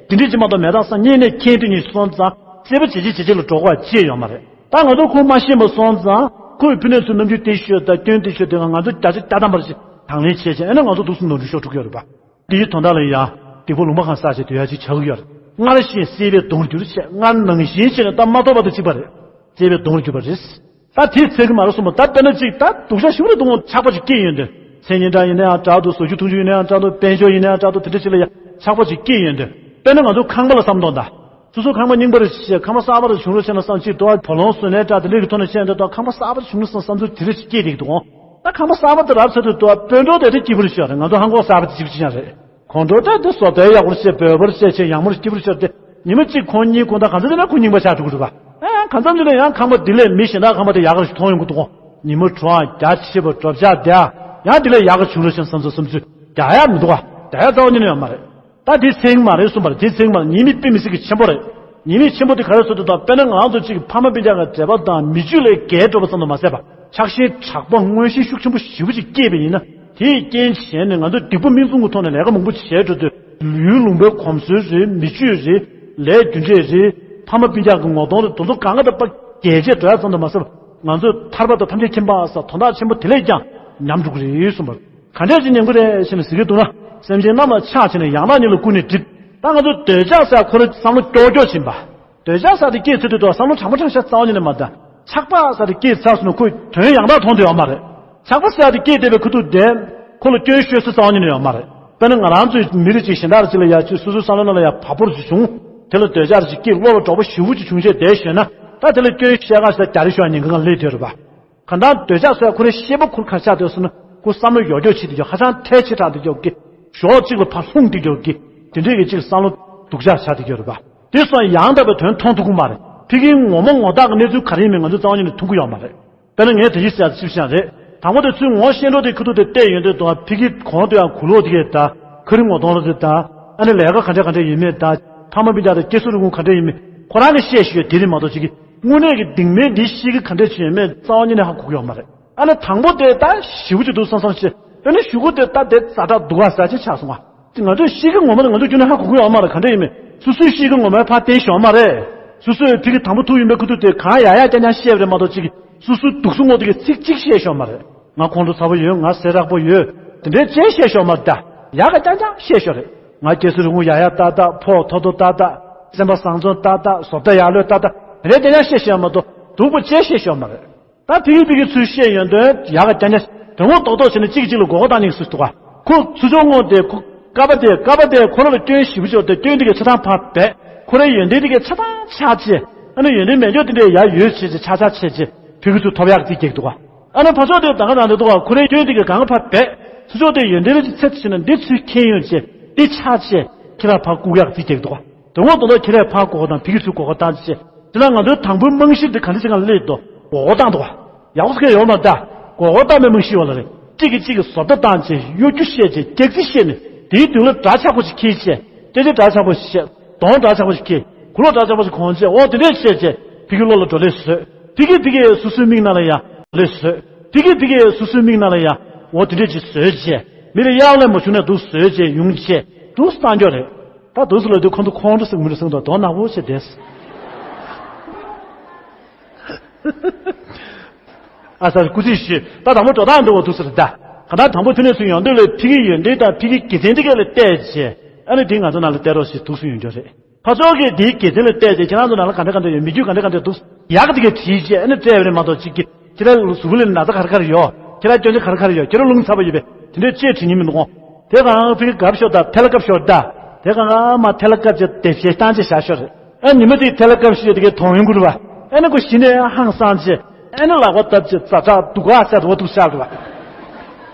དེ་འདྲ་ཅིག་མ་གཏོགས་མེད་དང་སང་ཉིན་ནས་མཁྱེན་དུས་ནས་སོང་ཙང་། རྩེད་པ་བྱེད་ཅིག་བྱེད་ཅིག་ལ་འགྲོ་དགོས་པ་ཅི་ཡང་ཡོད་མ་རེད། ད་ང་ཚོ་ཁོ་མ་ཤེས་པ་སོང་ཙང་ཁོས་ཕུ་ནས་ཚུར་རྣམ་འགྱུར་དེ་ཤོད་དང་སྐྱོན་དེ་ཤོད་དེ་ང་ཚོ་བརྒྱ་ཆ་བརྒྱ་ཐམ་པར་ཞིག་དང་ལེན་བྱས་བྱས་ཨ་ནི་ང་ཚོ་འདུག་སེ་ནོར་འཁྲུལ་ཤོར་འགྲོ་གི་ཡོད་རེད་པ། དེའི་དོན་དག་ལ་ཡང་སྡིག་པ་ལུང་པ་གང་བསགས་བྱས་སྡོད་ཡ་ཅིག་ཆགས་ཀྱི་ཡོད་རེད། སྔར་བཞིན་སྲེད་པའི་སྡོང་རྒྱུར་བྱས། སྔར་ནང་བཞིན་བྱས་ནས་ད་མ་ཐོབ་པ་དང་གཅིག་པ་རེད། སྲེད་པའི་སྡོང་རྒྱུ་བ་རེད། ད་དེ་ཚད་ཀྱི་མ་རེད་གསུངས་པ། ད་དཔེར་ན་ཅིག་ད་སྡུག་ཅག་ཞིག་རེད་འདུག་ཆགས་པ་ཅིག་སྐྱེས་ཡོང་དུས། མཚན་སྙན་གྲགས་ཡིན་ན་ཡང་འདྲ་འདུག་བཟོ་རྒྱུ་འཐུང་རྒྱུ་ཡིན་ན་ཡང་འདྲ་འདུག་དཔལ་འབྱོར་ཡིན་ན་ཡང་འདྲ་འདུག་དེ་འདྲ་ཅིག་ལ་ཡང་ཆགས་པ་ཅིག་སྐྱེས་ཡོང་དུས། དཔེར་ན་ང་ཚོ་ཁང་པ་ལ་བསམ་གཏོང་དང་། སོ་སོ་ཁང་པ་རྙིང་པ་རེ་བྱས། ཁང་པ་གསར་པ་རེ་བྱུང་རོགས་བྱས་ན་བསམ། ཅིག་འདུག་བུ་ལོན་བཟོ་ནས་འདྲ་དེ་འདྲ་གི་ཐོག་ནས་བཤད་འདྲ་འདུག་ཁང་པ་གསར་པ་རེ་བྱུང་རོགས་བསམ་བསམ་ཚུལ་དེ་འདྲ་ཅིག་སྐྱེས་བསྡད་ཀྱི་འདུག་ད་ཁང་པ་གསར་པ་དེ་རབ་ཚ་དུས་འདུག་དཔོན་གྲོགས་དེ་འདྲ་སྐྱིད་པོ་རེ་ཤོར་རེད། ང་ཚོ་ཧང་གོག་གསར་པ་དེ་སྐྱིད་པོ་ཅིག་ཡང་རེད། ཁོང་ཁྲོ་ད་དེ་བཟོ་ལྟ་ཡག་པོ་བྱས། འབོལ་པོར་བྱས་བྱས། ཡག་མོར་སྐྱིད་པོར་ཤོར་ཏེ། ཉི་མ་གཅིག་ཁོང་གཉིས་ཁོང་ད་གང་ཚ་དེ་ན་ཁོ་རྙིང་པ་ཆགས་འགྲོ་གི་རེད་པ། ཨ་གང་འཚམ་ཅིག་ལ་ཡང་ཁང་པ་འདི་ལས་མི་གཞན་དག་ཁང་པ་དེ་ཡག་ག་ཞིག་མཐོང་ཡོང་གི་འདུག་ཉི་མ་དྲོ་ཨ་རྒྱ་ཆེ་བ་འགྲོ་བྱ་དེ་ཨ་ཡང་འདི་ལས་ཡག་ག་བྱུང་རོགས་བྱས་བསམ་ཚུལ་བསམ་ཚུལ་རྒྱག་ཡ་མི་འདུག་ག་རྒྱག་ཡ་རྩ་བ་ཉིད་ནས་ཡོད་མ་རེད། ད་དེ་ཚེག་མ་རེད་གསུངས་པ་རེད། དེ་ཚེག་མ་རེད། ཉེས་དམིགས་དཔེ་མི་སྲིད་ཀྱི་ཆེན་པོ་རེད། ཉེས་དམིགས་ཆེན་པོ་དེ་ག་རེ་ཟེར་དུས་དང་། དཔེར་ན་ང་རང་ཚོ་གཅིག་གི་ཕ་མ་སྤུན་ཀྱག་གི་འབྲེལ་བ་དང་མི་ཇུས་ལས་འགལ་འགྲོ་བ་ཙམ་དུ་མ་ཟད་པ། ཆགས་ཞེན་དྲག་པོ་མངོན་ཤེས་ཤུགས་ཆེན་པོ་ཞེ་པོ་ཅིག་སྐྱེས་པ་ཡིན་ན། དེའི་རྐྱེན་བྱས་ནས་ང་ཚོ་སྡིག་པ་མིག་བཙུམ་གྱི་ཐོག་ནས་ལས་ཀ་མང་པོ་བྱས་འགྲོ་དུས། ཡུལ་ལུང་པའི་གོམས་སྲོལ་རེད། མི་ཆོས་རེད། ལས་རྒྱུ་འབྲས་རེད། ཕ་མ་སྤུན་ཀྱག་གི་ངོ་གདོང་རེད། དེ་ཚོ་གང་ག་དང་ཕར་རྒྱལ་བྱེད་འགྲོ་ཡ་ཙམ་དུ་མ་ཟད་པ། ང་ཚོས་ཐར་པ་དང་ཐམས་ཅད་མཁྱེན་པ་ཟེར་དོན་དག་ཆེན་པོ་དེ་ལས་ཀྱང་ཉམས་འགྲོ་གི་རེད་གསུངས་པ་རེད། ག་འདྲས་ཅིག་ཉན་གི་རེད་ཟེར་ནས་ཟེར་གྱི་འདུག་ན། སེམས་ཅན་རྣམས་ལ་ཆགས་བྱས་ནས། ཡང་དག་ཉིད་ལ་ཀུན་ནས་སྒྲིབ། ད་ང་ཚོ་འདོད་ཆགས་ཟེར་ཁོ་རང་བསམ་བློ་ཀྱོག་ཀྱོག་ཕྱིན་པ། འདོད་ཆགས་ཟེར་དེ་སྐྱེས་ཚུལ་དུ་དུ་བསམ་བློ་དྲང་པོ་དྲང་བཞག་རྩ་བ་ཉིད་ནས་མ་ད། ཆགས་པ་ཟེར་དེ་སྐྱེས་ཚར་སོང་ན་ཁོས་དོན་ཡང་དག་མཐོང་དུ་ཡོད་མ་རེད། ཆགས་པ་ཟེར་དེ་སྐྱེས་བསྡད་པའི་ཁུ་ཐུག་དེ་ཁོ་ལ་སྐྱོན་ཤོད་ས་རྩ་བ་ཉིད་ནས་ཡོད་མ་རེད། དཔེར་ན་ང་རང་ཚོའི་མི་རིགས་ཅིག་གཞན་དག་རེ་ཅིག་ལ་ཡ་ཅིག་སོ་སོའི་བསམ་བློ་ནང་ལ་ཡ་བ་སྤུར་ཅིག་བྱུང་། དེ་ལ་འདོད་ཆགས་རེ་ཅིག་སྐྱེས། བློ་ལ་འགྲོགས་པ་ཞེ་པོ་ཅིག་བྱུང་བྱས་བསྡད་ཤོད་ན། ད་དེ་ལ་སྐྱོན་བཤད་ག་ཟེར་རྒྱ་རི་ཤོག་ཉེན་ཁ་ལས་དོད་རེད་པ། གང་ལྟར་འདོད་ཆགས་ཟེར་ཁོ་རའི་ཤེས་པ་ཁུར་ག་ཆགས་སྡོད་སོང་ན། ཁོ་བསམ་བློ་ཡོ་ཡོ་བྱེད་དེ་ཡོད། ཧ་ཅང་ཐལ་ཆེ་དྲགས་དེ་ཡོད་ཀི། ཞོག་གཅིག་ལ་ཕར་ལྷུང་དེ་ཡོད་ཀི། དེ་འདྲས་ཀྱི་གཅིག་བསམ་བློ་སྡུག་ཅག་ཆགས་དེ་ཡོད་རེད་པ། དེ་སོང་ཡང་དག་པའི་དོན་མཐོང་ཐུབ་ཀྱི་མ་རེད། ཕ་གིའི་ངོ་མ་ངོ་རྟགས་ཀྱི་གནས་ཚུལ་ག་རེ་ཡིན་མིན་ང་ཚོས་རྩ་བ་ཉིད་ནས་མཐོང་གི་ཡོད་མ་རེད། དཔེར་ན་ངས་དེ་བཞིན་ཟེར་ཅིག་བཤད་རེད། དང་པོ་དེ་ཚོས་ངོ་ཤེས་འགྲོ་དེ་ཁུ་ཐུག་དེ་བལྟས་ཡོང་དུས་དང་། ཕ་གི་གོང་དུ་ཡང་གུ་ལོག་དེ་གས་ད། ཁ་རི་ངོ་གདོང་ར་དེ་ད། ཨ་ནི་ལས་ཀ་ག་འདྲས་ག་འདྲས་ཡིན་མིན་ད། ཕ་མ་སྤུན་ཀྱག་དང་སྐྱེ་སྲིད་རིན་གོང་ག་འདྲས་ཡིན་མིན་ཁོ་རང་གིས་བཤད་ཤེས་ཡོད་དེ་རེད་མ་གཏོགས། ཅིག་གི་དངོས་གནས་ཀྱི་སྡིག་མེད་འདི་ཤེས་ཀྱི་ག་འདྲས་བྱས་ཡོད་མེད་རྩ་བ་ཉིད་ནས་ཧ་གོ་གི་ཡོད་མ་རེད། ཨ་ནི་དང་པོ་དེ་ད་ཞེ་པོ་ཅིག་འདུག་བསམ་བསམ་བྱས། ཨ་ནི་གཞུག་གུ་དེ་ད་དེ་ཛ་དྲག་འདུག་ག་ཟེར་ཅིག་ཆགས་སོང་ང་། ང་ཚོས་ཤེས་ཀྱི་ངོ་མ་དེ་ང་ཚོས་ཁྱོན་ནས་ཧ་གོ་གི་ཡོད་མ་རེད། ག་འདྲས་ཡིན་མིན། སོ་སོས་ཤེས་ཀྱི་ངོ་མ་ཕར་བསྟན་ཤེས་ཡོད་མ་རེད། སོ་སོས་ཕ་གི་དང་པོ་ཐུག་ཡིན་པའི་ཁུ་ཐུག་དེ་གང་ཡག་ཡག་རྐྱང་རྐྱང་བཤད་པ་རེད་མ་གཏོགས། ཅིག་གི་སོ་སོའི་སྡུག་སོ་ངོ་དེ་གི་ཚིག་གཅིག་བཤད་ཤེས་ཡོད་མ་རེད། ང་ཁོང་ཁྲོ་ཚ་པོ་ཡོད། ང་སེར་དྲག་པོ་ཡོད། དེ་འདྲའི་ཅིག་བཤད་ཤེས་ཡོད་མ་རེད་ད། ཡག་ག་རྐྱང་རྐྱང་བཤད་ཤེས་རེད། ང་སྐྱེ་སྲིད་རིན་གོང་ཡག་ཡག་ཏག་ཏག་ཕོགས་མཐོ་མཐོ་ཏག་ཏག་སེམས་པ་བཟང་བཟང་ཏག་ཏག་བཟོ་ལྟ་ཡག་ལོས་ཏག་ཏག་དེ་འདྲའི་རྐྱང་རྐྱང་བཤད་ཤེས་ཡོད་མ་གཏོགས། སྡུག་པོ་ཅིག་བཤད་ཤེས་ཡོད་མ་རེད། ད་ཕ་གི་ཕ་གི་ཚུལ་བཤད་ཡོན་ཏན་ཡག་ག་རྐྱང་རྐྱང་དོན་ངོ་རྡོག་རྡོག་བྱས་ནས་གཅིག་གིས་གཅིག་ལ་མགོ་སྐོར་བཏང་ནས་སུ་འདུག་ག་ཁོ་ཚུར་ཕྱོགས་ངོ་དེ་ཁོ་ཀ་པ་དེ་ཀ་པ་དེ་ཁོ་རང་ལ་སྐྱོན་ཞེ་པོ་ཅིག་ཡོད་དེ། སྐྱོན་དེ་གའི་ཆ་ཚང་ཕར་སྦས། ཁོ་རའི་ཡོན་ཏན་དེ་གའི་ཆ་ཚང་ཆག་བྱས། ཨ་ནི་ཡོན་ཏན་མེད་ཅོག་དེ་འདྲའི་ཡ་ཡོད་བྱས་བྱས་ཆག་ཆག་བྱས་བྱས་ཕ་གི་ཚུར་ཐོབ་ཡག་རྩིས་རྒྱག་འདུག་ག་ཨ་ནི་ཕར་ཕྱོགས་དེ་ད་ག་ནང་དུ་འདུག་ག་ཁོ་རའི་སྐྱོན་དེ་གའི་གང་ག་ཕར་སྦས། ཚུར་ཕྱོགས་དེ་ཡོན་ཏན་རེ་ཅིག་ཚད་ཕྱིན་ན་འདི་ཚུར་ཁྱེར་ཡོང་བྱས་འདི་ཆག་བྱས་ཁྱེད་རང་ཕར་བཀུག་ཡག་རྩིས་རྒྱག་འདུག་ག་དོན་ངོ་རྡོག་རྡོག་ཁྱེད་རང་ཕར་མགོ་སྐོར་བཏང་། ཕ་གི་ཚུར་མགོ་སྐོར་བཏང་བྱས། དེ་ལ་ང་ཚོའི་དང་པོའི་རྨང་གཞི་འདི་ག་འདྲ་ཞིག་སྒང་ལ་སླེབས་འདུག་མགོ་སྐོར་བཏང་འདུག་ག་ཡག་པོ་ཟེར་མཁན་ཡོད་མ་རེད་ད། མགོ་སྐོར་བཏང་པའི་རྨང་གཞི་ཡོད་ལ་རེད། གཅིག་གིས་གཅིག་གི་བཟོ་ལྟ་བཏང་བྱས། གཡོ་སྒྱུ་བཤད་བྱས། སྐྱག་རྫུན་བཤད་ནས། དེའི་མདུན་ལ་འདྲ་ཆགས་པོ་ཞིག་འཁྱེར་བྱས། སྐད་ཆ་འདྲ་ཆགས་པོ་ཞིག་བཤད། གདོང་འདྲ་ཆགས་པོ་ཞིག་འཁྱེར། གུ་ལོག་འདྲ་ཆགས་པོ་ཞིག་གོན་བྱས། འོ་དེ་འདྲས་བཤད་བྱས་ཕ་གི་བློ་ལ་འགྲོ་ལེ་བཟོས། ཕ་གི་ཕ་གི་སོ་སོའི་མིག་ནང་ལ་ཡ་འགྲོ་ལེ་བཟོས། ཕ་གི་ཕ་གི་སོ་སོའི་མིག་ནང་ལ་ཡ་འོ་དེ་འདྲས་ཅིག་བཟོས་བྱས། མི་ལ་གཡར་ལེན་མ་བྱུང་ན་འདུག་བཟོས་བྱས་ཡོང་བྱས་འདུག་བཏང་རྒྱུ་རེད། ད་འདུག་སེ་ལབ་དུས་ཁོང་ཚོ་ཁོང་ཁྲོ་ཟིང་མི་རུ་སེང་དོ་དོ་ནག་པོ་བྱས་བསྡད། ཨ་ས་སྐུ་ཚེ་ཞུས། ད་དང་པོ་འགྲོ་སྟངས་འདུག་བ་འདུག་ཟེར་ད། གང་ལྟར་དང་པོ་ཐོན་ནས་ཚུར་ཡོང་དུས་ལ་ཕ་གི་ཡོན་ཏན་དང་ཕ་གི་དགེ་མཚན་འདི་ག་ལ་བལྟས་བྱས། ཨ་ནི་དེ་ང་ཚོ་ནང་ལ་བལྟས་རོགས་ཞེས་འདུག་སེ་ཡོང་རྒྱུ་རེད། ཕར་ཕྱོགས་ཀྱིས་དེའི་དགེ་མཚན་ལ་བལྟས་ཏེ་ཁྱེད་རང་ཚོ་ནང་ལ་ག་འདྲ་ག་འདྲ་ཡོད། མི་རྒྱུད་ག་འདྲ་ག་འདྲ་འདུག་ཡག་ག་དེ་གས་བྲིས་བྱས་ཨ་ནི་སྤྲད་པ་རེད་མ་གཏོགས། གཅིག་གིས་ཁྱེད་རང་གཟུགས་པོ་ལ་ན་ཚ་ག་རེ་ག་རེ་ཡོད། ཁྱེད་རང་སྐྱོན་ཆ་ག་རེ་ག་རེ་ཡོད། ཁྱེད་རང་རླུང་ཚ་པོ་ཡོད་པས་དེ་འདྲས་ཅེས་བྲིས་མཁན་མི་འདུག་གོ། དེ་གང་ཕ་གི་དགའ་ཤོར་དང་ཐལ་སྐབས་ཤོར་དང་། དེ་གང་ཨ་མ་ཐལ་སྐབས་ཀྱི་དེ་བྱས་བཏང་ཅེས་བཞག་ཤོར་རེད། ཨ་ནི་མ་དེ་ཐལ་སྐབས་ཤོར་དེ་གས་དོང་ཡོང་གི་རེད་པ། ཨ་ནི་ཁོ་གཞི་ནས་ཧང་སངས་བྱས། ཨ་ནི་ལག་པ་བརྡབ་བྱས་ཛ་དྲག་སྡུག་ག་ཟེར་བ་འདུག་ཤར་རེད་པ།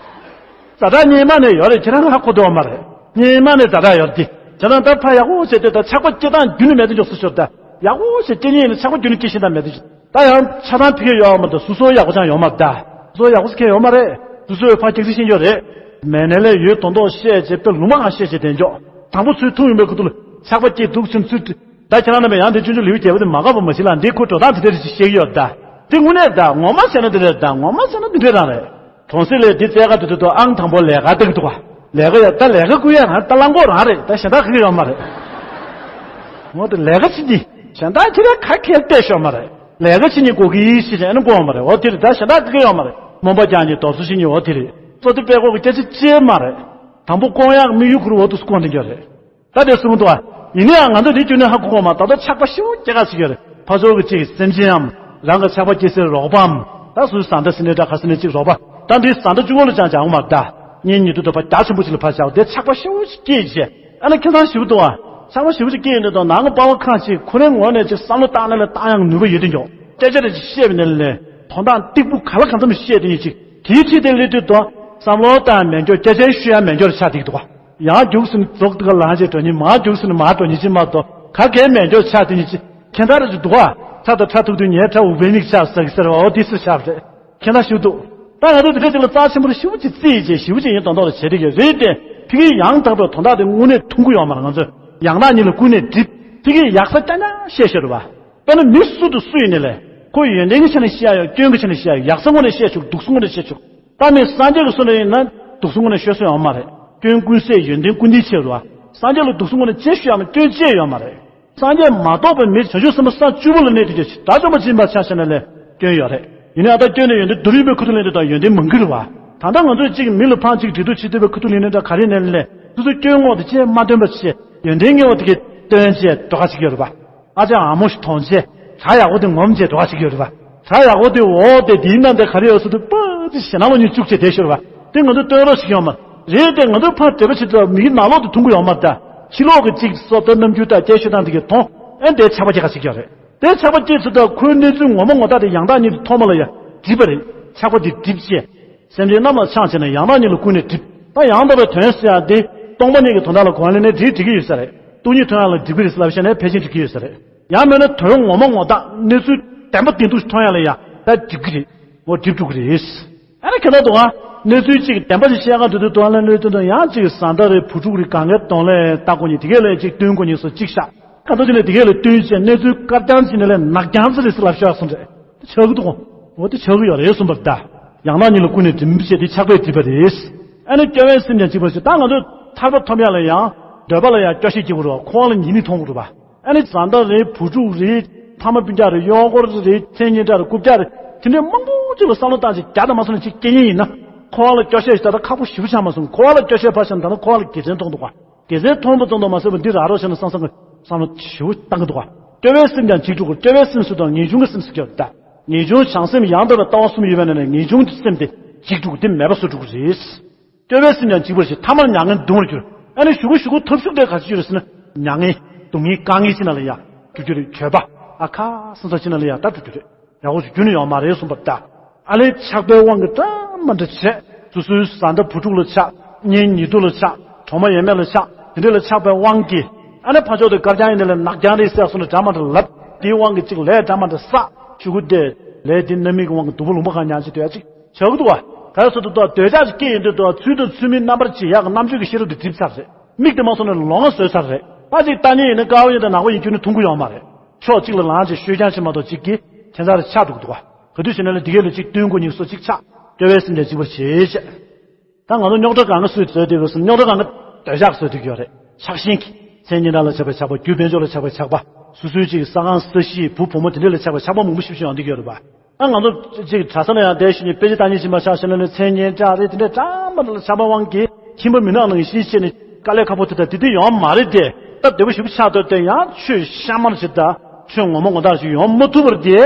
ཛ་དྲག་སྔོན་མ་ནས་ཡོད་རེད། ཁྱེད་རང་ཧ་གོ་འདུག་མ་རེད། སྔོན་མ་ནས་ཛ་དྲག་ཡོད་རེད། དེ་ཁྱེད་རང་ད་ཕར་ཡག་པོ་བྱས་དེ་ད་ཆགས་པ་སྐྱེ་སྟངས་རྒྱུན་ནས་མེད་དུ་འཇོག་སུ་ཤོར་ད། ཡག་པོ་བྱས་སྐྱེ་ཉེན་ཡིན་ན་ཆགས་པ་རྒྱུན་ནས་སྐྱེ་བཞིན་ད་མེད་དུ་འཇོག་ད་ཡང་ཆ་ཚང་ཕ་གིར་ཡོད་མ་གཏོགས་སོ་སོ་ཡག་པོ་ཅང་ཡོད་མ་རེད་ད། སོ་སོ་ཡག་པོ་ཟེར་མཁན་ཡོད་མ་རེད། སོ་སོས་ཕར་སྐྱག་རྫུན་བཤད་ཀྱི་ཡོད་རེད། མེད་ནས་ལས་ཡོད་མདོག་མདོག་བཤད་བྱས་དཔེ་ལུང་མ་གང་བཤད་བྱས་དེ་འཇོག་དང་པོ་ཚུར་ཐུག་ཡོང་པའི་ཁུ་ཐུག་ལ་ཆགས་པ་སྐྱེས་འདུག་སེམས་ཚུལ་ད་ཁྱེད་རང་རྣམ་པས་ཡང་དེ་ཆུང་ཆུང་ལེའུ་བརྒྱད་པ་དེ་མ་འགག་པ་མ་ཤེས་ལ། འདི་ཁོ་འགྲོ་སྟངས་དེ་འདྲ་རེ་ཞིག་བཤད་ཀྱི་ཡོད་ད། དེ་དངོས་གནས་ད་ངོ་མ་བྱས་ན་འདི་འདྲ་རེད་ད། ངོ་མ་བྱས་ན་འདི་འདྲ་རང་རེད། གྲོང་གསེབ་ལས་འདི་བཙལ་ག་འདུག་འདུག་འདུག་ཨང་དང་པོ་ལས་ཀ་སྟེར་གི་འདུག་ག་ལས་ཀ་ཡ་ད་ལས་ཀ་བསྐུར་ཡ་རང་ད་རླངས་འཁོར་རང་རེད་ད། གཞན་དག་ག་གི་ཡོད་མ་རེད། ངོ་དེ་ལས་ཀ་བྱེད་ཀྱི། གཞན་དག་ཁྱེད་རང་ག་གེ་བལྟས་ཤོག་མ་རེད། ལས་ཀ་བྱེད་ཀྱི་དགོས་ཀྱི་ཞེས་ཨ་ནི་དགོས་མ་རེད། འོ་དེ་རེད་ད། གཞན་དག་ག་གི་ཡོད་མ་རེད། རྨོངས་པ་རྒྱག་ནས་རྡོབ་གསིག་བྱེད་ཀྱི་འོ་དེ་རེད། གཙོ་དེ་སྤེལ་དགོས་ཀྱི་སྐད་ཆ་ཅི་མ་རེད། དང་པོ་སྐོང་ཡག་དམིགས་ཡུལ་ཁུར་འོ་དུ་སྐོང་དེ་འགྱོ་རེད། ད་དེ་གསུངས་འདུག་ཨ། ཡིན་ནའང་ང་ཚོ་དེ་བརྒྱུད་ནས་ཧ་གོ་གོ་མ། ད་ལྟ་ཆགས་པ་ཞེ་པོ་སྐྱེ་ག་ཞིག་ཡོད་རེད། ཕར་ཕྱོགས་ཀྱི་ཅིག་སེམས་ཅན་འམ། རང་གི་ཆགས་པ་སྐྱེ་སའི་རོགས་པའམ། ད་སུ་བཟའ་ཟླ་ཟེར་ནའི་འདྲ་ག་ཟེར་ནའི་ཅིག་རོགས་པ། ད་འདི་བཟའ་ཟླ་གཅིག་པོ་ལ་ཅང་སྦྱང་མ་ད། གཉེན་ཉེ་དུ་དང་ཕར་རྒྱ་ཆེན་པོ་ཅིག་ལ་ཕར་བཞག་དེ་ཆགས་པ་ཞེ་པོ་ཅིག་སྐྱེས་བྱས། ཨ་ནི་ཁྱེད་ཚང་ཞིབ་འདུག་ཨ། ཆགས་པ་ཞེ་པོ་ཅིག་སྐྱེས་ཡོད་ནས་དང་ནང་གི་པ་ཕ་ཁ་ཅིག་ཁོ་རའི་ངོས་ནས་ཅིག་བསམ་བློ་བཏང་ན་ལས་བཏང་ཡང་ནུས་པ་ཡོད་དེ་འགྱོ། སྐད་ཆ་རེ་ཅིག་བཤད་པ་ནས་ལས་དོན་དག་སྟེགས་བུ་ག་ལ་གང་འཚམ་བཤད་དེ་ཉིད་ཅིག་དེའི་ཁྲིད་དེ་སླེབས་དུས་དོ། བསམ་བློ་བཏང་མེད་འགྱོ། སྐད་ཆ་ཤོད་ཡ་མེད་འགྱོ་རེ་ཆགས་དེ་འདུག་ཨ། ཡང་རྒྱུགས་སུ་རྫོགས་དུས་ལངས་བྱས་འགྲོ་ཉིན་མ། རྒྱུགས་སུ་མ་འགྲོ་ཉིན་ཅི་མ་གཏོགས་ག་གེ་མེད་འགྱོ་ཆགས་དེ་ཉིད་ཅི། ཁྱེད་ཚར་ཅིག་འདུག་ཨ། ཚ་དང་ཁྲ་ཐུག་དུས་ཉལ་ཁྲ་འུག་པའི་མིག་ཆགས་ཟ་གི་ཟེར་བ་འོ་དེ་སུ་ཆགས་རེད། ཁྱེད་ཚར་ཞུ་འདུག་ད་ང་ཚོ་དེ་འདྲ་ཅིག་ལ་རྩ་ཆེན་པོ་རེ་ཞུ་ཅིག་རྩིས་བྱས་ཞུ་ཅིག་ཡིན་དོན་དག་ལ་བྱེད་དེ་གི་རེད་དེ། ཕ་གིའི་ཡང་དག་པའི་དོན་དག་དེ་དངོས་གནས་མཐོང་གི་ཡོད་མ་རེད། ང་ཚོས་ཡང་དག་ཉིད་ལ་ཀུན་ནས་འགྲིབ། ཕ་གིའི་ཡག་ས་རྐྱང་རྐྱང་བཤད་ཤོད་རེད་བ། དཔེར་ན་མི་སུ་དང་སུ་ཡིན་ནའི་ལས། ཁོ་ཡོན་ཏན་གྱི་ཆ་ནས་བཤད་ཡ་ཡོད། སྐྱོན་གྱི་ཆ་ནས་བཤད་ཡ་ཡོད། ཡག་ས་ངོས་ནས་བཤད་ཆོག་སྡུག་ས་ངོས་ནས་བཤད་ཆོག་ད་མི་སངས་རྒྱས་ཀྱི་སོ་ནས་ཡིན་ན་སྡུག་ས་ངོས་ནས་བཤད་སྲོལ་ཡོད་མ་རེད། སྐྱོན་ཀུན་ཟད་ཡོན་ཏན་ཀུན་ལྡན་ཆེ་རུ་བ། སངས་རྒྱས་ལ་སྡུག་ས་ངོས་ནས་ཅི་ཞུ་ཡ་མེད། སྐྱོན་ཅི་ཡོད་མ་རེད། སངས་རྒྱས་མ་གཏོགས་པའི་མི་བྱང་ཆུབ་སེམས་དཔའ་ས་བཅུ་པོ་ལ་གནས་དུས་ཀྱི་དགྲ་བཅོམ་པ་སྦྱིན་པ་ཆ་བཞག་ན་ལས་སྐྱོན་ཡོད་རེད། ཡིན་ནའི་ཨ་ད་སྐྱོན་ནས་ཡོན་ཏན་སྡུག་རུས་པའི་ཁུ་ཐུག་ལེན་དུས་དང་ཡོན་ཏན་མང་གི་རེད་བ། ད་ལྟ་ང་ཚོས་གཅིག་མི་ལ་ཕངས་གཅིག་འདྲི་རྟོག་བྱེད་འདོད་པའི་ཁུ་ཐུག་ལེན་ནས་འདྲ་ག་རེ་ནས་ལས་སོ་སོའི་སྐྱོན་ངོ་དེ་ཅི་མ་སྟོན་པ་བྱས་ཡོན་ཏན་ངེས་པ་དེ་གས་སྟོན་བྱས་འགྲོ་ག་ཞིག་ཡོད་རེད་བ། ཨ་ཅག་ཨ་མོ་ཞིག་མཐོང་བྱས་བྱ་ཡག་པོ་དེ་ངོམ་བྱས་འགྲོ་ག་ཞིག་ཡོད་རེད་བ། བྱ་ཡག་པོ་དེ་འོ་དེ་དེའི་ནང་དེ་ག་རེ་ཡོད་སོ་དུ་པ་ཅི་ཞེ་ན་ལོ་ཉིད་བཅུག་བྱས་བསྡད་ཤོར་བ། དེ་ང་ཚོས་སྟོན་རོགས་ཞིག་ཡོད་མ་རེད་དེ། ང་ཚོས་ཕར་འགྲེལ་པ་བྱེད་དུས་མིག་ནང་ལོག་ཏུ་མཐོང་གི་ཡོད་མ་རེད། ཕྱི་ལོག་གི་གཅིག་བཟོ་ལྟ་རྣམ་འགྱུར་དང་སྐད་ཤོད་སྟངས་དེ་གས་མཐོང་ཨེ་དེ་ཆགས་པ་སྐྱེ་ག་ཞིག་ཡོད་རེད། དེ་ཆགས་པ་སྐྱེས་ཚུལ་དང་ཁོའི་གནས་ཚུལ་ངོ་མ་ངོ་རྟགས་དེ་ཡང་དག་ཉིད་དུ་མཐོང་བ་ལ་ཡང་འགྲིབ་པ་རེད། ཆགས་པ་དེ་འགྲིབ་བྱས། སེམས་ཅན་རྣམས་ལ་ཆགས་བྱས་ནས་ཡང་དག་ཉིད་ལ་ཀུན་ནས་འགྲིབ། ད་ཡང་དག་པའི་དོན་ཟེར་ཡག་དེ་སྟོང་པ་ཉིད་ཀྱི་དོན་དག་ལ་གོ་བ་ལེན་ནས་འགྲིག་འགྲིག་གི་ཡོད་ས་རེད། སྟོང་ཉིད་མཐོང་ཡག་ལ་འགྲིག་གི་རེད་ཟེར་ལབ་བྱས་ནས་ཕལ་ཆེར་འགྲིག་གི་ཡོད་ས་རེད། ཡང་མིན་ན་དོན་ངོ་མ་ངོ་རྟགས་གནས་ཚུལ་བདེན་པ་བདེན་ཐུག་མཐོང་ཡག་ལ་ཡང་ད་འགྲིག་གི་རེད། འོ་འགྲིབ་འགྲོ་གི་རེད། ཨ་ནི་ཁྱེད་རང་དུ་ང་གནས་ཚུལ་གཅིག་བདེན་པ་ཞིག་བཤད་ག་འདུག་དུས་དུ་ང་ལ་གནས་ཚུལ་དུ་ཡང་གཅིག་བཟའ་ཟླ་རེད། བུ་ཕྲུག་རེད། གང་གའི་གདོང་ལ་ལྟ་དགོས་ཉིད་དེ་གས་ལ་གཅིག་སྟོན་དགོས་ཉིད་སོགས་གཅིག་བཞག་ག་ཚོད་ཅིག་ནས་དེ་གས་ལ་བསྟུན་བྱས་གནས་ཚུལ་དཀར་རྐྱང་ཅིག་ནས་ལས་ནག་རྐྱང་ཚ་རེད་ཟེར་ལབ་ཤོག་གསུངས་རེད། དེ་ཆགས་ཀྱི་འདུག་འོ་དེ་ཆགས་ཀྱི་ཡོད་རེད་གསུངས་པར་གདའ། ཡང་དག་ཉིད་ལ་ཀུན་ནས་འགྲིམ་བྱས་དེ་ཆགས་པས་འགྲིབ་པ་རེད། ཨ་ནི་སྐྱོ་བའི་སེམས་ཀྱང་འཇིག་པར་བྱེད། ད་ང་ཚོ་ཐར་པ་ཐོབ་ཡག་ལ་ཡང་འདོད་པ་ལ་ཡང་སྐྱོ་ཤས་སྐྱེ་དགོས་རེད་བ། ཁོ་བ་ལ་ཉིད་ནི་མཐོང་དགོས་རེད་བ། ཨ་ནི་བཟའ་ཟླ་རེད། བུ་ཕྲུག་རེད། ཕ་མ་སྤུན་ཀྱག་རེད། གཡོག་འཁོར་རེད། མཚན་སྙན་གྲགས་རེད། རྐུབ་བཀྱག་རེད། དེ་འདྲའི་མང་པོ་ཅིག་ལ་བསམ་བློ་བཏང་བྱས་རྒྱ་དང་མ་སོང་ནས་ཅིག་སྐྱེ་ཉེན་ཡིན་ན། ཁོ་བ་ལ་སྐྱོ་ཤས་ཤིག་ད་ལྟ་ཁག་པོ་ཞེ་པོ་ཆགས་མ་སོང་། ཁོ་བ་ལ་སྐྱོ་ཤས་ཕར་བཞག་ན་ད་ལྟ་ཁོ་བ་ལ་དགེ་མཚན་མཐོང་འདུག་བ། དགེ་མཚན་མཐོང་བ་ཙམ་དུ་མ་ཟད་པར་འདི་རག་རོགས་བྱས་ན་བསམ་བསམ་གྱི་བསམ་བློ་ཞེ་པོ་བཏང་གི་འདུག་བ། སྐྱོ་བའི་སེམས་ཀྱང་འཇིག་འགྲོ་དགོས། སྐྱོ་བའི་སེམས་ཟེར་དུས་ངེས་འབྱུང་གི་སེམས་ཟེར་གྱི་ཡོད་རེད་ད། ངེས་འབྱུང་བྱང་སེམས་ཡང་དག་པའི་ལྟ་བ་གསུམ་ཡོད་པ་ན་ནས་ངེས་འབྱུང་གི་སེམས་དེ་འཇིག་འགྲོ་དགོས། དེ་མེད་པ་བཟོ་འགྲོ་གི་རེད། སྐྱོ་བའི་སེམས་ཀྱང་འཇིག་པར་བྱེད། ཐ་མར་མྱ་ངན་གདུང་བར་འགྱུར། ཨ་ནི་གཞུག་གུ་གཞུག་གུ་ཐབས་ཤུགས་དེ་ག་ཚོད་ཅིག་རེད་ཟེར་ན། མྱ་ངན་སྡུག་བསྔལ་དཀའ་ངལ་ཅིག་ནང་ལ་ཡང་འགྲོ་རྒྱུ་རེད། གྱོད་པ་ཨ་ཁ་སང་ས་ཅིག་ནང་ལ་ཡང་ད་འགྲོ་རྒྱུ་རེད། ཡག་པོ་ཞིག་རྒྱུ་ནི་ཡོད་མ་རེད་གསུངས་པ་ལྟ། ཨ་ལས་ཆགས་པའི་དབང་གིས་འདྲ་མ་འདྲ་བྱས། སོ་སོའི་བཟའ་ཟླ་བུ་ཕྲུག་ལ་ཆགས། གཉེན་ཉེ་དུ་ལ་ཆགས། གྲོགས་མོ་ཡས་མས་ལ་ཆགས། དེ་འདྲ་ལ་ཆགས་པའི་དབང་གིས། ཨ་ནི་ཕར་ཕྱོགས་དེ་དཀར་རྐྱང་ཡིན་ནའི་ལས་ནག་རྐྱང་རེད་ཟེར་སོང་ནས་འདྲ་མ་འདྲ་ལབ། དེའི་དབང་གིས་གཅིག་ལས་འདྲ་མ་འདྲ་བསགས། གཞུག་གུ་དེ་ལས་དེ་རྣམ་སྨིན་གྱི་དབང་གིས་སྡུག་པོ་ལུང་པ་གང་མྱངས་བྱས་སྡོད་ཡ་གཅིག་ཆགས་ཀྱི་འདུག་བ། ག་རེ་ཟེར་དུས་ད་འདོད་ཆགས་ཅིག་སྐྱེས་ཡོང་དུས་ད་ཚུལ་དང་ཚུལ་མིན་རྣམ་པར་འབྱེད་ཡག་གི་རྣམ་དཔྱོད་ཀྱི་ཤེས་རབ་དེ་འགྲིབ་ཚར་རེད། མིག་དེ་མ་སོང་ན་ལོང་བ་བཟོས་ཚར་རེད། ཕ་གཅིག་ལྟ་ཉན་ཡིན་ན་དཀར་པོ་ཡིན་དང་ནག་པོ་ཡིན་རྒྱུ་ནི་མཐོང་གི་ཡོད་མ་རེད། ཕྱོགས་གཅིག་ལ་ལངས་བྱས་ཤོད་རྐྱང་བྱེད་མ་གཏོགས་གཅིག་གིས་ཁྱད་མཚར་རེ་ཆགས་འགྲོ་གི་འདུག་བ། ག་དུས་བྱས་ན་ལས་དེ་གས་ལ་གཅིག་བསྟུན་དགོས་ཉིད་སོགས་གཅིག་ཆགས། སྐྱོ་བའི་སེམས་ཀྱང་འཇིག་པར་བྱེད་ཅེས། ད་ང་ཚོ་རྙོག་དྲ་གང་ག་སུས་བཟོས་བསྡད་ཡོད་ཟེར་ན། རྙོག་དྲ་གང་ག་འདོད་ཆགས་བཟོས་བསྡད་ཀྱི་ཡོད་རེད། ཆགས་ཞེན་གྱིས། མཚན་སྙན་གྲགས་ལ་ཆགས་པའི་ཆགས་པ། རྒྱུ་དཔལ་འབྱོར་ལ་ཆགས་པའི་ཆགས་པ། སོ་སོའི་གཅིག་ས་ཁང་ས་གཞི་བུ་བུ་མོ་དེ་འདྲ་ལ་ཆགས་པའི་ཆགས་པ་མང་པོ་ཞིག་ཞིག་ཡོང་བསྡད་ཀྱི་ཡོད་རེད་པ། ཨ་ང་ཚོ་གཅིག་གྲྭ་ས་ལ་ཡང་བསྡད་ཞུ་ནས་དཔེ་ཆ་ལྟ་ཉན་ཕྱིན་པ་ཆགས་ཞེ་ན་ནས་མཚན་སྙན་གྲགས་རེད། དེ་འདྲ་གྲངས་མང་ལ་ཆགས་པ་དབང་གིས་ཁྱིམ་པ་མི་ནག་ནང་བཞིན་བྱས་ནས་དཀའ་ལས་ཁག་པོ་དེ་དང་དེ་དེ་ཡོང་མ་རེད་དེ། ད་བདེ་པོ་ཞིག་ཆགས་འདུག་དེ་ཡང་ཆོས་གཤའ་མར་ཞིག་དང་ཆོས་ངོ་མ་ངོ་མདངས་ཤིག་ཡོང་མ་ཐུབ་པར་དེ།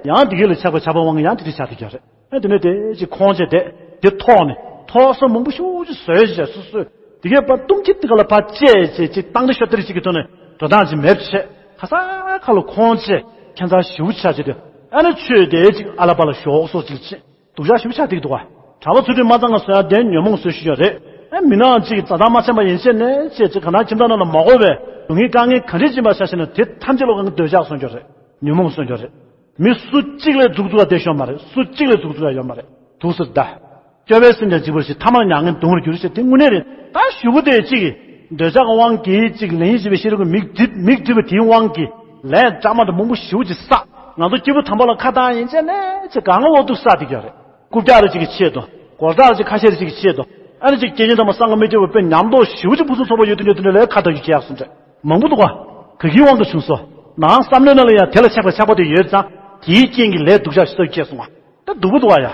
ཡང་དེ་གས་ལ་ཆགས་པ་ཆགས་པ་དབང་གིས་ཡང་དེ་དེ་ཆགས་བསྡད་ཀྱི་རེད། ཨ་དེ་ནས་དེ་ཅིག་ཁོང་ཆེ་དེ་དེ་ཐོག་ནས་ཐོག་ས་མང་པོ་ཞེ་པོ་ཅིག་བཟོས་བྱས་སོ་སོས་དེ་གས་པ་ལྟུང་ཁྱི་དེ་ག་ལ་ཕར་བཅད་བྱས་ཅིག་བཏང་དེ་ཤོར་དེ་རེ་ཅིག་གི་ཐོག་ནས་འགྲོ་སྟངས་ཅིག་མེད་བྱས། ཁ་ས་ཁ་ལ་ཁོང་ཆེ་ཁྱད་མཚར་ཞེ་པོ་ཆགས་བྱས་དེ། ཨ་ནི་ཆོས་དེ་ཅིག་ཨ་ལ་པ་ལ་ཞོག་སོགས་ཅིག་བྱས་སྡུག་ཅག་ཞེ་པོ་ཆགས་བསྡད་ཀྱི་འདུག་ག་གྲྭ་པ་ཚུལ་ཁྲིམས་མ་གཙང་ང་བཟོ་ཡ་དེ་ཉོན་མོངས་བཟོས་ཞུ་ཡ་རེད། ཨ་མི་ནག་ཅིག་རྩ་དང་མ་འཆམ་པ་ཡིན་ཆད་ནས་བྱས་ཅིག་ག་ན་ཁྱིམ་ཚང་ནང་ལ་མ་དགོས་པའི་སྡུག་བསྔལ་དཀའ་ངལ་ག་འདྲས་ཕྱིན་པ་ཆ་བཞག་ན་དེ་ཐམས་ཅད་ལོ་གང་གི་འདོད་ཆགས་སོང་རྒྱུ་རེད། ཉོན་མོངས་སོང་རྒྱུ་རེད། མི་སུ་གཅིག་ལས་འཛུགས་འཛུགས་ཡ་བསྡད་ཤོག་མ་རེད། སུ་གཅིག་ལས་འཛུགས་འཛུགས་ཡ་ཡོད་མ་རེད། འདུག་ཟེར་ད། སྐྱོ་བའི་སེམས་ཀྱང་འཇིག་པར་བྱེད། ཐ་མར་མྱ་ངན་གདུང་བར་འགྱུར་ཞེས་དེ་དངོས་གནས་རེད། ད་གཞུག་གུ་དེ་གཅིག་གིས་འདོད་ཆགས་ཀྱི་དབང་གིས་གཅིག་ལེན་བྱེད་པའི་ཤེས་རབ་ཀྱི་མིག་བསྒྲིབས། མིག་བསྒྲིབས་པ་དེའི་དབང་གིས་ལས་སྐྲག་མ་འདྲ་མང་པོ་ཞེ་པོ་ཅིག་བསགས། ང་ཚོ་སྐྱེས་བུ་དམ་པ་ལ་ཁ་བཏང་ཡིན་ཆད་ནས་ཅིག་གང་འོག་ཏུ་བསགས་བསྡད་ཀྱི་ཡོད་རེད། རྐུབ་བཀྱག་རེ་གཅིག་གི་ཆེད་དུ། སྒོར་བཀྲག་རེ་གཅིག་ཁ་ཤས་རེ་གཅིག་གི་ཆེད་དུ། ཨ་ནི་གཅིག་སྐྱེས་ཆེན་དམ་པ་སངས་རྒྱས་མི་སྐྱོབ་པ་དཔེ་ཉམས་རྟོགས་ཞེ་པོ་ཅིག་ཕུན་སུམ་ཚོགས་པ་ཡོད་དུས་ཡོད་དུས་ལས་ཁ་བཏང་རྒྱུ་ཅི་ཡག་སོང་རེད། མང་པོ་འདུག་ག་ག་གིའི་དབང་གིས་བྱུང་སོང་། ནང་བསམ་བློའི་ནང་ལ་ཡང་དེ་ལ་ཆགས་པའི་ཆགས་པ་དེ་ཡོད་ཙང་དེའི་རྐྱེན་གྱིས་ལས་སྡུག་ཅག་ཞིག་སྐྱེས་སོང་བ། ད་སྡུག་པོ་འདུག་བ་ཡ།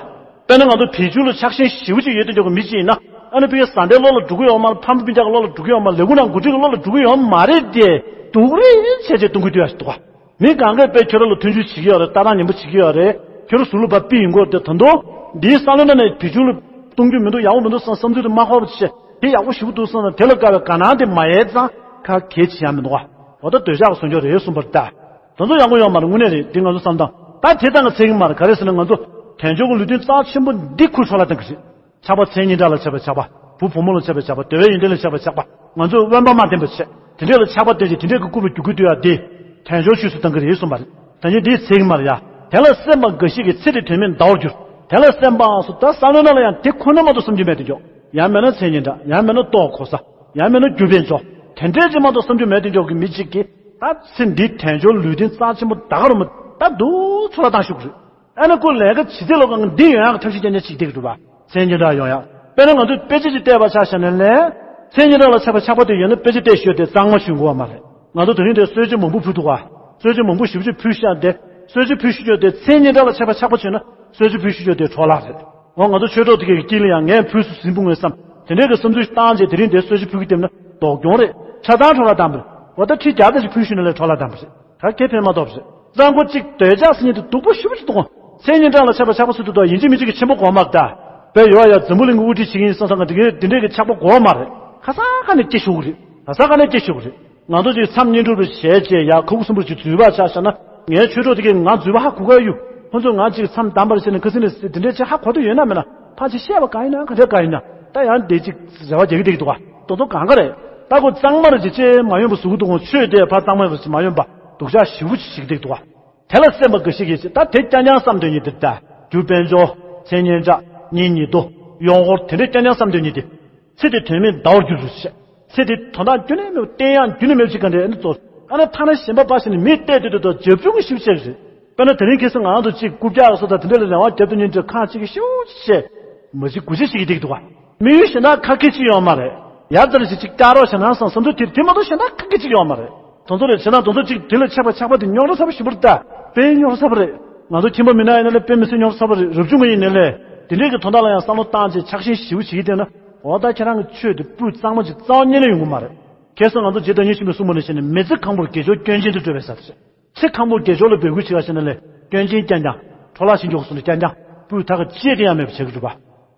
དཔེར་ན་ང་ཚོ་བེད་སྤྱོད་ལ་ཆགས་ཞེན་ཞེ་པོ་ཅིག་ཡོད་དུ་འཇོག་གི་མི་ཅིག་ཡིན་ན། ཨ་ནི་ཕ་གི་བཟའ་ཟླའི་བློ་ལ་འགྲོ་གི་ཡོད་མ་རེད། ཕ་མ་སྤུན་ཀྱག་གི་བློ་ལ་འགྲོ་གི་ཡོད་མ་རེད། ལས་ཁུངས་ནང་འགོ་ཁྲིད་ཀྱི་བློ་ལ་འགྲོ་གི་ཡོད་མ་རེད་དེ། སྡུག་རུས་བྱས་བྱས་གཏོང་གི་འདུག་ཡ་ཞིག་འདུག་ག་མི་གང་གས་དཔེ་ཁྱོད་རང་ལ་མཐུན་འགྱུར་བྱེད་ཀྱི་ཡོད་རེད། ལྟ་སྟངས་ངན་པ་བྱེད་ཀྱི་ཡོད་རེད། ཁྱོད་རང་ཟུར་ལ་ཕར་ཕུད་ཡོང་གི་ཡོད་རེད། དེ་ད་དུང་འདིའི་བསམ་བློ་ནང་ནས་བེད་སྤྱོད་ལ་གཏོང་རྒྱུ་མི་འདུག་ཡག་པོ་མི་འདུག་བསམ་བསམ་ཚུལ་དེ་མ་ཧོབ་བྱས། དེ་ཡག་པོ་ཞེ་པོ་འདུག་བསམ་ན་དེ་ལ་དགའ་བའི་དགའ་སྣང་དེ་མ་ཡལ་ཙང་ཁ་གས་བྱེད་ཡ་མི་འདུག་ག་འོ་ད་འདོད་ཆགས་ཀྱི་བཟོ་འཇོག་རེད་གསུངས་པ་རེད་ད། དེ་ཚོ་ཡག་པོ་ཡོད་མ་རེད། དངོས་གནས་རེད། འདི་ང་ཚོ་བསམ་སྟངས་ད་དེ་ཙམ་གྱིས་ཚད་ཀྱི་མ་རེད། ག་རེ་ཟེར་ན་ང་ཚོ་དལ་འབྱོར་གྱི་ལུས་རྟེན་རྩ་ཆེན་པོ་འདི་ཁུར་འཕྲོ་བརླག་བཏང་གི་རེད། ཆགས་པ་མཚན་ཉིད་དགྲ་ལ་ཆགས་པའི་ཆགས་པ། བུ་བུ་མོ་ལ་ཆགས་པའི་ཆགས་པ། འདོད་པའི་ཡོན་ཏན་ལ་ཆགས་པའི་ཆགས་པ། ང་ཚོས་དབེན་པ་མ་བསྟེན་པ་བྱས། དེ་འདྲས་ལ་ཆགས་པ་བསྟེན་བྱས་དེ་འདྲས་ཀྱི་རྐུབ་ལ་རྒྱུག་གི་སྡོད་ཡ་དེ་དལ་འབྱོར་ཆོས་སུ་བཏང་གི་རེད་གསུངས་པ་རེད། ད་ནི་འདིའི་ཚད་ཀྱི་མ་རེད་ཡ། དེ་ལ་སེམས་པ་འགའ་ཞིག་གིས་ཚེ་འདི་དོན་མེད་འདའ་བར་འགྱུར། དེ་ལ་སེམས་པའང་སུ་ད་བསམ་བློའི་ནང་ལ་ཡང་དེ་ཁོ་ན་མ་གཏོགས་བསམ་རྒྱུ་མེད་དེ་འཇོག་ཡང་མེད་ན་མཚན་ཉིད་དགྲ། ཡང་མེད་ན་ལྟོ་གོས་ས། ཡང་མེད་ན་རྒྱུ་དཔལ་འབྱོར། དེ་འདྲས་ཅིག་མ་གཏོགས་བསམ་རྒྱུ་མེད་དེ་འཇོག་གི་མི་གཅིག་གིས་ད་ཚེ་འདིའི་དལ་འབྱོར་ལུས་རྟེན་རྩ་ཆེན་པོ་ད་ག་རུ་མ་ད་སྡུག་འཚོ་བ་བཏང་ཤུགས་རེད། ཨ་ནི་ཁོ་ལས་ཀ་བྱེད་ཚད་ལོ་གང་འདི་ཡོང་ཡག་གི་ཐབས་ཤེས་རྐྱང་རྐྱང་བྱེད་བསྡད་ཀྱི་འདུག་པ། མཚན་ཉིད་དགྲ་ཡོང་ཡག་དཔེར་ན་ང་ཚོས་དཔེ་ཆ་ཅིག་བལྟས་པ་ཆ་བཞག་ན་ལས། མཚན་ཉིད་དགྲ་ལ་ཆགས་པ་ཆགས་པ་དེ་ཡོད་ན་དཔེ་ཆ་བལྟས་ཞོར་དེ་གཙང་མ་ཞུ་དགོས་པ་མ་རེད། ང་ཚོ་དེ་རིང་དེ་གསོལ་ཇ་མང་པོ་ཕུལ་འདུག་ག་གསོལ་ཇ་མང་པོ་ཞེ་པོ་ཅིག་ཕུལ་ཤག་དེ། གསོལ་ཇ་ཕུལ་ཞུ་ཞོར་དེ་མཚན་ཉིད་དགྲ་ལ་ཆགས་པ་ཆགས་པ་བྱས་ན་གསོལ་ཇ་ཕུལ་ཞུ་ཞོར་དེ་འཕྲོ་བརླག་རེད། འོ་ང་ཚོ་ཆོས་གྲོགས་དེ་གའི་དཀྱིལ་ལ་ཡང་ངས་ཕུལ་སུ་ཟིན་པོ་ངོས་བསམ། དེ་འདྲའི་གི་བསམ་ཚུལ་བཏང་རྗེས་དེ་རིང་དེ་གསོལ་ཇ་ཕུལ་གི་བསྡད་ན་ལྡོག་གྱོང་རེད། ཆ་ཚང་འཕྲོ་བརླག་བཏང་པ་རེད། འོ་ད་ཁྲི་བརྒྱ་ཙམ་ཞིག་ཕུལ་ཞུས་ན་ལས་འཕྲོ་བརླག་བཏང་པ་རེད། ག་གེ་ཕན་མ་ཐོགས་པ་རེད། རྩ་འཁོར་གཅིག་འདོད་ཆགས་ཟེར་མཁན་དེ་སྡུག་པོ་ཞེ་པོ་ཅིག་འདུག་གོ་མཚན་ཉིད་དགྲ་ལ་ཆགས་པ་ཆགས་པ་ཟེར་དུས་ད་ཡིན་གཅིག་མིན་གཅིག་གི་ཆེན་པོ་གོ་མ་ད། བོད་ཡོད་ཡ་འཛམ་བུ་གླིང་གི་དབུ་ཁྲིད་བྱེད་ཀྱི་ཡིན་བསམ་བསམ་གི་འདི་འདྲའི་འདི་འདྲའི་གི་ཆགས་པ་གོ་མ་རེད། ག་ས་ག་ནས་སྐྱེ་ཤོག་གི་རེད། ག་ས་ག་ནས་སྐྱེ་ཤོག་གི་རེད། ང་ཚོ་ཅིག་མཚམས་བསྙེན་སྒྲུབ་རེ་བྱས་བྱས་ཡ་ཁུ་ཁུ་གསུམ་པོ་ཅིག་འཛུལ་བ་ཆ་བཞག་ན། ངའི་ཆོས་གྲོགས་དེ་གས་ང་འཛུལ་བ་ཧ་གོ་ག་ཡོད། ཁོ་ཚོས་ང་ཅིག་མཚམས་བསྡམས་པར་བྱས་ནས་ཁ་སང་ནས་དེ་འདྲའི་ཅིག་ཧ་གོ་དུ་ཡོད་ན་མེད་ན་ཕར་ཅིག་བཤད་པ་གང་ཡིན་ན་ག་འདྲ་གང་ཡིན་ན་ད་ཡང་འདི་ཅིག་རེ་བ་རྒྱག་གི་བསྡད་ཀྱི་འདུག་ག་དོ་དོ་གང་ག་རེད། ད་ཁོ་གཙང་མ་རེ་ཅིག་ཅེས་མ་ཡོང་པ་བཟོ་གི་འདུག་གོ་ཆོས་དེ་ཕར་གཙང་མ་རེ་ཅིག་མ་ཡོང་པ་སྡུག་ཅག་ཞེ་པོ་ཅིག་བྱེད་ཀྱི་བསྡད་ཀྱི་འདུག་ག་དེ་ལ་སེམས་པ་འགའ་ཞིག་གིས་ད་དེ་རྐྱང་རྐྱང་བསམ་དོན་ཉིད་དེ་ལྟ། རྒྱུ་དཔལ་འབྱོར། མཚན་སྙན་གྲགས། གཉེན་ཉེ་དུ། གཡོག་འཁོར་དེ་འདྲའི་རྐྱང་རྐྱང་བསམ་དོན་ཉིད་དེ། ཚེ་དེ་དོན་མེད་འདའ་བར་འགྱུར་རོ་ཞེས། ཚེ་དེ་དོན་དག་རྒྱུན་ནས་མེད་པ་བསྟན་ཡང་རྒྱུན་ནས་མེད་པ་ཅིག་ག་འདྲ་ཨེ་ནི་ཚོར། ཨ་ནི་ཐ་ན་གཞན་པ་པ་ཞིག་ནི་མིས་བལྟས་དུས་དུས་དུ་རྒྱབ་ལྗོངས་ཀྱི་ཞིབ་ཆེ་རེད། དཔེར་ན་དེ་རིང་ཁ་སང་ང་རང་ཚོ་གཅིག་རྐུབ་བཀྱག་སོགས་དང་དེ་འདྲ་ལ་རེ་བ་བརྒྱབ་ཏུ་ཉིན་དུ་ཁག་གཅིག་གི་ཤིའུ་ཅིག་བྱས། མ་གཞི་དགུ་ཅིག་ཞིག་གིས་བསྡད་ཀྱི་འདུག་ག་དམིགས་ཡུལ་གཞན་དག་ཁ་སྐད་ཅིག་ཡོད་མ་རེད། ཡར་ཙམ་ཞིག་ཅིག་བཀྱག་རོགས་བྱས་ན་བསམ་བསམ་ཚུལ་དེ་དེ་མ་གཏོགས་གཞན་དག་ཁ་སྐད་ཅིག་ཡོད་མ་རེད། དོན་ཚོ་རེད་བྱས་ན་དོན་ཚོ་གཅིག་དེ་ལ་ཆགས་པ་ཆགས་པ་དེ་རྙོག་དྲ་ཚ་པོ་ཞིག་པོ་རེད་ད། དཔེ་རྙོག་དྲ་ཚ་པོ་རེད། ང་ཚོ་ཁྱིམ་པ་མི་ནག་ཡིན་ན་ལས་དཔེ་མི་སྲིད་རྙོག་དྲ་ཚ་པོ་རེད། རབ་བྱུང་གི་ཡིན་ནའི་ལས། དེ་འདྲས་ཀྱི་དོན་དག་ལ་ཡང་བསམ་བློ་བཏང་བྱས་ཆགས་ཞེན་ཞེ་པོ་བྱེད་ཀྱི་བསྡད་ན། འོ་ད་ཁྱེད་རང་གི་ཆོས་དེ་སྤུས་གཙང་མ་ཅིག་རྩ་བ་ཉིད་ནས་ཡོང་གི་མ་རེད། ཁ་སང་ང་ཚོ་རྗེ་བདག་ཉིད་ཆེན་པོས་གསུངས་པ་ནང་བཞིན་ནས་མི་ཚེ་ཁམ་བུར་དགེ་སྦྱོར་སྐྱོན་ཅན་དུ་འགྲོ་བའི་ས་རེད། ཚེ་ཁམ་བུ་དགེ་སྦྱོར་ལ་འབོད་སྐུལ་བྱེད་པ་ཞིག་ན་ལས་སྐྱོན་ཅན་རྐྱང་རྐྱང་། འཕྲོ་བརླག་ཕྱིན་འཇོག་སོང་ནས་རྐྱང་རྐྱང་སྤུས་དག་གི་ཅི་གི་ཡང་མེད་པ་བྱེད་ཀྱི་འདུག་པ།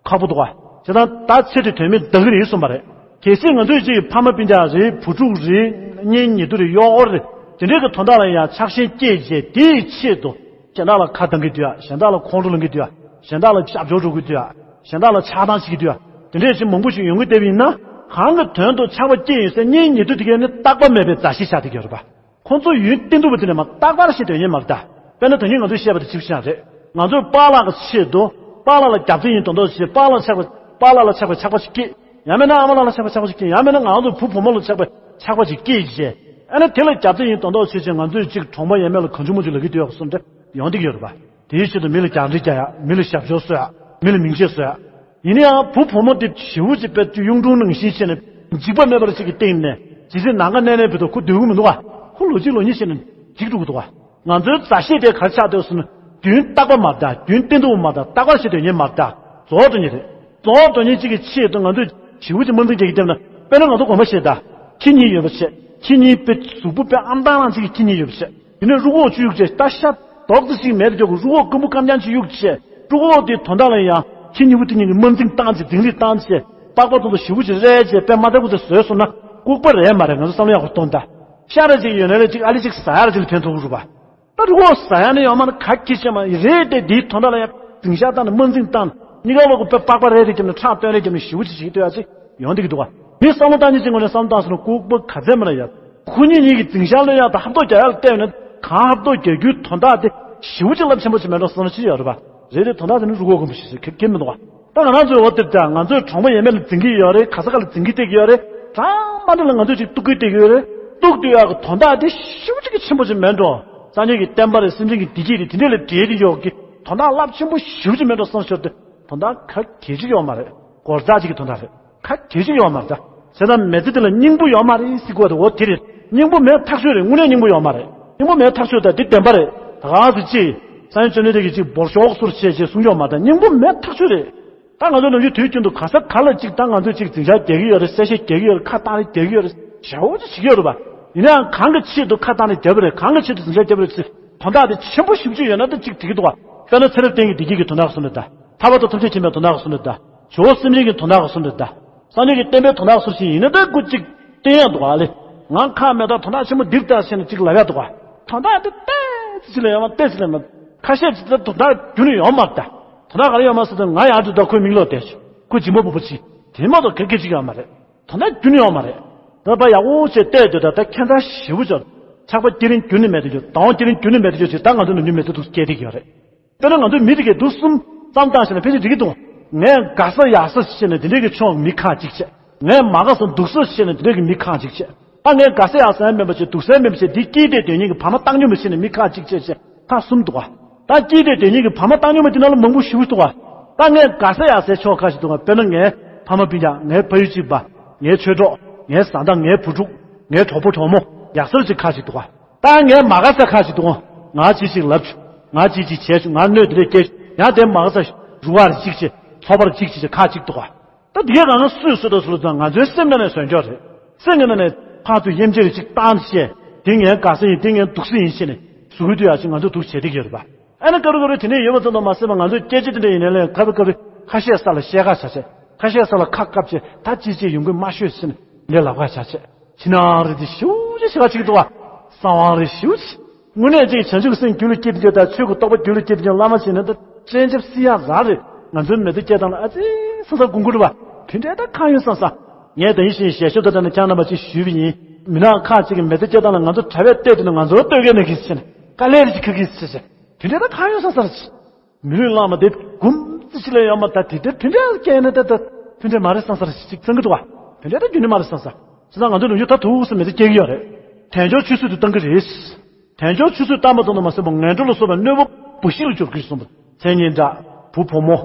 ཁག་པོ་འདུག་ག་བྱས་ཙང་ད་ཚེ་དེ་དོན་མེད་འདའ་གི་རེད་གསུངས་པ་རེད། གལ་སྲིད་ང་ཚོས་ཅིག་ཕ་མ་སྤུན་ཀྱག་རེད། བུ་ཕྲུག་རེད། གཉེན་ཉེ་དུ་རེད། གཡོག་འཁོར་རེད། དེ་འདྲའི་གི་དོན་དག་ལ་ཡང་ཆགས་ཞེན་སྐྱེས་བྱས་དེའི་ཆེད་དུ་གཞན་དག་ལ་ཁ་གཏང་གི་འདུག་ཡ། གཞན་དག་ལ་ཁོང་ཁྲོ་ལངས་ཀྱི་འདུག་ཡ། གཞན་དག་ལ་ཤ་ཇོ་འགྲོ་གི་འདུག་ཡ། གཞན་དག་ལ་ཆགས་སྡང་བྱེད་ཀྱི་འདུག་ཡ། དེ་འདྲས་ཅིག་མང་པོ་ཞིག་ཡོང་གི་བསྡད་པ་ཡིན་ན། གང་གི་དོན་དུ་ཆགས་པ་སྐྱེས་ཡིན་ཟེར་གཉེན་ཉེ་དུ་དེ་གས་ནི་རྟག་པ་མེད་པའི་མཛའ་བཤེས་ཆགས་བསྡད་ཀྱི་ཡོད་རེད་པ། ཁོང་ཚོ་ཡོན་ཏན་སྡུག་པ་དེ་ནས་མ་རྟག་པར་ཤེས་དོན་ཡིན་མ་རེད་ད། དཔེར་ན་ད་ནི་ང་ཚོས་བཤད་པ་དེ་ཆིབས་ཤག་རེད། ང་ཚོས་པཱ་ལགས་ཀྱི་ཆེད་དུ་པཱ་ལགས་ལ་རྒྱབ་རྩེ་ཡིན་མདོག་མདོག་བྱས། པཱ་ལགས་ཆགས་པ་པཱ་ལགས་ལ་ཆགས་པའི་ཆགས་པ་ཞིག་སྐྱེས། ཡང་མིན་ན་ཨ་མ་ལགས་ལ་ཆགས་པའི་ཆགས་པ་ཞིག་སྐྱེས། ཡང་མིན་ན་ང་ཚོ་བུ་བུ་མོ་ལ་ཆགས་པའི་ཆགས་པ་ཞིག་སྐྱེས་བྱས། ཨ་ནི་དེ་ལ་རྒྱབ་རྩེ་ཡིན་མདོག་མདོག་བྱས་བྱས་ང་ཚོས་གཅིག་གྲོང་པ་ཡས་མས་ལ་གང་བྱུང་མང་བྱུང་ལབ་ཀྱི་འདུག་ཡག་སོང་འདྲ་ཡོང་བསྡད་ཀྱི་ཡོད་རེད་པ། དེའི་ཆེད་དུ་མི་ལ་རྒྱག་འདྲི་རྒྱག་ཡག་མི་ལ་ཞབས་ཞུ་བཟོ་ཡག་མི་ལ་མིང་ཆད་བཟོ་ཡག་ཡིན་ན་ཡང་བུ་བུ་མོ་དེ་ཞེ་པོ་ཅིག་དཔེ་གཡུང་དྲུང་ནང་བཞིན་བྱས་ནས་འཇིགས་པ་མེད་པར་ཅིག་གི་སྟེང་ནས་ཇི་སྲིད་ནམ་མཁའ་མནན་ནས་བུད་དོ་ཁོ་སྡོད་ཀྱི་མི་འདུག་ག་ཁོ་ལོ་གཅིག་ལོ་གཉིས་བྱས་ནས་འཇིགས་འགྲོ་གི་འདུག་ག་ང་ཚོའི་མཛའ་བཤེས་དེ་ག་རེ་ཆགས་འདུག་ཟེར་ན་རྒྱུན་རྟག་པ་མ་རེད་ད། རྒྱུན་གཏན་དུ་མ་རེད་ད། རྟག་པར་བྱེད་དོན་ཉིད་མ་རེད་ད། རྫོགས་འགྲོ་ཉིད་རེད། རྫོགས་འགྲོ་ཉིད་ཅིག་གི་ཆེད་དུ་ང་ཚོས་ཞེ་པོ་ཅིག་དམངས་འཛིན་རྒྱག་གི་བསྡད་ན། དཔེར་ན་ང་ཚོ་དགོན་པ་བཤད་ད། ཁྱེད་གཉིས་ཡོད་པ་བྱས། ཁྱེད་གཉིས་དཔེ་གཟུགས་པོ་དཔེ་ཨམ་ཐང་རང་ཅིག་གི་ཁྱེད་གཉིས་ཡོད་པ་བྱས། དེ་ནས་རུ་ཁོག་ཅིག་གཡུགས་བྱས། ད་ཤ་རྡོག་ཙམ་ཞིག་མེད་དུ་འཇོག་གི་རུ་ཁོག་སྐམ་པོ་སྐམ་རྐྱང་ཅིག་གཡུགས་བྱས། རུ་ཁོག་དེའི་དོན་དག་ལ་ཡང་ཁྱེད་གཉིས་པོ་དེ་གཉིས་ཀྱི་དམངས་འཛིན་བཏང་བྱས། འཛིང་རེས་བཏང་བྱས། པགས་པ་དེ་ཚོ་ཞེ་པོ་ཅིག་རལ་བྱས་དཔེ་མ་དག་པོ་དེ་བཟོས་སོང་ན་ལྐུགས་པ་རེད་མ་རེད། ང་ཚོ་བསམ་བློ་ཡག་པོ་གཏོང་ད། ཤ་ར་ཅིག་ཡོད་ན་ལས་ཅིག་ཨ་ལི་ཅིག་ཟ་ཡ་ར་ཅིག་ལ་ཕན་ཐོགས་ཀྱི་རེད་པ། ད་རུ་ཁོག་ཟ་ཡ་ནི་ཡོད་མ་ན་ག་གེ་བྱས་མ་རེད་དེ། འདིའི་དོན་དག་ལ་ཡང་འཛིང་ཤག་བཏང་ནས་དམངས་འཛིན་བཏང་། གཉིས་ཀ་ལོག་གི་དཔེ་པགས་པ་རེ་རེ་བརྒྱབ་ནས་ཁྲག་བཏོན་རེ་བརྒྱབ་ནས་ཞེ་པོ་ཅིག་བྱེད་ཀྱི་འདུག་ཡ་ཅིག་ཡོང་བསྡད་ཀྱི་འདུག་ག་མི་བསམ་བློ་བཏང་ཉིན་ཅིག་ངོས་ནས་བསམ་བློ་བཏང་སོང་ན་ལྐུགས་པ་ག་ཚད་མ་རེད་ཡ། ཁོ་གཉིས་གཉིས་ཀྱི་འཛིང་ཤག་ལོས་ཡ་དང་ཧབ་ཐོག་རྒྱག་ཡ་ལ་བལྟས་ཡོང་ན་གང་ཧབ་ཐོག་རྒྱག་རྒྱུའི་དོན་དག་དེ་ཞེ་པོ་ཅིག་རླབས་ཆེན་པོ་ཅིག་མེད་འགྲོ་བསམ་བློ་ཅིག་ཡོད་རེད་པ། རེད་དེ་དོན་དག་དེ་ནི་རུ་ཁོག་སྐམ་པོ་ཞིག་རེད། ཁེ་ཁེ་མི་འདུག་ག་ད་ང་རང་ཚོའི་འོ་དེར་ད་ང་ཚོའི་གྲོང་པ་ཡས་མས་ལ་འཛིང་གི་ཡོད་རེད། ག་ས་ག་ལ་འཛིང་གི་བསྡད་ཀྱི་ཡོད་རེད། གྲངས་མ་འདྲ་ལ་ང་ཚོས་ཅིག་གཏུག་གི་བསྡད་ཀྱི་ཡོད་རེད། གཏུག་སྡོད་ཡག་གི་དོན་དག་དེ་ཞེ་པོ་ཅིག་གི་ཆེན་པོ་ཅིག་མེད་འགྲོ། སངས་རྒྱས་ཀྱི་བསྟན་པ་རེད། སེམས་ཅན་གྱི་བདེ་སྐྱིད་རེད། དེ་འདྲས་ལ་འབྲེལ་ཏེ་ཡོད་ཀྱི་དོན་དག་རླབས་ཆེན་པོ་ཞེ་པོ་ཅིག་མེད་འགྲོ་བསམ་ཞོར་དུ་དོན་དག་ག་གེ་ཅིག་ཡོད་མ་རེད། སྒོར་རྩ་གཅིག་གི་དོན་དག་རེད། ག་གེ་ཅིག་ཡོད་མ་རེད་ད། བྱས་ཙང་མི་ཚེ་འདི་ལ་སྙིང་པོ་ཡོད་མ་རེད་ཟེར་དགོས་པ་དེ་འོ་དེ་རེད། སྙིང་པོ་མེད་ཐག་ཆོད་རེད། དངོས་གནས་སྙིང་པོ་ཡོད་མ་རེད། སྙིང་པོ་མེད་ཐག་ཆོད་ད་དེ་བདེན་པ་རེད། ད་ག་ཟེ་ཅི། སངས་རྒྱས་བཅོམ་ལྡན་འདས་ཀྱིས་ཅིག་འབོར་ཤོག་སོར་བྱས་ཅེས་གསུང་ཡོད་མ་རེད། ད་སྙིང་པོ་མེད་ཐག་ཆོད་རེད། ད་ང་ཚོ་ནམ་རྒྱུན་དུས་རྒྱུན་དུ་ག་ས་ག་ལ་ཅིག་ད་ང་ཚོས་ཅིག་འཛིང་ཆ་རྒྱག་གི་ཡོད་རེད། གསལ་བཤད་རྒྱག་གི་ཡོད་རེད། ཁ་བཏང་རེ་རྒྱག་གི་ཡོད་རེད། ཞེ་པོ་ཅིག་བྱེད་ཀྱི་ཡོད་རེད་པ། ཡིན་ནའང་གང་གི་ཆེད་དུ་ཁ་བཏང་རེ་རྒྱབ་པ་རེད། གང་གི་ཆེད་དུ་འཛིང་ཆ་རྒྱབ་པ་རེད་ཟེར། དོན་དག་དེ་ཆེན་པོ་ཞེ་པོ་ཅིག་ཡོད་ན་ད་ཅིག་འགྲིག་གི་འདུག་པ། དཔེར་ན་ཚེ་རབས་གཏན་གྱི་བདེ་སྐྱིད་ཀྱི་དོན་དག་གསུམ་རེད་ད། ཐར་པ་དང་ཐམས་ཅད་མཁྱེན་པའི་དོན་དག་གསུམ་རེད་ད། ཇོ་བོ་སེམས་ཅན་གྱི་དོན་དག་གསུམ་རེད་ད། སངས་རྒྱས་ཀྱི་བསྟན་པའི་དོན་དག་གསུམ་ཞིག་ཡིན་ན་ད་སྐུ་ཅིག་བསྟན་ཡག་འདུག་ག་ལེ། ང་ཁག་མེད་ད། དོན་དག་ཆེན་པོ་འདི་རེད་ད་ཟེར་ནས་ཅིག་ལབ་ཡག་འདུག་ག། དོན་དག་དེ་ཏོག་ཙམ་ཅིག་ལ་ཡོད་མ། ཏོག་ཙམ་ལ་ཡོད་མ། ཁ་ཤས་ཅིག་ད་དོན་དག་རྒྱུན་ནས་ཡོད་མ་རེད་ད། དོན་དག་ག་རེ་ཡོད་མ་ཟེར་ད། ང་ཡར་འགྲོ་ད་ཁོའི་མིག་ལོག་བལྟས་བྱུང་། ཁོ་སྦྱིན་པ་འབུལ་བ་ཅིག་དེ་མ་གཏོགས་ག་གེ་ཅིག་ཡོད་མ་རེད། དོན་དག་རྒྱུན་ནས་ཡོད་མ་རེད། ད་ཕར་ཡག་པོ་བྱས་བལྟས་སྡོད་ད། ད་ཁྱད་མཚར་ཞེ་པོ་ཅིག། ཆགས་པ་སྐྱེ་རིམ་རྒྱུན་ནས་མེད་དུ་གྱུར། ལྡང་བ་སྐྱེ་རིམ་རྒྱུན་ནས་མེད་དུ་གྱུར་ཅིག། ད་ང་ཚོ་ནམ་རྒྱུན་མེད་དུ་འདུག་སྐྱེ་བསྡད་ཀྱི་ཡོད་རེད། དཔེར་ན་ང་ཚོའི་མི་དེ་གས་འདུག་གསུམ་ཙམ་བཏང་ཞེ་ན་ཕལ་ཆེར་འགྲིག་གི་འདུག། ངས་དགའ་ས་ཡག་ས་ཞེ་ན་དེ་འདྲས་ཀྱི་ཕྱོགས་མི་ཁག་ཅིག་བྱས། ངས་མ་དགའ་ས་སྡུག་ས་ཞེ་ན་དེ་འདྲས་ཀྱི་མི་ཁག་ཅིག་བྱས། ད་ངས་དགའ་ས་ཡག་ས་མིན་པ་བྱས། སྡུག་ས་མིན་པ་བྱས། འདི་སྐྱིད་དེ་དོན་གཉིས་ཀྱི་བར་མ་བཏང་སྙོམས་པ་ཞེ་ན་མི་ཁག་ཅིག་བྱས་བྱས། ཁག་གསུམ་འདུག་ག། ད་སྐྱིད་དེ་དོན་གཉིས་ཀྱི་བར་མ་བཏང་སྙོམས་པ་དེ་ནང་ལ་མང་པོ་ཞེ་པོ་འདུག་ག། ད་ངས་དགའ་ས་ཡག་སའི་ཕྱོགས་ཁག་ཅིག་འདུག་ག། དཔེར་ན་ངའི་ཕ་མ་སྤུན་ཀྱག། ངའི་ཕ་ཡུལ་གཅིག་པ། ངའི་ཆོས་གྲོགས། ངའི་བཟའ་ཟླ། ངའི་བུ་ཕྲུག། ངའི་གྲོགས་པོ་གྲོགས་མོ་ཡག་ས་ཅིག་ཁག་ཅིག་འདུག་ག། ད་ངས་མ་དགའ་ས་ཁག་ཅིག་འདུག་ག། ང་ཅིག་ཅིག་ལབ་བྱུང་། ང་ཅིག་ཅིག་བྱས་བྱུང་། ང་གནོད་དེ་འདྲས་སྐྱེལ་བྱུང་། ཡང་དེ་མ་དགའ་ས་རུ་བར་ཅིག་བྱས། ཚོགས་པར་ཅིག་བྱས། ཁག་ཅིག་འདུག་ག། ད་དེ་ག་ང་སུས་སུ་དང་སུ་ལ་ཙང་ང་ཚོའི་སེམས་ནང་ནས་བཟོས་འཇོག་རེད། སེམས་ཀྱི་ནང་ནས་ཕར་ཚུར་དབྱེ་འབྱེད་ཅིག་བཏང་བྱས། དེ་ངའི་དགའ་ས་ཡིན། དེ་ངའི་སྡུག་ས་ཡིན་ཞེས་ནས་ཟུར་དུ་ཡག་ཅིག་ང་ཚོ་འདུག་བྱེད་བསྡད་ཀྱི་ཡོད་རེད་པ། ཨ་ནི་སྐབས་རེ་སྐབས་རེ་དེ་འདྲས་ཡོད་པ་ཙམ་དུ་མ་ཟད་པ། ང་ཚོའི་སྐད་ཆ་དེ་འདྲ་ཡིན་ནའི་ལས་སྐབས་རེ་སྐབས་རེ་ཁ་བཤད་ས་ལ་བཤད་ཁ་བྱ་བྱས། ཁ་བཤད་ས་ལ་ཁ་བཀབ་བྱས། ད་ཅི་བྱེད་ཡོང་གི་མ་ཤོད་ཟེར་ནས་འདི་ལབ་ཁ་བྱ་བྱས། ཕྱི་ནང་རེ་དེ་ཞེ་པོ་ཅིག་ཞེ་ཁ་ཅིག་འདུག་ག། གསང་བ་རེ་ཞེ་པོ་ཅིག། དངོས་གནས་ཅིག་བྱང་ཆུབ་སེམས་རྒྱུད་ལ་སྐྱེས་པའི་ད་ཆོས་ཀྱི་རྟོགས་པ་རྒྱུད་ལ་སྐྱེས་པའི་བླ་མ་ཞིག་ནི་ད་སྤྱན་ཆབ་སྲིད་ཡག་རང་རེད། ང་ཚོའི་མི་ཚེ་སྐྱེལ་སྟངས་ལ་ཨ་ཙི་ས་ས་དགོངས་དགོས་རེད་པ། དེ་འདྲའི་ད་ཁ་ཡོད་སང་ས། ངས་ད་ཡིན་ཞིང་ཞལ་ཤོབ་ད་ད་ནི་ཁྱང་རྣམ་པ་ཅིག་ཞུས་པ་ཡིན། མི་ནག་ཁག་ཅིག་གི་མི་ཚེ་སྐྱེལ་སྟངས་ལ་ང་ཚོ་གྲྭ་པས་བལྟས་དུས་ན་ང་ཚོར་ལྟོས་གས་ནས་གིས་ཕྱིན། དཀའ་ལས་རེ་ཅིག་ཁག་གིས་ཕྱིན། དེ་འདྲའི་ད་ཁ་ཡོད་སང་ས་རེད། མི་ལུས་བླངས་པ་དེ་འགུམ་ཙི་ཅི་ལས་ཡོད་མ། ད་དེ་དེ་དེ་འདྲའི་སྐྱེས་ན་ད་ད་དེ་འདྲའི་མ་རེད་སང་ས་རེད་ཅིག་བསམ་གི་འདུག་ག། དེ་འདྲའི་ད་རྒྱུན་ནི་མ་རེད་སང་ས། བྱས་ཙང་ང་ཚོ་ནམ་རྒྱུན་ད་ཐུགས་སུ་མི་ཚེ་སྐྱེལ་གི་ཡོད་རེད། དལ་འབྱོར་ཆོས་གསོག་དེ་བཏང་གི་རེད། དལ་འབྱོར་ཆོས་གསོག་བཏང་པ་དང་དུ་མ་ཟད་པ་ངན་འགྲོ་ལ་སོགས་པའི་གནོད་པ་འབའ་ཞིག་ལ་སྦྱོར་གྱི་གསུངས་པ། མཚན་སྙན་གྲགས། བུ་བུ་མོ།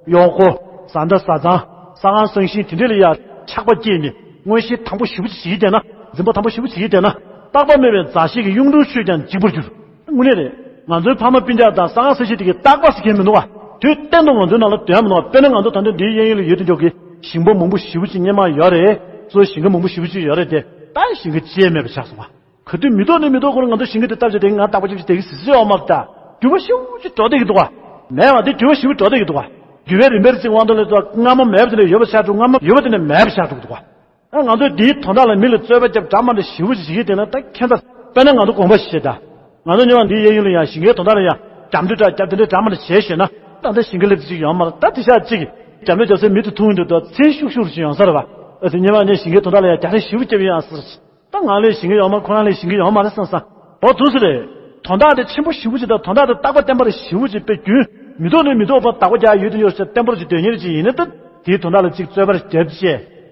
གཡོག་མགོ། བཟའ་ཟླ་བཟའ་ཚང་། ས་ཁང་ས་ཞིང་དེ་འདྲ་ལ་ཡ་ཆགས་པ་སྐྱེས་ནས་མངོན་ཤེས་དམ་པོ་ཞེ་པོ་ཅིག་བྱེད་ཀྱི་བསྡད་ན། འཛིན་པ་དམ་པོ་ཞེ་པོ་ཅིག་བྱེད་ཀྱི་བསྡད་ན། རྟག་པ་མེད་པའི་མཛའ་བཤེས་ཀྱི་གཡུང་དྲུང་ཆོས་ཀྱང་འཇིག་པར་འགྱུར། དངོས་གནས་རེད། ང་ཚོའི་ཕ་མ་སྤུན་ཀྱག་དང་ས་ཁང་ས་ཞིང་དེ་གའི་རྟག་པ་ཟེར་མཁན་མི་འདུག་ག། དུས་གཏན་དུ་ང་ཚོའི་ནང་ལ་སྡོད་ཡ་མི་འདུག་ག། དཔེར་ན་ང་ཚོ་ད་ལྟ་འདིའི་གཡས་གཡོན་ལ་ཡོད་དེ་འཇོག་གི་ཞིང་པ་མང་པོ་ཞེ་པོ་ཅིག་སྔོན་མ་ཡོད་རེད། གཙོ་བོ་ཞིང་ཁ་མང་པོ་ཞེ་པོ་ཅིག་ཡོད་རེད་དེ། ད་ཞིང་ཁ་ཅིག་མེད་པ་ཆགས་སོང་ང་། ག་དུས་མི་ཐོག་ནས་མི་ཐོག་ཁོ་རང་ང་ཚོ་ཞིང་ཁ་དེ་བཏབ་བྱས་དེ་ང་རྟག་པ་ཅིག་དེ་གི་ཟི་ཟི་ཡོད་མ་རེད་ད། འགྱུར་བ་ཞེ་པོ་ཅིག་འགྲོ་བསྡད་ཀྱི་འདུག་ག། མེད་པ་དེ་འགྱུར་བ་ཞེ་པོ་འགྲོ་བསྡད་ཀྱི་འདུག་ག། འགྱུར་བའི་རིམ་པ་རེ་ཅིག་དབང་དུ་ལ་སོང་། སྔ་མ་མེད་པ་དེ་ནས་ཡོད་པ་ཆགས་འགྲོ། སྔ་མ་ཡོད་པ་དེ་ནས་མེད་པ་ཆགས་འགྲོ་གི་འདུག་ག། ཨ། ང་ཚོས་འདིའི་དོན་དག་ལ་མི་ལ་རྩོད་པ་རྒྱབ་འདྲ་མ་འདྲ་ཞེ་པོ་ཅིག་བྱེད་ཀྱི་བསྡད་ན་ད་ཁྱད་མཚར། དཔེར་ན་ང་ཚོ་དགོངས་པ་བཞེས་ད། ང་ཚོ་སྔོན་མ་འདིའི་གཡས་གཡོན་ལ་ཡང་ཞིང་ཁའི་དོན་དག་ལ་ཡང་རྒྱབ་འདྲི་འདྲ་རྒྱབ་དེ་འདྲ་འདྲ་མ་འདྲ་བྱས་བཞག་ན། ད་ལྟ་ཞིང་ཁ་སླེབས་ཅིག་ཡོད་མ་རེད། ད་དེ་ཤག་ཅིག་རྒྱབ་འདྲི་རྒྱབ་སའི་མི་དེ་ཐུག་ཡོང་དུས་ད་ཚེ་ཤུགས་ཤུགས་རུ་ཅིག་ཡོང་ས་རེད་པ། ཨ། དེ་སྔོན་མ་ངས་ཞིང་ཁའི་དོན་དག་ལ་ཡང་རྒྱབ་འདྲི་ཞེ་པོ་རྒྱབ་ཡོད་ཨ་ཟེར། ད་ང་ལས་ཞིང་ཁ་ཡོད་མ་རེད། ཁོ་རང་ལས་ཞིང་ཁ་ཡོད་མ་རེད་བསམ་བསམ། འོ་འདུག་སེ་རེད། དོན་དག་དེ་ཆེན་པོ་ཞེ་པོ་ཅིག་དང་། དོན་དག་དེ་རྟག་པ་བརྟན་པ་རེད། ཞེ་པོ་ཅིག་དཔེ་རྒྱུན་མི་ཐོག་ནས་མི་ཐོག་བར་དག་པ་རྒྱག་ཡོད་དུ་ཡོད་ཟེར་བརྟན་པོ་ཅིག་སྡོད་མཁན་ཅིག་ཡིན་ན། ད་དེའི་དོན་དག་ལ་ཅིག་རྩོད་པ་རེ་བརྒྱབ་བྱས་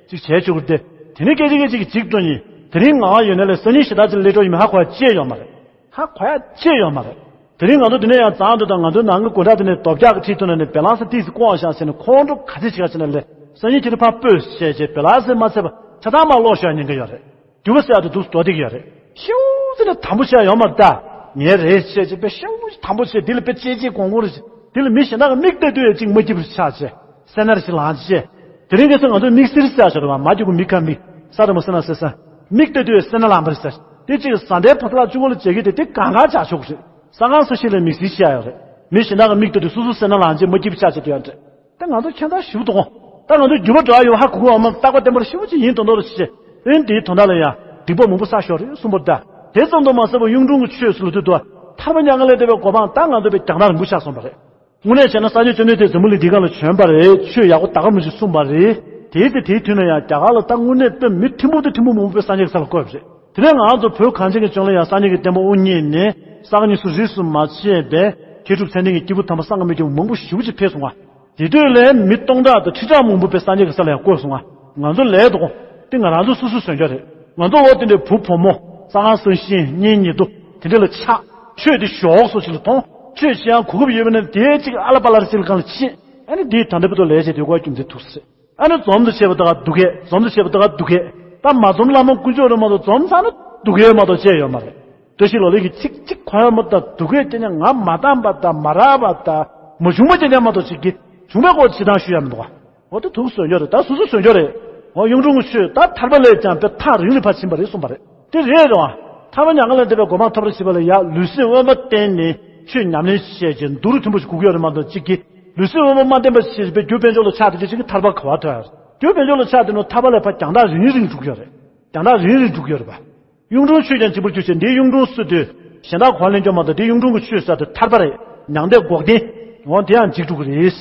ཅིག་བྱས་ཆོག་གི་རེད་དེ། དེ་ནས་སྐད་ཆ་སྐད་ཆ་གི་ཅིག་སྟོན་ཡིན། དེ་རིང་ང་ཡོད་ན་ལས་སང་ཉིན་ཞེ་དྲག་ཅིག་སླེབས་འགྲོ་ཡིན་མིན་ཧ་གོ་ཡ་ཅི་ཡང་ཡོད་མ་རེད། ཧ་གོ་ཡ་ཅི་ཡང་ཡོད་མ་རེད། དེ་རིང་ང་ཚོ་འདི་ནས་ཡང་བརྫངས་འདུག་དང་། ང་ཚོའི་ནང་གི་སྒོ་འགྲམ་དེ་ནས་རྡོ་བཀྱག་གི་འཁྲིས་ཐོག་ནས་ནས་བེ་ལང་སི་ཏིས་བསྐོར་བཞག་ཟེར་ནས་ཁོང་ཁྲོ་ག་ཚོད་ཅིག་ག་བྱས་ན་ལས། སང་ཉིན་ཁྱེད་རང་ཕར་སྤོས་བྱས་བྱས་བེ་ལང་སི་མ་ཚད་པ་ཆ་ཚང་མར་སློག་ཤོག་ཉེན་ཁ་ཡོད་རེད། རྒྱུ་བ་ཟེར་ཡག་དེ་འདུག་སེ་འགྲོ་བསྡད་ཀྱི་ཡོད་རེད། ཤུགས་ཙམ་ནས་དམ་པོ་བྱས་ཡོད་མ་རེད་ད། ངས་རེད་བཤད་བྱས་དཔེ་ཤུགས་དམ་པོ་བྱས། འདི་ལ་དཔེ་གཅེས་གཅེས་གོང་གོང་རེད། འདི་ལ་མི་གཞན་དག་གི་མིག་ལྟ་དུས་ཡང་ཅིག་མ་སྐྱིད་པ་ཆགས་བྱས། སེར་སྣ་རེ་ཞིག་ལངས་བྱས། དེ་རིང་ཁ་སང་ང་ཚོས་མིག་སེར་ཆགས་བྱས་རེད་པ། མ་སྐྱིད་པོ་མི་ཁ་མིག་ས་ར་མ་སེར་སྣ་སེར་སེར། མིག་ལྟ་དུས་ཡང་སེར་སྣ་ལངས་པ་རེད་ཟེར། དེ་གཅིག་བཟའ་ཟླའི་ཕོ་གསར་གཅིག་པོ་ལ་བྱེད་ཀྱི་དེ་དེ་གང་ག་བྱ་ཆོག་གི་རེད། ས་ཁང་ས་གཞི་ལ་མིག་སེར་ཆགས་ཡོད་རེད། མི་གཞན་དག་གི་མིག་ལྟ་དུས་སོ་སོ་སེར་སྣ་ལངས་བྱས་མ་སྐྱིད་པོ་ཆགས་བྱས་དེ་ཡང་རེད། ད་ང་ཚོ་ཁྱད་མཚར་ཞེ་པོ་འདུག་གོ། ད་ང་ཚོ་འགྱུར་བ་འགྲོ་ཡ་ཡོད་ཧ་གོ་གི་ཡོད་མ་རེད། རྟག་པ་བརྟན་པོ་ཞེ་པོ་ཅིག་ཡིན་མདོག་མདོག་རེ་བྱས། ཨེ་འདིའི་དོན་དག་ལ་ཡང་སྡིག་པ་མང་པོ་བསགས་ཤོར་རེད་གསུངས་པ་རེད་ད། དེ་ཙམ་དུ་མ་ཟད་པ་གཡུང་དྲུང་གི་ཆོས་སུ་ལ་དུས་དུ་ཐར་པ་མྱ་ངན་ལས་འདས་པའི་གོ་འཕང་ད་ང་ཚོ་དཔེ་རྒྱང་ཐག་རིང་པོ་ཆགས་སོང་བ་རེད། དངོས་གནས་བྱས་ན་སངས་རྒྱས་བཅོམ་ལྡན་འདས་འཛམ་བུ་གླིང་འདིའི་སྒང་ལ་བྱོན་པ་རེད། ཆོས་ཡག་པོ་ད་ག་མི་ཞིག་གསུངས་པ་རེད། དེའི་ཚེ་དེའི་དུས་ན་ཡང་རྒྱ་གར་ལ་ད་དངོས་གནས་དཔེ་མི་ཐེར་འབུམ་དང་ཐེར་འབུམ་མང་པོ་དཔེ་སངས་རྒྱས་ཀྱི་ས་ལ་བཀོད་པ་རེད། དེ་ནས་ང་ཚོ་བོད་གངས་ཅན་གྱི་ལྗོངས་ལ་ཡང་སངས་རྒྱས་ཀྱི་བསྟན་པ་དབུ་བརྙེས་ནས་ས་ག་ནས་སུ་རིས་སུ་མ་ཆད་པའི་མཁས་གྲུབ་མཚན་ལྡན་གྱི་སྐྱེས་བུ་དམ་པ་སངས་རྒྱས་མི་སྐྱེས་བུ་མང་པོ་ཞེ་པོ་ཅིག་ཕེབས་སོང་བ། དེ་དུས་ལས་མི་སྟོང་ཕྲག་དང་ཁྲི་ཕྲག་མང་པོ་དཔེ་སངས་རྒྱས་ཀྱི་ས་ལ་ཡང་བཀོད་སོང་ང་། ང་ཚོ་ལས་དོ་དེ་ང་རང་ཚོ་སོ་སོས་བཟོས་འཇོག་རེད། ང་ཚོ་འོ་དེ་འདྲའི་བུ་བུ་མོ་ས་ཁང་ས་ཞིང་གཉེན་ཉེ་དུ་དེ་འདྲ་ལ་ཆགས། ཆོས་དེ་ཞོག་སོ་ཞིག་ལ་མཐོང་། ཆོས་བྱེད་ཡང་གོ་སྐབས་ཡོད་པ་ན་དེ་གཅིག་ཨ་ལ་པ་ལ་རེ་ཅིག་ལ་གང་ལ་ཕྱིན། ཨ་ནི་དེའི་ད་ལྟ་བར་དུ་ལས་བྱེད་དེ་ཀོ་རྒྱུ་མཚན་ཐུག་སྲིད། ཨ་ནི་འཛོམས་དུ་བྱས་པ་དག་སྡུག་གས། འཛོམས་དུ་བྱས་པ་དག་སྡུག་གས། ད་མ་འཛོམས་བླ་མ་དཀོན་མཆོག་རེད་མ་གཏོགས་འཛོམས་ཚར་ན་སྡུག་གས་མ་གཏོགས་ཅི་ཡོད་མ་རེད། བཀྲ་ཤིས་ལོ་ལེགས་ཀྱི་ཚིག་གཅིག་གོ་ཡ་མ་གཏོགས་སྡུག་གས་ཅི་ཡང་ང་མ་བཏང་པ་དང་མ་རག་པ་དང་མ་བྱུང་བ་ཅི་ཡང་མ་གཏོགས་ཅིག་གི་བྱུང་བའི་སྐོར་ཇི་ལྟར་ཞུ་ཡ་མི་འདུག་ག། འོ་དེ་དུག་ཟོས་རྒྱུ་རེད། ད་སོ་སོ་ཟོས་རྒྱུ་རེད། འོ་གཡུང་དྲུང་གི་ཆོས་ད་ཐར་པ་ལས་ཀྱང་དཔེ་ཐག་རིང་ལ་ཕར་ཕྱིན་པ་རེད་གསུངས་པ་རེད། དེ་རེད་རེད་བ། ཐར་པ་མྱ་ངན་ལས་འདས་པའི་གོ་འཕང་ཐོབ་པར་བྱེད་པ་ལ་ཡ་ལུས་སེམས་དབེན་པ་བསྟེན་ནས་ཆོས་ཉམས་ལེན་བྱས་རྗེས་མདོ་རུ་མཐུན་པ་ཞིག་དགོས་ཀྱི་ཡོད་རེད་མ་གཏོགས་གཅིག་གིས་ལུས་སེམས་དབེན་པ་མ་བསྟེན་པ་ཞིག་བྱས་པའི་རྒྱུ་དཔལ་འབྱོར་ལ་ཆགས་དེ་ཅིག་གིས་ཐར་པ་ག་བ་ཐོབ་ཡ་རེད། རྒྱུ་དཔལ་འབྱོར་ལ་ཆགས་དེ་ནོ་ཐར་པ་ལས་ཕར་རྒྱང་ཐག་རིང་རིང་འགྲོ་གི་ཡོད་རེད། རྒྱང་ཐག་རིང་རིང་འགྲོ་གི་ཡོད་རེད་པ། གཡུང་དྲུང་ཆོས་ཀྱང་འཇིག་པར་གྱུར་ཅིག་འདིའི་གཡུང་དྲུང་སུ་དུས་གཞན་དག་གོ་བ་ལེན་རྒྱུ་མ་གཏོགས་འདིའི་གཡུང་དྲུང་གི་ཆོས་ཟེར་དེ་ཐར་པ་རེད། མྱང་འདས་འགོག་བདེན། འོ་དེ་ཡང་འཇིག་འགྲོ་གི་རེད། བྱིས་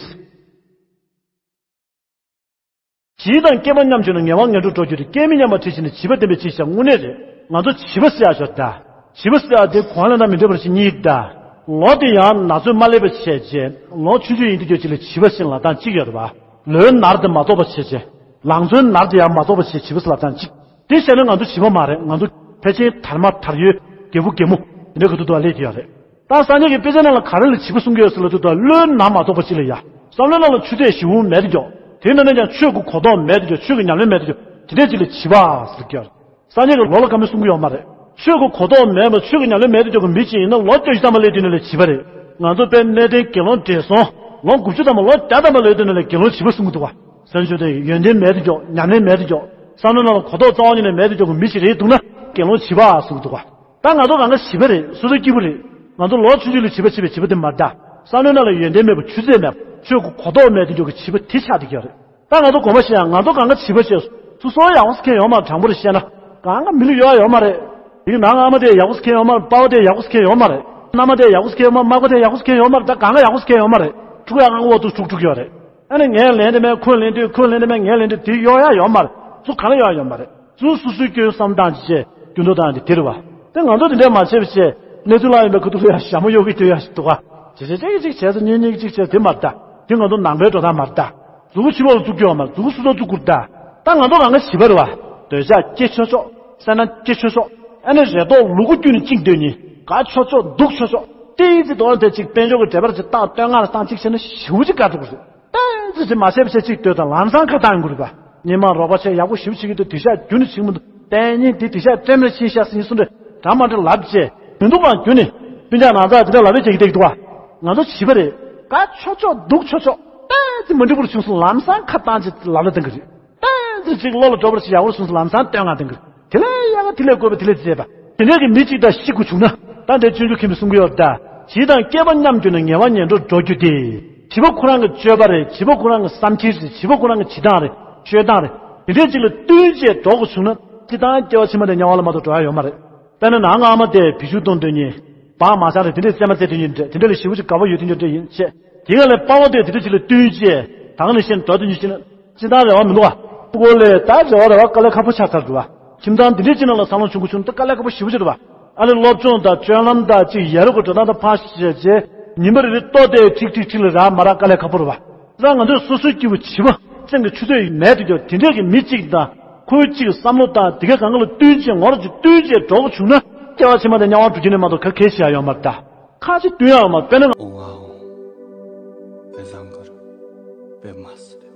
དང་སྐྱེས་པ་མཉམ་བྱུང་ན་ངལ་བ་ངན་འགྲོར་འགྲོ་རྒྱུ་རེད། སྐྱེས་མི་མཉམ་པར་འཁྲིད་ཕྱིན་ནས་བྱིས་པ་བསྟེན་པའི་ཕྱིར་ཞེས་དངོས་གནས་རེད། ང་ཚོ་བྱིས་པ་ཟེར་ཡག་ཞོར་ད། བྱིས་པ་ཟེར་ཡག་དེ་གོང་ལ་ན་མི་འདྲ་བར་ཞིག་གཉིས་ད། ལོ་དེ་ཡང་ན་ཚོད་མ་སླེབས་པ་བྱས་རྗེས་ལོ་ཆུང་ཆུང་ཡིན་དུས་ཀྱང་ཅིག་ལ་བྱིས་པ་ཞིག་ལབ་སྟངས་གཅིག་ཡོད་རེད་བ། ལོའི་ནར་དེ་མ་རྫོགས་པ་བྱས་རྗེས། ལང་ཚོའི་ནར་དེ་ཡང་མ་རྫོགས་པ་བྱས་བྱིས་པ་ཟེར་ལབ་སྟངས་གཅིག་དེ་བྱས་ན་ང་ཚོ་བྱིས་པ་མ་རེད། ང་ཚོ་ཕལ་ཆེར་དར་མ་དར་ཡོལ་རྒད་པོ་རྒན་མོ་དེ་འདྲ་གི་ཐོག་ཏུ་སླེབས་ཀྱི་ཡོད་རེད། ད་སངས་རྒྱས་ཀྱི་དཔེ་ཆ་ནང་ལ་ག་རེ་ལ་བྱིས་པ་གསུང་གི་ཡོད་ཟེར་ལབ་དུས་ད་བློའི་ནར་མ་རྫོགས་པ་ཅིག་ལ་ཡ། བསམ་བློའི་ནང་ལ་ཆུ་ཚད་ཞེ་པོ་མེད་དེ་འཇོག་དེ་འདྲ་ན་ཀྱང་ཆོས་ཀྱི་གོ་རྟོགས་མེད་དེ་འཇོག་ཆོས་ཀྱི་ཉམས་ལེན་མེད་དེ་འཇོག་དེ་འདྲས་ཅིག་ལ་བྱིས་པ་ཟེར་གྱི་ཡོད་རེད། སངས་རྒྱས་ཀྱི་ལོ་ལ་བཀའ་མོལ་གསུང་གི་ཡོད་མ་རེད། ཆོས་ཀྱི་གོ་རྟོགས་མེད་པ་ཆོས་ཀྱི་ཉམས་ལེན་མེད་དེ་འཇོག་གི་མི་ཅིག་ཡིན་ན་ལོ་བཅུ་བཞི་ཙམ་པ་སླེབས་དུས་ནས་ལ་བྱིས་པ་རེད། ང་ཚོ་དཔལ་གནས་བརྟན་དགེ་སློང་བགྲེས་སོང་ལོ་དགུ་བཅུ་ཙམ་པ་ལོ་བརྒྱ་ཙམ་པ་སླེབས་དུས་ནས་ལ་དགེ་སློང་བྱིས་པ་གསུང་གི་འདུག་བ། སེམས་ཤུགས་དེ་ཡོན་ཏན་མེད་དུ་འཇོག་ཉམས་ལེན་མེད་དུ་འཇོག་བསམ་བློ་ནང་ལ་གོ་རྟོགས་རྩ་བ་ཉིད་ནས་མེད་དུ་འཇོག་གི་མི་ཞིག་རེད་འདུག་ན་དགེ་སློང་བྱིས་པ་གསུངས་འདུག་བ། ད་ང་ཚོ་གང་ག་བྱིས་པ་རེད། སོ་སོ་སྐྱིད་པོ་རེད། ང་ཚོ་ལོ་ཆུང་ཆུང་ལ་བྱིས་པ་བྱེད་པའི་བྱིས་པ་དེ་མ་རེད་ད། བསམ་བློའི་ནང་ལ་ཡོན་ཏན་མེད་པ་ཆུ་ཚད་མེད་པ་ཆོས་ཀྱི་གོ་རྟོགས་མེད་དུ་འཇོག་གི་བྱིས་པ་དེ་ཆགས་བསྡད་ཀྱི་ཡོད་རེད། ད་ང་ཚོ་དགོངས་པ་བཞེས་ཡང་ང་ཚོ་གང་ག་བྱིས་པ་བྱས་སོ་སོ་ཡག་པོ་ཟེར་མཁན་ཡོད་མ་རེད། དྲང་པོར་བཤད་ན་གང་ག་མི་ལ་ཡོད་ཡོད་མ་རེད། ཡིག་ནང་ཨ་མ་དེ་ཡག་པོ་ཟེར་མཁན་ཡོད་མ་རེད། པ་ཕ་དེ་ཡག་པོ་ཟེར་མཁན་ཡོད་མ་རེད། མནའ་མ་དེ་ཡག་པོ་ཟེར་མཁན་ཡོད་མ་རེད། མ་པ་དེ་ཡག་པོ་ཟེར་མཁན་ཡོད་མ་རེད། ད་གང་ག་ཡག་པོ་ཟེར་མཁན་ཡོད་མ་རེད། ཕྲུ་གུ་ཡག་གང་ག་འོག་ཏུ་ཕྲུག་ཕྲུག་ཡོད་རེད། ཨ་ནི་ངས་ལན་དེ་མེད་ཁོས་ལན་དེ་ཁོས་ལན་དེ་མེད་ངས་ལན་དེ་དེ་གཡོག་ཡག་ཡོད་མ་རེད། ཚུར་ག་ལ་གཡོག་ཡག་ཡོད་མ་རེད། ཚུར་སོ་སོའི་སྐྱོན་བསམ་སྟངས་ཅིག་བྱས་སྐྱོན་འདོགས་སྟངས་དེ་དེ་རེད་བ། དེ་ང་ཚོ་དེ་འདྲས་མ་བྱས་པ་བྱས་གནས་ཚུལ་ལ་ཡིན་པའི་ཁུ་ཐུག་ལ་ཡང་ཞྭ་མོ་གཡོག་གི་དེ་ཡང་ཞིག་འདུག་ག་ཇེ་ཇེ་ཅིག་ཅིག་བྱས་སོ་གཉིས་གཉིས་ཅིག་བྱས་དེ་མ་རེད་ད། དེ་ང་ཚོ་ནང་པའི་འགྲོ་སྟངས་མ་རེད་ད། གཟུགས་པོ་ཕྱི་ལོགས་ལ་བཙུགས་རྒྱུ་ཡོད་མ་རེད། གཟུགས་པོ་སོ་སོ་བཙུགས་དགོས་རེད་ད། ད་ང་ཚོ་གང་ག་བྱིས་པ་རེད་བ། འདོད་ཆགས་སྐྱེ་ཆོག་ཆོག་སེམས་ནང་སྐྱེ་ཆོག་ཆོག་ཨ་ནི་རེ་དོགས་ལུ་གུ་རྒྱུད་ནས་བཅིངས་སྡོད་ནི་དགའ་ཆོག་ཆོག་སྡུག་ཆོག་ཆོག་ཏིག་ཙི་དོན་དེ་གཅིག་དཔལ་འབྱོར་གྱི་འབྲེལ་བ་ཅིག་བཏང་བསྟོད་བསྔགས་ལ་བཏང་གཅིག་བྱས་ན་ཞེ་པོ་ཅིག་དགའ་འགྲོ་གི་རེད། ཏིག་ཙི་ཅིག་མ་བྱས་པ་བྱས་གཅིག་ལྟོས་དང་ལམ་སང་ཁ་བཏང་དགོས་རེད་པ། སྙན་མ་རོགས་པ་བྱས་ཡག་པོ་ཞེ་པོ་བྱེད་ཀྱི་འདུག་དེ་ཤ་རྒྱུ་ནི་བྱེད་ཀྱི་མི་འདུག་དཔལ་གཉེན་དེ་དེ་ཤ་སྤྲེམ་རེ་ཕྱིན་ཤ་ཟིན་གསུང་རེ་གྲ་མ་འདྲ་ལབ་བྱས་མི་འདུག་པ་རྒྱུ་ནི་སྤུན་ཀྱག་ནང་ཚགས་དེ་འདྲ་ལབ་རེ་བྱེད་ཀྱི་བསྡད་ཀྱི་འདུག་བ། ང་ཚོ་བྱིས་པ་རེད། དགའ་ཆོག་ཆོག་སྡུག་ཆོག་ཆོག་ཏིག་ཙི་མ་འགྲིག་པོ་རུ་བྱུང་སོང་ལམ་སང་ཁ་བཏང་ཅིག་ལབ་ལ་བཏང་གི་རེད། ཏན་ཏན་ཅིག་བློ་ལ་འགྲོ་བར་ཞིག་ཡག་པོ་སོང་ཟེར་ལམ་སང་བསྟོད་བསྔགས་གཏོང་གི་རེད། དེ་ལས་ཡག་ག་དེ་ལས་དགོས་པ་དེ་ལས་བྱས་པ། དེ་འདྲས་ཀྱི་མི་གཅིག་དང་ཤི་དགོས་བྱུང་ན་ད་འདྲའི་སྤྱོད་འཇུག་མཁན་པོས་གསུང་གི་ཡོད་ད། བྱིས་དང་སྐྱེས་པ་མཉམ་གྱུར་ན་ངལ་བ་ངན་འགྲོར་འགྲོ་རྒྱུ་སྟེ། བྱིས་པ་ཁོ་རང་གི་སྤྱོད་པ་རེད། བྱིས་པ་ཁོ་རང་གི་བསམ་འཆར་རེད། བྱིས་པ་ཁོ་རང་གི་བྱེད་སྟངས་རེད། སྤྱོད་སྟངས་རེད། དེ་འདྲས་གཅིག་ལ་བསྟུན་བྱས་འགྲོ་དགོས་བྱུང་ན་སྤྱིར་བཏང་སྐྱེ་བ་ཕྱི་མ་དེ་དམྱལ་བ་ལ་འགྲོ་ཡ་ཡོད་མ་རེད། དཔེར་ན་ནང་ཨ་མ་དེ་བེད་སྤྱོད་གཏོང་འདོད་མཁན། བག་མ་ཆགས་རེད། དེ་འདྲས་རྩེད་མ་རྩེ་འདོད་མཁན་རེད། དེ་འདྲས་ལ་ཞེ་པོ་ཅིག་དགའ་པོ་ཡོད་དེ་འདྲས་རེད་ཡིན་བྱས། དེ་ག་ལས་པ་ཕ་དེ་དེ་འདྲས་ཅིག་ལ་བསྟུན་བྱས་ད་ག་ནང་བཞིན་འགྲོ་འདོད་མཁན་ཞིག་ན། སྤྱིར་བཏང་རེ་བ་མི་འདུག་བ། སྤུ་གུ་ལས་ད་རེ་བ་རེ་བ་དཀའ་ལས་ཁག་པོ་ཆགས་ཚར་འདུག་བ། ཁྱིམ་ཚང་འདི་འདྲས་ཅིག་ནང་ལ་འཚར་ལོངས་བྱུང་དགོས་བྱུང་ན་ད་དཀའ་ལས་ཁག་པོ་ཞེ་པོ་ཅིག་འདུག་བ། ཨ་ནི་སློབ་སྦྱོང་དང་སྤྱོད་ལམ་དང་ཅིག་ཡ་རབས་ཀྱི་འགྲོ་སྟངས་དང་ཕར་བཤད་བྱས་ཉིན་པ་རེ་རེ་ལྟོ་དེ་ཁྲིག་ཁྲིག་ཁྲིག་ལ་རག་མ་རག་དཀའ་ལས་ཁག་པོ་རེད་བ། ད་ང་ཚོས་སོ་སོའི་སྐྱིད་པོ་བྱིས་པ་སེམས་ཀྱི་ཆུ་ཚོད་མེད་དུ་གྱུར་དེ་འདྲས་ཀྱི་མི་གཅིག་དང་ཁོའི་གཅིག་བསམ་བློ་དང་དེ་ག་གང་ག་ལ་བསྟུན་བྱས་ངོ་ར་ཅིག་བསྟུན་བྱས་འགྲོ་དགོས་བྱུང་ན་སྐྱེ་བ་ཕྱི་མ་དང་དམྱལ་བ་འགྲོ་རྒྱུ་ནས་མ་གཏོགས་ག་གེ་ཞིག་ཡ་ཡོད་མ་རེད་ད། ཁ་ཅིག་བསྟུན་ཡ་ཡོད་མ་རེད། དཔེར་ན། ཨོ་ཨོ། དཔེ་བཟང་གི་རེད། དཔེ་མ་སྲིད།